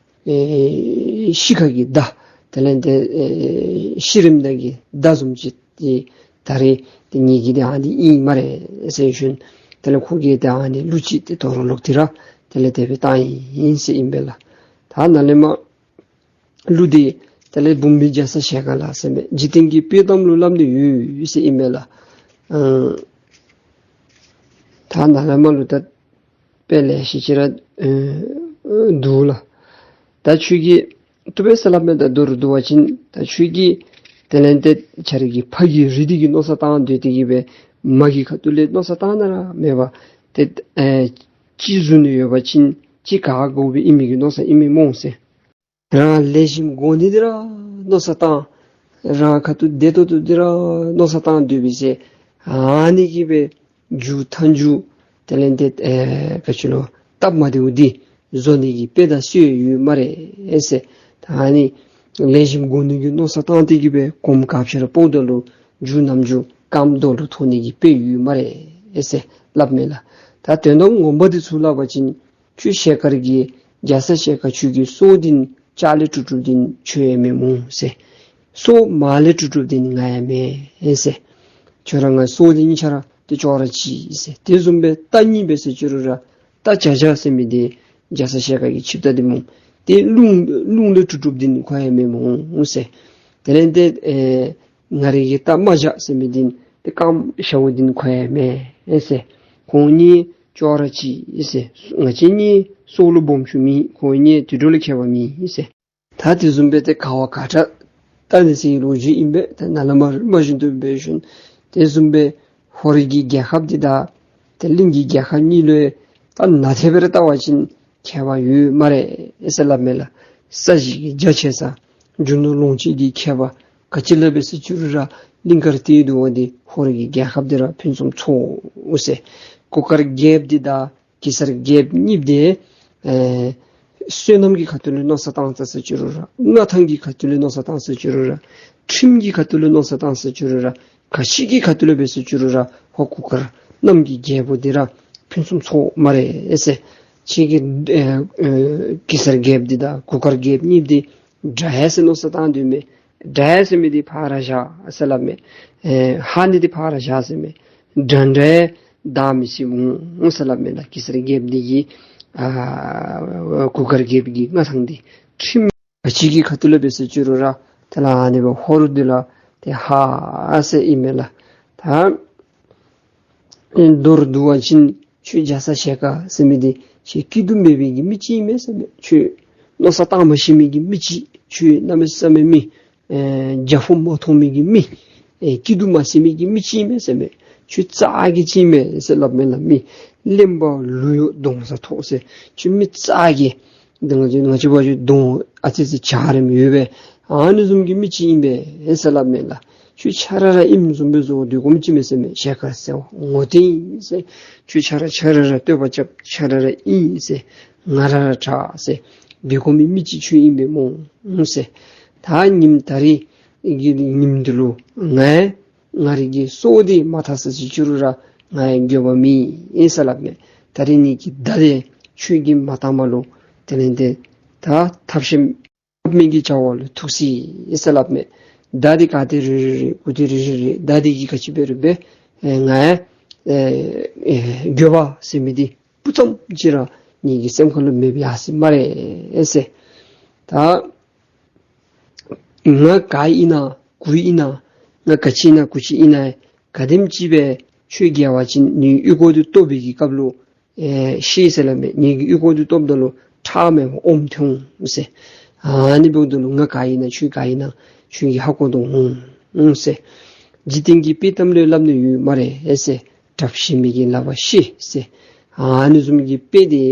ཨེ་ཤི་ཁ་གི་མདའ་དེ་ལས་ཏེ་ཨེ་ཤི་རནམ་ད་གི་མདའ་བཟུམ་ཅིག་ཏེ་ད་རེས་ཏེ་ངེ་གི་འདི་ཨ་ནི་ཨིན་སྨ་རེ་ཟེར་ཞིནམ་དེ་ལས་ཁོ་གིས་ཏེ་ཨ་ནི་གླུ་ཅིག་ཏེ་དོ་རུང་ལོག་སྟེ་ར་དེ་ལས་དེ་སྦེ་བཏང་ཡི་ཟེར་ཨིན་པས་ལགས། ད་ནཱ་ལས་མར་གླུ་འདི་དེ་ལས་འབུམ་པའི་རྒྱ་ཚ་ཞལ་དཀར་ལ་ཟེར་མས། འཇིག་རྟེན་གྱི་དཔེ་གཏམ་ལུ་སླབ་ནི་ཡོད་ཟེར་ཨིན་པས་ལགས། ཨ་ད་ནཱ་ལས་མར་ལུ་ད་དཔེ་ལེ་ཤ་ཅིག་ར་ཨེ་འདུག་ལགས། ད་ཁྱོད་ཀྱིས་བཏུབ་པས་ཟེར་སླབ་མས། ད་མདོར་བསྡུ་བ་ཅིན་ད་ཁྱོད་ཀྱིས་དེ་ལས་ཏེ་ཁྱོད་རའི་གི་ཕ་གི་རིགས་འདི་གི་མནོ་བསམ་བཏང་སྡོད་དེ་གིས་སྦེ་མ་གི་ཁ་ཐུག་ལས་མནོ་བསམ་བཏང་ནི་ར་མེད་པར་ཏེ་ཨེ་ཅིག་བཟུང་ནི་ཡོད་པ་ཅིན་ཅིག་ག་དགོ་པའི་ཨིན་མི་གི་མནོ་བསམ་ཨིན་མས་སྨོ་ཟེར། རང་ལེགས་ཤོམ་དགོ་ནི་འདི་ར་མནོ་བསམ་བཏང་། རང་ཁ་ཐུག་བདེ་ཏོག་ཏོ་འདི་ར་མནོ་བསམ་བཏང་སྡོད་པས་ཟེར། ཨ་ནི་གིས་སྦེ་མཇུག་མཐའ་མཇུག་དེ་ལས་ཏེ་ཨེ་ག་ཅི་ལོ་སྟབས་མ་བདེཝ་འདི་བཟོ་ནི་གི་དཔེ་དང་སྲོལ་ཡོད་སྨ་རེ་ཟེར། ད་ཨ་ནི་ལེགས་ཤོམ་དགོ་ནི་གི་མནོ་བསམ་བཏང་སྟེ་གིས་སྦེ་གོམ་ག་ཅི་ར་སྤོ་ད་ལུ་མཇུག་ནམ་མཇུག་རྐངམ་རྡོ་ལུ་ཐོགས་ནི་གི་དཔེ་ཡོད་སྨ་རེ་ཟེར་སླབ་མས་ལགས། ད་དོན་དག་ངོ་མ་འདི་ཚུ་སླབ་པ་ཅིན་ཁྱོད་ཞལ་དཀར་གྱི་རྒྱ་ཚ་ཞལ་དཀར་ཁྱོད་ཀྱི་སྲོག་འདི་ལྕགས་ལས་གྲུབ་གྲུབ་འདི་ཁྱོད་ཡང་མེན་སྨོ་ཟེར། སྲོག་མ་ལས་གྲུབ་གྲུབ་འདི་ང་ཡང་མེན་ཟེར། ཁྱོད་ར་ང་སྲོག་འདི་གཉིས་ཆ་ར་ཏེ་ཅོག་ར་གཅིག་ཟེར། དེ་བཟུམ་སྦེ་རྟ་གཉིས་འབད་ཟེར་ཅི་རུང་ར་རྟ་བྱ་བྱ་ཟེར་མི་འདི་རྒྱ་ཚ་ཞལ་དཀར་གྱི་ཆིབས་རྟ་འདི་སྨོ། ཏེ་རླུང་རླུང་ལས་གྲུབ་གྲུབ་འདི་ཁོ་ཡང་མེན་སྨོ་ཟེར། དེ་ལས་ཏེ་ཨེ་ང་རའི་གི་རྟ་རྨ་བྱ་ཟེར་མི་འདི་ཏེ་རྐངམ་ཞཝོ་འདི་ཁོ་ཡང་མེན་ཟེར། ཁོང་གཉིས་ཅོག་ར་གཅིག་ཟེར། ང་བཅས་གཉིས་སྲོག་ལུ་སྦོམ་ཆུང་མེད། ཁོང་གཉིས་དུད་འགྲོ་ལས་ཁྱད་པར་མེད་ཟེར། ད་དེ་བཟུམ་སྦེ་ཏེ་ག་བ་ག་དྲག་ད་ནི་ཟེར་ལོ་རྒྱུས་ཨིན་པས། ད་ནཱ་ལས་མར་མ་བཞིན་དུ་འབད་ཞིནམ་དེ་བཟུམ་སྦེ་ཧོར་གྱི་རྒྱལ་ཁབ་འདི་དང་ཏེ་གླིང་གི་རྒྱལ་ཁབ་གཉིས་ལུ་ད་ནཱ་དེ་སྦེ་ར་བལྟ་བ་ཅིན་ཁྱད་པར་ཡོད་སྨ་རེ་ཟེར་སླབ་མས་ལགས། ས་གཞི་གི་རྒྱ་ཆེ་ས་རྒྱུ་ནོར་ལོངས་སྤྱོད་ཀྱི་ཁྱད་པར་ག་ཅི་ལས་འབད་ཟེར་ཅི་རུང་ར་གླིང་དཀར་སྟོད་དུ་བ་འདི་ཧོར་གྱི་རྒྱལ་ཁབ་འདི་ར་ཕུན་སུམ་ཚོགས་ཟེར། གུར་དཀར་རྒྱལཔོ་འདི་དང་གེ་སར་རྒྱལཔོ་གཉིས་འདི་ཨེ་བསོད་ནམས་ཀྱི་ཁ་ཐུག་ལས་མནོ་བསམ་བཏང་ས་ཟེར་ཅི་རུང་ར་མངའ་ཐང་གི་ཁ་ཐུག་ལས་མནོ་བསམ་བཏང་ས་ཟེར་ཅི་རུང་ར་ཁྲིམས་ཀྱི་ཁ་ཐུག་ལས་མནོ་བསམ་བཏང་ས་ཟེར་ཅི་རུང་ར་ག་ཅི་གི་ཁ་ཐུག་ལས་འབད་ཟེར་ཅི་རུང་ར་ཧོར་གུར་དཀར་གནམ་གྱི་རྒྱལ་པོ་འདི་ར་ཕུན་སུམ་ཚོགས་སྨ་རེ་ཟེར། ཁྱེད་ཀྱི་ཨེ་ཨེ་གེ་སར་རྒྱལཔོ་འདི་དང་གུར་དཀར་རྒྱལཔོ་གཉིས་འདི་དགྲ་ཡ་ཟེར་མནོ་བསམ་བཏང་དོ་མས། དགྲ་ཡ་ཟེར་མི་འདི་ཕར་བཞག་ཟེར་སླབ་མས། ཨེ་ཧ་ནི་འདི་ཕར་བཞག་ཟེར་མས། དགྲ་འདྲ་ཡ་བདག་མི་སྲིད་འོང་ཟེར་སླབ་མས་ལགས། གེ་སར་རྒྱལཔོ་འདི་གིས་ཨ་གུར་དཀར་རྒྱལཔོ་གི་མངའ་ཐང་འདི་ཁྲིམས་ག་ཅི་གི་ཁ་ཐུག་ལས་འབད་ཟེར་ཅི་རུང་ར་དེ་ལས་ཨ་ནི་སྦེ་ཧོར་འདི་ལུ་ཏེ་ཧ་ཟེར་ཨིན་མས་ལགས། ད་མདོར་བསྡུ་བ་ཅིན་ཁྱོད་རྒྱ་ཚ་ཞལ་དཀར་ཟེར་མི་འདི་ཁྱོད་སྐྱིད་སྡུག་མེད་པའི་གི་མི་ཅིག་ཨིན་མས་ཟེར་མས། ཁྱོད་མནོ་བསམ་བཏང་མ་ཤེས་མི་གི་མི་ཅིག། ཁྱོད་གནམ་མེད་ས་མེད་མི་ཨེ་རྒྱ་ཕོ་མ་མཐོང་མི་གི་མི་ཨེ་སྐྱིད་སྡུག་མ་ཤེས་མི་གི་མི་ཅིག་ཨིན་མས་ཟེར་མས། ཁྱོད་རྩ་གི་ཅིག་ཨིན་མས་ཟེར་སླབ་མས་ལགས། མི་གླེན་པ་ལུ་ཡོད་གདོང་ས་མཐོ་ཟེར། ཁྱོད་མི་རྩ་གི་འདི་ང་བཅས་ང་བཅས་འབད་བ་ཅིན་གདོང་ཨ་ཙི་ཙི་འཇའ་རིསམོ་ཡོད་པས། ཨ་ནི་བཟུམ་གྱི་མི་ཅིག་ཨིན་པས་ཟེར་སླབ་མས་ལགས། ཁྱོད་ཁྱོད་ར་ར་ཨིནམ་བཟུམ་སྦེ་བཟོ་སྡོད་དགོཔ་ཅིག་མས་ཟེར་མས། ཞལ་དཀར་ཟེར་བ་ངོ་ཏེ་ཨིན་ཟེར། ཁྱོད་ཁྱོད་ར་ཁྱོད་ར་ར་བསྟོད་པ་རྐྱབ་ཁྱོད་ར་ར་ཨིན་ཟེར། ང་ར་ར་དྲག་ཟེར་སྡོད་དགོ་མི་མི་ཅིག་ཁྱོད་ཨིན་པས་སྨོ་ཟེར། ད་ཉིནམ་ད་རིས་ཀྱི་ཉིནམ་འདི་ལུ་ང་ང་རའི་གི་སྲོག་འདི་མ་ཐར་ས་ཅིག་ཅི་རུང་ར་ང་ཡང་འགྱོད་པ་མེད་ཟེར་སླབ་མས། ད་རིས་ནི་གི་མདའ་འདི་ཁྱོད་ཀྱིས་མ་བཏངམ་ལུ་དེ་ལས་ཏེ་ད་ཐབས་ཤེས་ཐབས་མེད་ཀྱི་བྱ་བ་ལུ་ཐུག་ཅི་ཟེར་སླབ་མས། མདའ་འདི་ག་ཏེ་རེ་རེ་རེ་གུ་ཏེ་རེ་རེ་རེ་མདའ་འདི་གིས་ག་ཅི་འབད་རུང་འབད་ཨེ་ང་ཡང་ ཨེ་ཨེ་འགྱོད་པ་ཟེར་མི་འདི་སྤུ་ཙམ་ཅིག་ར་ངེ་གི་སེམས་ཁ་ལུ་མེདཔ་ཡར་སོ་ཡི་སྨ་རེ་ཟེར། ད་ང་ག་ཨིན་ན་གུ་ཨིན་ན་ང་ག་ཅི་ཨིན་ན་གུ་ཅི་ཨིན་ན་ག་དེམ་ཅིག་སྦེ་ཁྱོད་རྒྱལ་བ་ཅིན་ངེ་གི་ཨོལ་ལྐོག་འདི་བཏོག་པའི་གི་སྐབས་ལུ་ཨེ་ཤེས་ཟེར་སླབ་མས། ངེ་གི་ཨོལ་ལྐོག་འདི་བཏོགཔ་ད་ལུ་ཁྲག་མེད་པར་ཨོམ་ཐོན་འོང་ཟེར། ཨ་ནི་འབདཝ་ད་ལུ་ང་ག་ཨིན་ན་ཁྱོད་ག་ཨིན་ན་ཁྱོད་ཀྱིས་ཧ་གོ་དོ་འོང་ཟེར། འཇིག་རྟེན་གྱི་དཔེ་གཏམ་ལས་སླབ་ནི་ཡོད་སྨ་རེ་ཟེར། གྲབས་ཞིམ་མི་གི་ལག་པ་ཤེས་ཟེར། ཨ་ནི་བཟུམ་གྱི་དཔེ་དེ་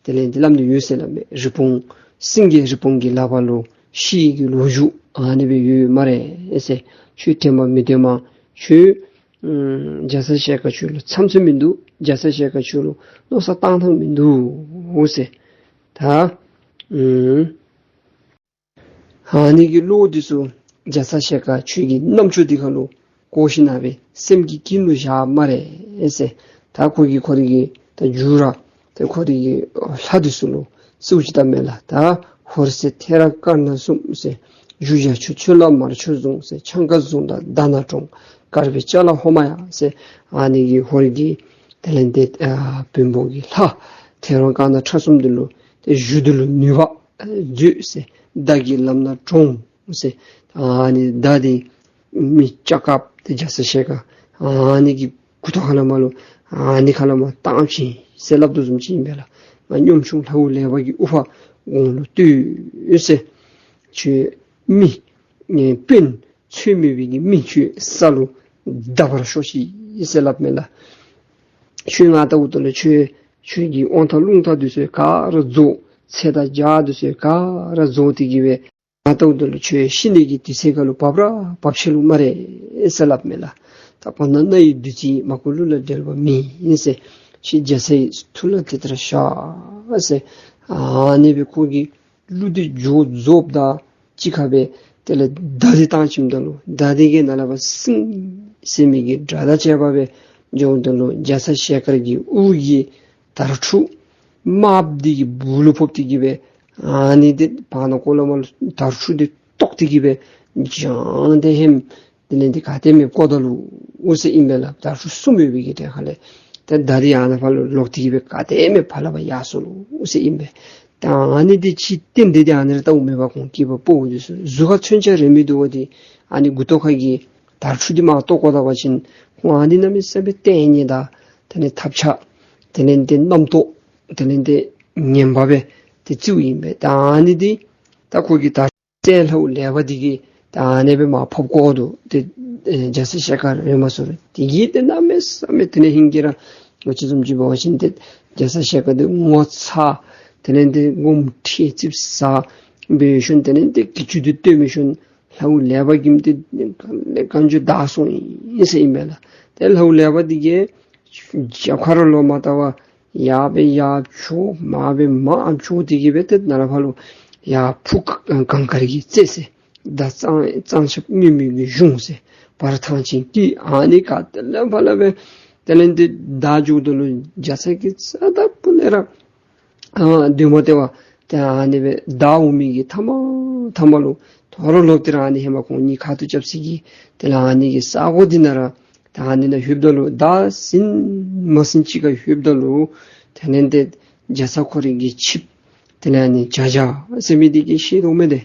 དེ་ལས་འདི་སླབ་ནི་ཡོད་ཟེར་སླབ་མས། རི་བོང་སེང་གེ་རི་བོང་གི་ལག་པ་ལུ་ཤེས་ཀྱི་ལོ་རྒྱུས་ཨ་ནི་སྦེ་ཡོད་སྨ་རེ་ཟེར། ཁྱོད་དྲན་པ་མི་འདོད་མ་ཁྱོད་ཨམ་རྒྱ་ཚ་ཞལ་དཀར་ཁྱོད་ལུ་འཚམས་འཚམས་མིན་འདུག། རྒྱ་ཚ་ཞལ་དཀར་ཁྱོད་ལུ་མནོ་བསམ་བཏང་ཐངས་མིན་འདུག་ཟེར། ད་ཨམ་ཨ་ནི་གི་བློ་འདི་ཚུ་རྒྱ་ཚ་ཞལ་དཀར་ཁྱོད་ཀྱི་རྣམ་ཅོ་འདི་ཁ་ལུ་བཀོ་ཞིན་ན་སྦེ་སེམས་ཀྱི་དཀྱིལ་ལུ་བཞག་སྨ་རེ་ཟེར། ད་ཁོ་གིས་ཁོ་རའི་གི་ད་མཇུག་ར་ཏེ་ཁོ་རའི་གི་ལྷ་འདི་ཚུ་ལུ་གསོལཝ་ཅིག་བཏབ་མས་ལགས། ད་ཧོར་སེར་ཐེ་ར་དཀར་ནག་གསུམ་ཟེར། བཞུགས་བྱ་ཁྱོད་ཚོད་ལ་མར་ཆུ་བཟུང་ཟེར། ཆང་ཁ་བཟུང་དང་མདའ་ནག་དྲོངས། དཀར་པོའི་ཅ་ལ་ཧོ་མ་ཡ་ཟེར། ཨ་ནི་གི་ཧོར་གྱི་དེ་ལས་འདི་ཨ་བོན་པོ་གི་ལྷ་ཐེ་ར་དཀར་ནག་ཁྲ་གསུམ་འདི་ལུ་ཏེ་གཞུ་འདི་ལུ་ནུས་པ་མཛོད་ཟེར། མདའ་གི་ལམ་སྣ་དྲོངས་ཟེར། ཨ་ནི་མདའ་འདི་མི་ལྕགས་ཁབ་འདི་རྒྱ་ཚ་ཞལ་དཀར་ཨ་ནི་གི་མགུ་ཏོ་ཁ་ལས་མར་ལུ་ཨ་ནི་ཁ་ལས་མར་བཏང་བྱིན་ཟེར་སླབ་དོ་བཟུམ་ཅིག་ཨིན་པས་ལགས། ང་གཉོམ་ཆུང་ལྷ་བུ་ལེགས་པ་གི་དབུ་འཕང་དགུང་ལུ་བསྟོད་ཟེར། ཁྱོད་མི་ཨེ་དཔོན་ཚོད་མེད་པའི་གི་མི་ཁྱོད་ས་ལུ་བརྡབ་པར་ཤོག་ཤིག་ཟེར་སླབ་མས་ལགས། ཁྱོད་ང་ལྟ་བུ་ད་ལུ་ཁྱོད་ཁྱོད་ཀྱི་དབང་ཐང་རླུང་རྟ་འདི་ཚུ་ག་ར་རྫོགས། ཚེ་དང་རྒྱ་འདི་ཚུ་ག་ར་རྫོགས་ཏེ་གི་སྦེ་ང་ལྟ་བུ་ད་ལུ་ཁྱོད་ཤི་ནི་གི་དུས་ཚོད་ཁ་ལུ་བབ་ར་བབ་ཆི་ལུ་སྨ་རེ་ཟེར་སླབ་མས་ལགས། ད་བར་ན་རྣ་ཡི་བདུད་རྩི་མ་གོས་གླུ་ལ་འགྲེལ་བ་མེད་ཟེར། ཁྱོད་རྒྱ་ཚའི་ཐུགས་ལ་དེ་ལྟར་བཞག་ཟེར། ཨ་ནི་སྦེ་ཁོ་གིས་གླུ་འདི་མཇུག་རྫོགསཔ་ད་གཅིག་ཁར་སྦེ་དེ་ལས་མདའ་འདི་བཏང་བྱིནམ་ད་ལུ་མདའ་འདི་གི་ནང་ལས་ཕར་སིང་ཟེར་མི་གི་སྒྲ་དང་བཅས་པ་སྦེ་འབྱུངམ་ད་ལུ་རྒྱ་ཚ་ཞལ་དཀར་གྱི་དབུ་གི་དར་ཕྲུག་དམརཔོ་འདི་གི་སྦུག་ལུ་ཕོག་སྟེ་གི་སྦེ་ཨ་ནི་འདི་བར་ན་ཀོ་ལོ་མ་ལུ་དར་ཕྲུག་འདི་བཏོག་སྟེ་གི་སྦེ་བྱང་སྟེ་ཧེམ་དེ་ལས་འདི་ག་ཏེ་མེདཔ་བཀོ་ད་ལུ་འོང་ཟེར་ཨིན་པས་ལགས། དར་ཕྲུག་གསུམ་ཡོད་པའི་གི་གྲལ་ཁ་ལས་ཏེ་མདའ་འདི་ཨ་ནཱ་ཕར་ལུ་ལོག་སྟེ་གི་སྦེ་ག་ཏེ་མེད་ཕར་ལས་ཕར་ཡར་སོང་ནུག་ཟེར་ཨིན་པས། ད་ཨ་ནི་འདི་ཅིག་རྟེན་འབྲེལ་འདི་ཨ་ནི་ར་ལྟཝ་མས་པ། ཁོང་སྐྱེས་པ་ཕོ་འདི་ཚུ་གཟུགས་ཁར་མཚོན་ཆ་རེ་མི་འདུག་པ། འདི་ཨ་ནི་མགུ་ཏོ་ཁ་གི་དར་ཕྲུག་འདི་མར་བཏོག་བཀོ་ད་པ་ཅིན་ཁོང་ཨ་ནི་གནམ་མེད་ས་མེད་ལྟས་ངན་དང་དེ་ལས་ཐབས་ཆག་དེ་ལས་འདི་རྣམ་རྟོག་དེ་ལས་འདི་ངན་པ་སྦེ་ཏེ་བརྩིཝ་ཨིན་པས། ད་ཨ་ནི་འདི་ད་ཁོ་གི་ད་སྲས་ལྷ་བུ་ལེགས་པ་འདི་གིས་ད་ཨ་ནི་སྦེ་མར་ཕབ་བཀོ་འདུག། ཏེ་ཨེ་རྒྱ་ཚ་ཞལ་དཀར་རེ་མ་སོར་འདི་གིས་ཏེ་གནམ་མེད་ས་མེད་དེ་ལས་ཧིང་གིས་ར་ང་བཅས་བཟུམ་ཅིག་འབད་བ་ཅིན་ཏེ་རྒྱ་ཚ་ཞལ་དཀར་འདི་ངོ་ཚ། དེ་ལས་འདི་ངོ་མ་ཁྲེལ་ཙིགཔ་ཟ་འབད་ཞིནམ་དེ་ལས་འདི་གི་ཅུང་འདི་བཏོན་མི་ཞིནམ་ལྷ་བུ་ལེགས་པ་གིས་འདི་གང་ཅི་བདའ་སོང་ཡི་ཟེར་ཨིན་པས་ལགས། ཏེ་ལྷ་བུ་ལེགས་པ་འདི་གིས་རྒྱབ་ཁར་ལོག་མ་བལྟ་བར་ཡར་སྦེ་ཡར་བྱོག་མར་སྦེ་མར་བྱོག་སྟེ་གི་སྦེ་ཏེ་ནཱ་ལས་ཕར་ལུ་ཡར་ཕུག་གངས་དཀར་གྱི་རྩེ་ཟེར། མདའ་གཙང་གཙང་ཆབ་སྔོན་མོ་གི་གཞུང་ཟེར། བར་ཐང་ཆེན་གྱི་ཨ་ནི་ག་ཏེ་ལས་ཕར་ལས་སྦེ་དེ་ལས་འདི་བདའ་འགྱོཝ་ད་ལུ་རྒྱ་ཚ་གིས་རྩ་དང་ཕུ་ལས་ར་ཨ་འདུས་མ་བྱས་པར་ཏེ་ཨ་ནི་སྦེ་བདའ་འོང་མི་གི་མཐའ་མ་མཐའ་མ་ལུ་དོ་རུང་ལོག་སྟེ་ར་ཨ་ནི་ཧེ་མ་ཁོང་གཉིས་ཁ་ཐུག་རྐྱབ་ས་གི་དེ་ལས་ཨ་ནི་གི་ས་གོ་འདི་ནང་ར་ད་ཨ་ནི་ནང་ལྷོདཔ་ད་ལུ་ད་ཟིན་མ་ཟིན་ཅིག་ཁར་ལྷོདཔ་ད་ལུ་དེ་ལས་འདི་རྒྱ་ཚ་ཁོ་རའི་གི་ཆིབས་དེ་ལས་ཨ་ནི་བྱ་བྱ་ཟེར་མི་འདི་གིས་ཤེས་དོ་མས་ཏེ།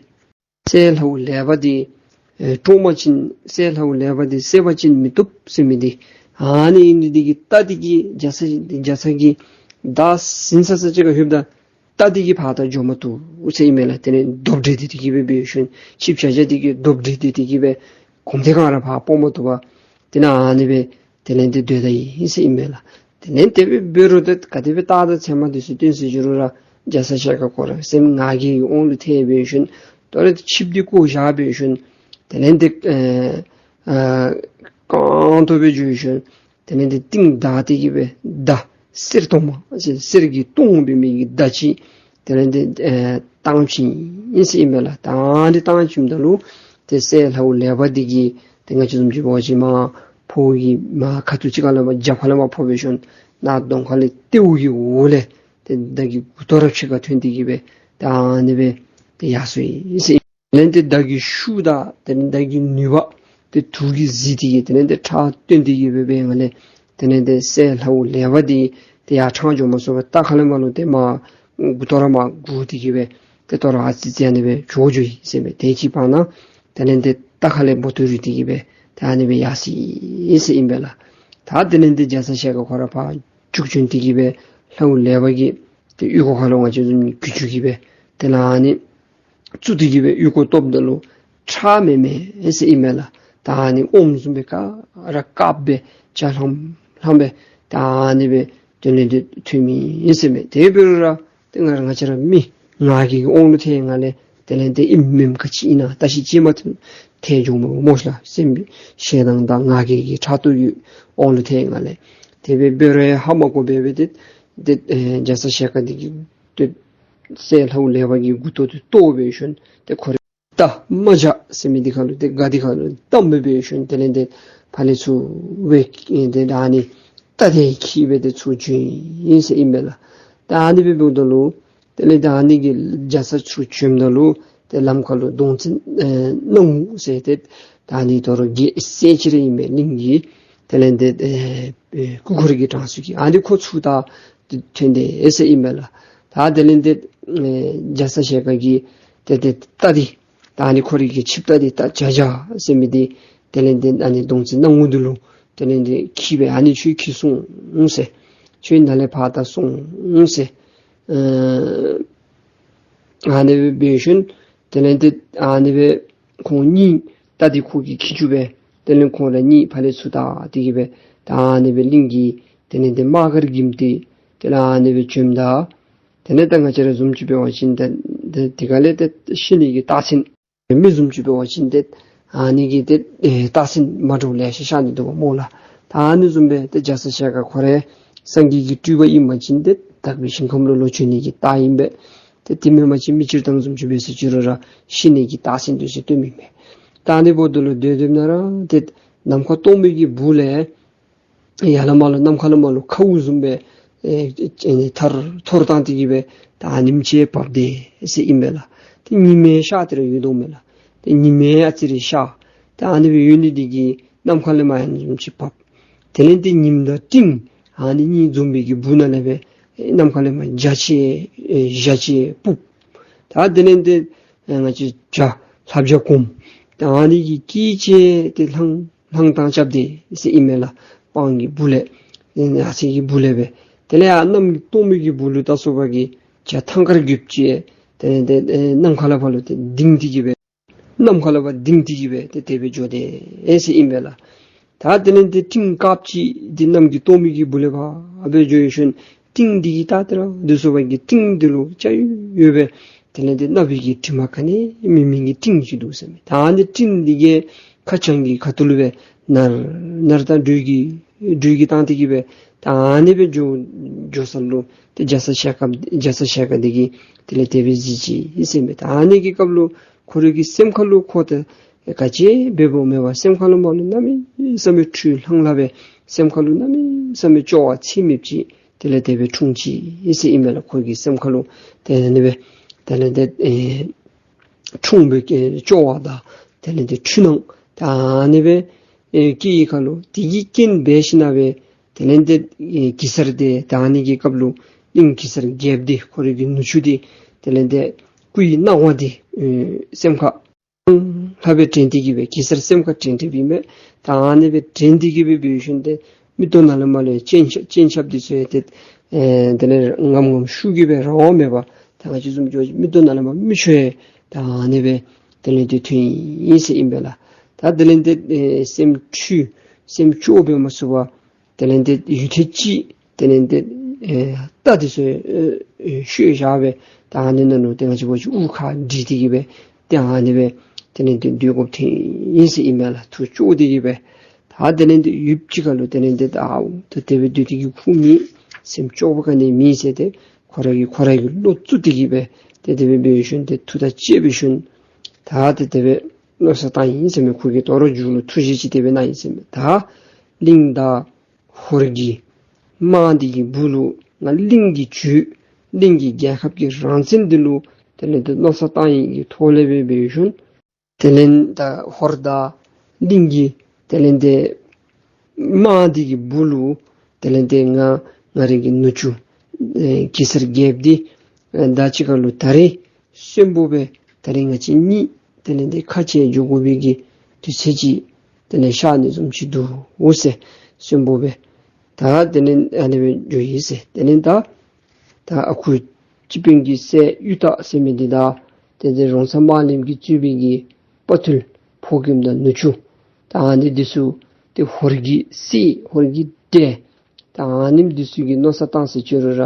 སྲས་ལྷ་བུ་ལེགས་པ་འདི་ཨེ་བཀྲོངས་པ་ཅིན་སྲས་ལྷ་བུ་ལེགས་པ་འདི་བསད་པ་ཅིན་མི་བཏུབ་ཟེར་མི་འདི་ཨ་ནི་ཨིན་ནི་འདི་གིས་རྟ་འདི་གིས་རྒྱ་ཚ་རྒྱ་ཚ་གིས་ད་ཟིན་ས་ས་ཅིག་ཁར་ལྷོདཔ་ད་རྟ་འདི་གིས་ཕར་ད་འགྱོ་མ་བཏུབ་ཟེར་ཨིན་མས་ལགས། དེ་ལས་རྡོབ་འགྲིལ་ཏེ་འདི་གིས་སྦེ་འབད་ཞིནམ་ཆིབས་བྱ་བྱ་འདི་གིས་རྡོབ་འགྲིལ་ཏེ་འདི་གིས་སྦེ་གོམ་ཐེངས་གང་ར་ཕར་སྤོ་མ་བཏུབ་པར་དེ་ནང་ཨ་ནི་སྦེ་དེ་ལས་འདི་སྡོད་ད་ཡི་ཟེར་ཨིན་མས་ལགས། དེ་ལས་དེ་སྦེ་འབད་རུང་ཏེ་ག་དེ་སྦེ་རྟགས་དང་མཚན་མ་འདི་ཚུ་སྟོན་ཟེར་ཞུ་རུང་ར་རྒྱ་ཚ་ཞལ་དཀར་ཁོ་ར་སེམས་ང་རྒྱལ་གྱི་དབང་ལུ་ཐལ་འབད་ཞིནམ་དོ་རུང་ཏེ་ཆིབས་འདི་བཀོ་བཞག་འབད་ཞིནམ་དེ་ལས་འདི་ཨེ་ཨ་རྐང་ཐང་སྦེ་འགྱོ་ཞིནམ་དེ་ལས་འདི་རྟིང་བདའ་སྟེ་གི་སྦེ་མདའ་གསེར་གཏོང་མ་ཟེར་གསེར་གྱི་གཏོང་འབད་མི་གི་མདའ་ཅིག་དེ་ལས་འདི་ཨེ་བཏང་བྱིན་ཡི་ཟེར་ཨིན་མས་ལགས། བཏང་འདི་བཏང་བྱིནམ་ད་ལུ་ཏེ་སྲས་ལྷ་བུ་ལེགས་པ་འདི་གིས་ཏེ་ང་བཅས་བཟུམ་ཅིག་འབད་བ་ཅིན་མར་ཕོཝ་གིས་མར་ཁ་ཐུག་གཅིག་ཁར་ལས་མར་རྒྱབ་ཁ་ལས་མར་ཕོག་འབད་ཞིནམ་ནཱ་གདོང་ཁ་ལས་ལྟེཝ་གི་འོག་ལས་ཏེ་མདའ་གི་མགུ་ཏོ་ར་ཕྱི་ཁར་ཐོན་ཏེ་གི་སྦེ་ད་ཨ་ནི་སྦེ་ཏེ་ཡར་སོ་ཡི་ཟེར། དེ་ལས་ཏེ་མདའ་གི་ཤུགས་དང་དེ་ལས་མདའ་གི་ནུས་པ་ཏེ་དུག་གིས་བཟི་སྟེ་གི་དེ་ལས་ཏེ་ཁྲག་བཏོན་ཏེ་གི་སྦེ་སྦེ་ཡར་ལས་ དེ་ལས་ཏེ་སྲས་ལྷའུ་ལེ་བ་འདི་ཏེ་ཡར་འཕྲང་འགྱོ་མ་ཚུགས་པར་རྟ་ཁ་ལས་མར་ལུ་ཏེ་མར་མགུ་ཏོ་ར་མར་སྒུར་ཏེ་གི་སྦེ་ཏེ་ལྟོ་ར་ཨ་ཙི་ཙི་ཨ་ནི་སྦེ་བྱོག་འགྱོ་ཡི་ཟེར་མས། དེ་གི་བར་ན་དེ་ལས་ཏེ་རྟ་ཁ་ལས་འབོ་ཏོ་རུལ་ཏེ་གི་སྦེ་ཏེ་ཨ་ནི་སྦེ་ཡར་སོ་ཡི་ཟེར་ཨིན་པས་ལགས། ད་དེ་ལས་ཏེ་རྒྱ་ཚ་ཞལ་དཀར་ཁོ་ར་ཕར་རྒྱུག་བྱོན་ཏེ་གི་སྦེ་ལྷའུ་ལེ་བ་གི་ཏེ་ཡུལ་སྒོ་ཁ་ལུ་ང་བཅས་བཟུམ་གྱི་རྒྱུག་གི་སྦེ་ཏེ་ལགས་ཨ་ནི་བཙུགས་ཏེ་གི་སྦེ་ཡུལ་སྒོ་བཏོགཔ་ད་ལུ་ཁྲག་མེད་མེད་ཟེར་ཨིན་མས་ལགས། ད་ཨ་ནི་ཨོམ་བཟུམ་སྦེ་ག་ར་དཀརཔོ་སྦེ་འཇའ་ལྷམ་ལྷམ་སྦེ་ད་ཨ་ནི་སྦེ་དེ་ལས་ཏེ་ཐོན་མི་ཨིན་ཟེར་མས། དེ་འབད་རུང་ར་ཏེ་ང་ར་ང་བཅས་ར་མི་ང་རྒྱལ་གྱི་དབང་ལུ་ཐལ་ང་ལས་དེ་ལས་ཏེ་ཨིནམ་མེནམ་ག་ཅི་ཨིན་ན་བརྟག་ཞིབ་ཅིག་མ་ཐོན་ཐལ་འགྱོཝ་མས་སྨོ་ལགས། སེམས་ཞེ་སྡང་དང་ང་རྒྱལ་གྱི་ཕྲག་དོག་གི་དབང་ལུ་ཐལ་ང་ལས། དེ་སྦེ་འབད་རུང་ཧ་མ་གོ་བར་སྦེ་ཏེ་ཏེ་ཨེ་རྒྱ་ཚ་ཞལ་དཀར་འདི་གིས་ཏེ་སྲས་ལྷའུ་ལེ་བ་གི་མགུ་ཏོ་འདི་བཏོག་སྦེ་ཞིནམ་ཏེ་ཁོ་རའི་རྟ་རྨ་བྱ་ཟེར་མི་འདི་ཁ་ལུ་ཏེ་སྒ་འདི་ཁ་ལུ་བསྡམས་སྦེ་ཞིནམ་དེ་ལས་ཏེ་ཕར་ལས་ཚུར་སྦེ་ཨེ་ཏེ་ཨ་ནི་རྟ་དེ་འཁྱིད་སྦེ་ཏེ་ཚུར་བྱོན་ཡི་ཟེར་ཨིན་པས་ལགས། ད་ཨ་ནི་སྦེ་འབདཝ་ད་ལུ་དེ་ལས་ད་ཨ་ནི་གི་རྒྱ་ཚ་ཚུར་བྱོནམ་ད་ལུ་ཏེ་ལམ་ཁ་ལུ་གདོང་བཙན་ཨེ་སྣང་ངུ་ཟེར་ཏེ་ད་ཨ་ནི་དོ་རུང་རྒྱལ་སྲས་ཅིག་ར་ཨིན་མས། གླིང་གི་དེ་ལས་ཏེ་ཨེ་ཨེ་སྐུ་འཁོར་གྱི་གྲངས་སུ་གི་ཨ་ནི་ཁོ་ཚུར་ད་ཐོན་ཏེ་ཨེ་ཟེར་ཨིན་མས་ལགས། ད་དེ་ལས་ཏེ་ཨེ་རྒྱ་ཚ་ཞལ་དཀར་གྱི་ཏེ་ཏེ་རྟ་འདི་ད་ཨ་ནི་ཁོ་རའི་གི་ཆིབས་རྟ་འདི་རྟ་བྱ་བྱ་ཟེར་མི་འདི་དེ་ལས་ཏེ་ཨ་ནི་གདོང་བཙན་སྣང་ངུ་འདི་ལུ་དེ་ལས་ཏེ་འཁྱིད་སྦེ་ཨ་ནི་ཁྱོད་འཁྱིད་སོང་ཟེར། ཁྱོད་ནཱ་ལས་ཕར་ད་སོང་ཟེར། ཨ་ཨ་ནི་སྦེ་འབད་ཞིནམ་དེ་ལས་ཏེ་ཨ་ནི་སྦེ་ཁོང་གཉིས་རྟ་འདི་ཁོ་གིས་འཁྱིད་བཅུག་སྦེ་དེ་ལས་ཁོང་ར་གཉིས་ཕར་ལས་ཚུར་ད་དེ་གི་སྦེ་ད་ཨ་ནི་སྦེ་གླིང་གི་དེ་ལས་ཏེ་དམག་སྒར་འགྱིམ་སྟེ་དེ་ལས་ཨ་ནི་སྦེ་བྱོནམ་ད་དེ་ལས་ད་ང་བཅས་ར་བཟུམ་ཅིག་འབད་བ་ཅིན་ཏེ་ཏེ་དེ་ག་ལས་ཏེ་ཤི་ནི་གི་རྟགས་མཚན་མི་བཟུམ་ཅིག་འབད་བ་ཅིན་ཏེ་ཨ་ནི་གི་ཏེ་ཨེ་རྟགས་མཚན་མ་འདྲཝ་ལེ་ཤ་ཤར་ནི་འདུག་པ་སྨོ་ལགས། ད་ཨ་ནི་བཟུམ་སྦེ་ཏེ་རྒྱ་ཚ་ཞལ་དཀར་ཁོ་ར་སངས་རྒྱས་ཀྱི་སྤྲུལ་པ་ཨིན་པ་ཅིན་ཏེ་དག་པའི་ཞིང་ཁམས་ལུ་ལོག་བྱོན་ནི་གི་རྟགས་ཨིན་པས། ཏེ་དེ་མེན་པ་ཅིན་མི་སྤྱིར་བཏང་བཟུམ་ཅིག་འབད་ཟེར་ཅི་རུང་ར་ཤི་ནི་གི་རྟགས་མཚན་འདུག་ཟེར་སྟོནམ་ཨིན་མས། ད་ཨ་ནི་འབདཝ་ད་ལུ་སྡོད་སྡོདཔ་ནང་ར་ཏེ་ནམ་མཁའ་སྟོང་པའི་གི་སྦུག་ལས་ཡར་ལས་མར་ལུ་ནམ་མཁའ་ལས་མར་ལུ་ཁཝ་བཟུམ་སྦེ་ཨེ་ཨེ་ཐར་ཐོར་བཏང་སྟེ་གི་སྦེ་ད་ཉིམ་ཅིག་བབས་དེས་ཟེར་ཨིན་པས་ལགས། ཏེ་ཉི་མའི་ཤར་དེ་ར་ཡོད་དོ་མས་ལགས། ཏེ་ཉི་མའི་ཨ་ཙི་རེ་ཤར། ད་ཨ་ནི་སྦེ་ཡོད་ནི་འདི་གིས་ནམ་མཁའ་ལས་མར་ཡང་ཉིམ་ཅིག་བབས། དེ་ལས་ཏེ་ཉིམ་དང་སྤྲིན་ཨ་ནི་གཉིས་འཛོམས་པའི་གི་སྦུག་ནང་ལས་སྦེ་ཨེ་ནམ་མཁའ་ལས་མར་འཇའ་ཆི་ཨེ་འཇའ་ཆི་སྤུབས། ད་དེ་ལས་ཏེ་ཨེ་ང་བཅས་བྱ་ལྷ་བྱ་གོམ་ད་ཨ་ནི་གིས་སྐད་ཅིག་ཏེ་ལྷང་ལྷང་ལྟ་རྐྱབ་དེས་ཟེར་ཨིན་མས་ལགས། སྤང་གི་སྦུག་ལས་ཨེ་ཡར་སེང་གི་སྦུག་ལས་སྦེ་དེ་ལས་ཡར་གནམ་གྱི་སྟོང་པའི་གི་སྦུག་ལུ་ད་སོ་པ་གི་བྱ་ཐང་དཀར་རྒོདཔོ་ཅིག་དེ་ལས་ཏེ་ཨེ་ནམ་མཁའ་ལས་ཕར་ལུ་ཏེ་ལྡིང་སྟེ་གི་སྦེ་ནམ་མཁའ་ལས་ཕར་ལྡིང་སྟེ་གི་སྦེ་ཏེ་དེ་སྦེ་འགྱོ་དེས་ཟེར་ཨིན་པས་ལགས། ད་དེ་ལས་ཏེ་སྤྲིན་དཀརཔོ་ཅིག་འདི་གནམ་གྱི་སྟོང་པའི་གི་སྦུག་ལས་ཕར་སྦེ་འགྱོ་ཡི་ཤུལ་སྤྲིན་འདི་གིས་ད་དེ་ར་དེ་སོ་པ་གི་སྤྲིན་འདི་ལུ་ཅ་ཡོད་ཡོད་སྦེ་དེ་ལས་ཏེ་གནག་པའི་གི་དྲི་མ་ག་ནི་མེད་མི་གི་སྤྲིན་ཅིག་འདུག་ཟེར་མས། ད་ཨ་ནི་སྤྲིན་འདི་གིས་ཁ་བྱང་གི་ཁ་ཐུག་ལུ་སྦེ་ནར་ནར་དང་སྦྲུལ་གྱི་སྦྲུལ་གྱི་བཏང་སྟེ་གི་སྦེ་ད་ཨ་ནི་སྦེ་འགྱོ་འགྱོ་ས་ལུ་ཏེ་རྒྱ་ཚ་ཞལ་དཀར་རྒྱ་ཚ་ཞལ་དཀར་འདི་གིས་དེ་ལས་དེ་སྦེ་གཟིགས་ཅི་ཟེར་མས། ད་ཨ་ནི་གི་སྐབས་ལུ་ཁོ་རའི་གི་སེམས་ཁ་ལུ་ཁོ་ཏེ་ག་ཅི་འབདཝ་མེད་པར་སེམས་ཁ་ལུ་མར་ལུ་གནམ་མེད་ས་མེད་འཁྲུལ་ལྷང་ལྷང་སྦེ་སེམས་ཁ་ལུ་གནམ་མེད་ས་མེད་སྐྱོ་བ་ཚད་མེདཔ་ཅིག་དེ་ལས་དེ་སྦེ་འཁྲུངས་ཅི་ཟེར་ཨིན་མས་ལགས། ཁོ་གི་སེམས་ཁ་ལུ་ཏེ་ཨ་ནི་སྦེ་དེ་ལས་ཏེ་ཨེ་འཁྲུངས་པའི་གི་སྐྱོ་བ་དང་དེ་ལས་ཏེ་འཁྲུལ་སྣང་ད་ཨ་ནི་སྦེ་ཨེ་སྐྱེ་ཡི་ཁ་ལུ་དེ་གི་རྐྱེན་འབད་ཞིན་ན་སྦེ་དེ་ལས་ཏེ་ཨེ་གེ་སར་འདི་ད་ཨ་ནི་གི་སྐབས་ལུ་གླིང་གེ་སར་རྒྱལཔོ་འདི་ཁོ་རའི་གི་ནུ་གཅུང་འདི་དེ་ལས་ཏེ་སྐུའི་སྣང་བ་འདི་ཨེ་སེམས་ཁར་ལྷང་ལྷང་སྦེ་དྲན་ཏེ་གི་སྦེ་གེ་སར་སེམས་ཁར་དྲན་ཏེ་སྦེ་མས། ད་ཨ་ནི་སྦེ་དྲན་ཏེ་གི་སྦེ་འབད་ཞིནམ་ཏེ་མིག་ཏོ་ནང་ལས་མར་ལུ་སྤྱན་ཆབ་སྤྱན་ཆབ་འདི་ཚུ་ཡང་ཏེ་ཨེ་དེ་ལས་ངམ་ངམ་ཤུགས་ཀྱིས་སྦེ་རང་དབང་མེད་པར་ད་ང་བཅས་བཟུམ་ཅིག་མིག་ཏོ་ནང་ལས་མར་མིག་ཆུ་ཡང་ད་ཨ་ནི་སྦེ་དེ་ལས་ཏེ་ཐོན་ཡི་ཟེར་ཨིན་པས་ལགས། ད་དེ་ལས་ཏེ་ཨེ་སེམས་འཁྲུལ་སེམས་སྐྱོ་སྦེ་མ་ཚུགས་པར་དེ་ལས་ཏེ་ཡུད་ཐེངས་ཅིག་དེ་ལས་ཏེ་ཨེ་རྟ་འདི་ཚུ་ཨེ་ཨེ་བཤོལ་བཞག་སྦེ་ད་ཨ་ནི་ནང་ལུ་ཏེ་ང་བཅས་འབད་བ་ཅིན་དབུ་ཁར་བསྒྲིལ་ཏེ་གི་སྦེ་ཏེ་ཨ་ནི་སྦེ་དེ་ལས་ཏེ་སྡོད་དགོཔ་ཐོན་ཡི་ཟེར་ཨིན་མས་ལགས། ཐུགས་སྐྱོ་སྟེ་གི་སྦེ་ད་དེ་ལས་ཏེ་ཡུདཔ་ཅིག་ཁར་ལུ་དེ་ལས་ཏེ་ད་ཨའུ་ད་དེ་སྦེ་སྡོད་དེ་གི་ཁུངས་མེད་སེམས་སྐྱོ་བ་ག་ནི་མེད་ཟེར་ཏེ་ཁོ་ར་གིས་ཁོ་ར་གི་བློ་བཙུགས་ཏེ་གི་སྦེ་ཏེ་དེ་སྦེ་འབད་ཞིནམ་ཏེ་ཐུགས་ཐག་བཅད་འབད་ཞིནམ་ད་ཏེ་དེ་སྦེ་མནོ་བསམ་བཏང་ཡི་ཟེར་མས། ཁོ་གིས་དོ་རུང་མཇུག་ལུ་ཐུགས་བཞེད་ཅིག་དེ་སྦེ་གནང་ཡི་ཟེར་མས། ད་གླིང་དང་ཧོར་གྱི་དམག་འདི་གི་སྦུག་ལུ་ང་གླིང་གི་ཇུས་གླིང་གི་རྒྱལ་ཁབ་ཀྱི་རང་བཙན་འདི་ལུ་དེ་ལས་ཏེ་མནོ་བསམ་བཏང་ཡི་གི་ཐོག་ལས་སྦེ་འབད་ཞིནམ་དེ་ལས་ད་ཧོར་དང་གླིང་གི་དེ་ལས་ཏེ་ དམག་འདི་གི་སྦུག་ལུ་དེ་ལས་ཏེ་ང་ང་རའི་གི་ནུ་གཅུང་ཨེ་གེ་སར་རྒྱལཔོ་འདི་ཨེ་ད་ཅི་ཁ་ལུ་ད་རིས་གསོན་པོ་སྦེ་ད་རིས་ང་བཅས་གཉིས་དེ་ལས་ཏེ་ཁ་འཕྱལ་འགྱོ་དགོ་པའི་གི་དུས་ཚོད་ཅིག་དེ་ལས་ཤར་ནི་བཟུམ་ཅིག་འདུག་འོ་ཟེར། གསོན་པོ་སྦེ་ད་དེ་ལས་ཨ་ནི་སྦེ་འགྱོ་ཡི་ཟེར། དེ་ལས་ད་ད་ཨ་ཁུ་སྤྱི་དཔོན་གྱི་སྲས་གཡུ་སྟག་ཟེར་མི་འདི་དང་དེ་ལས་རོང་ཚ་དམར་ལེབ་ཀྱིས་གཙོས་པའི་གི་དཔའ་ཐུལ་ཕོ་རྒནམ་དང་ནུ་གཅུང་ད་ཨ་ནི་འདི་ཚུ་ཏེ་ཧོར་གྱི་སྲིད་ཧོར་གྱི་འདྲེ་ད་ཨ་ནི་འདི་ཚུ་གིས་མནོ་བསམ་བཏང་ཟེར་ཅི་རུང་ར་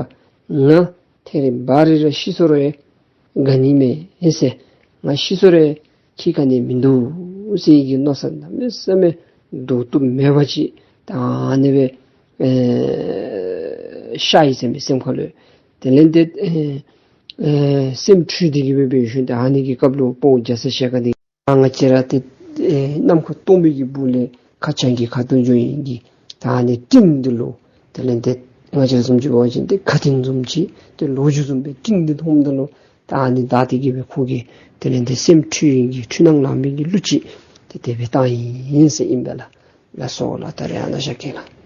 ང་ཐེ་རེ་བ་རེ་ར་ཤི་སོང་རུང་ཡང་དགའ་ནི་མེད་ཟེར། ང་ཤི་སོང་རུང་ཡང་ཁྱད་ག་ནི་མིན་འདུག་ཟེར་གྱི་མནོ་བསམ་གནམ་མེད་ས་མེད་ལྡོག་ཏུ་མེད་པ་ཅིག་ད་ཨ་ནི་སྦེ་ཨེ་ཤར་ཡི་ཟེར་མས་སེམས་ཁ་ལུ། དེ་ལས་ཏེ་ཨེ་ཨེ་སེམས་འཁྲུལ་ཏེ་གི་སྦེ་འབད་ཞིནམ་ད་ཨ་ནི་གི་སྐབས་ལུ་དཔའ་བོ་རྒྱ་ཚ་ཞལ་དཀར་འདི་ང་བཅས་ར་ཏེ་ཨེ་ནམ་མཁའ་སྟོང་པའི་གི་སྦུག་ལས་ཁ་བྱང་གི་ཁ་ཐུག་འགྱོ་ཡི་གི་ད་ཨ་ནི་སྤྲིན་འདི་ལུ་དེ་ལས་ཏེ་ང་བཅས་ར་བཟུམ་ཅིག་འབད་བ་ཅིན་ཏེ་ཁ་ཐིང་བཟུམ་ཅིག་ཏེ་ལོ་རྒྱུས་བཟུམ་སྦེ་སྤྲིན་འདི་མཐོངམ་ད་ལུ་ད་ཨ་ནི་ད་དེ་གི་སྦེ་ཁོ་གི་དེ་ལས་ཏེ་སེམས་འཁྲུལ་ཡི་གི་འཁྲུལ་སྣང་ལང་མི་གི་གླུ་ཅིག་ཏེ་དེ་སྦེ་བཏང་ཡི་ཟེར་ཨིན་པས་ལགས། ལགས་སོ་ལགས། ད་རིས་ཨ་ནཱ་བཞག་གེ་ལགས།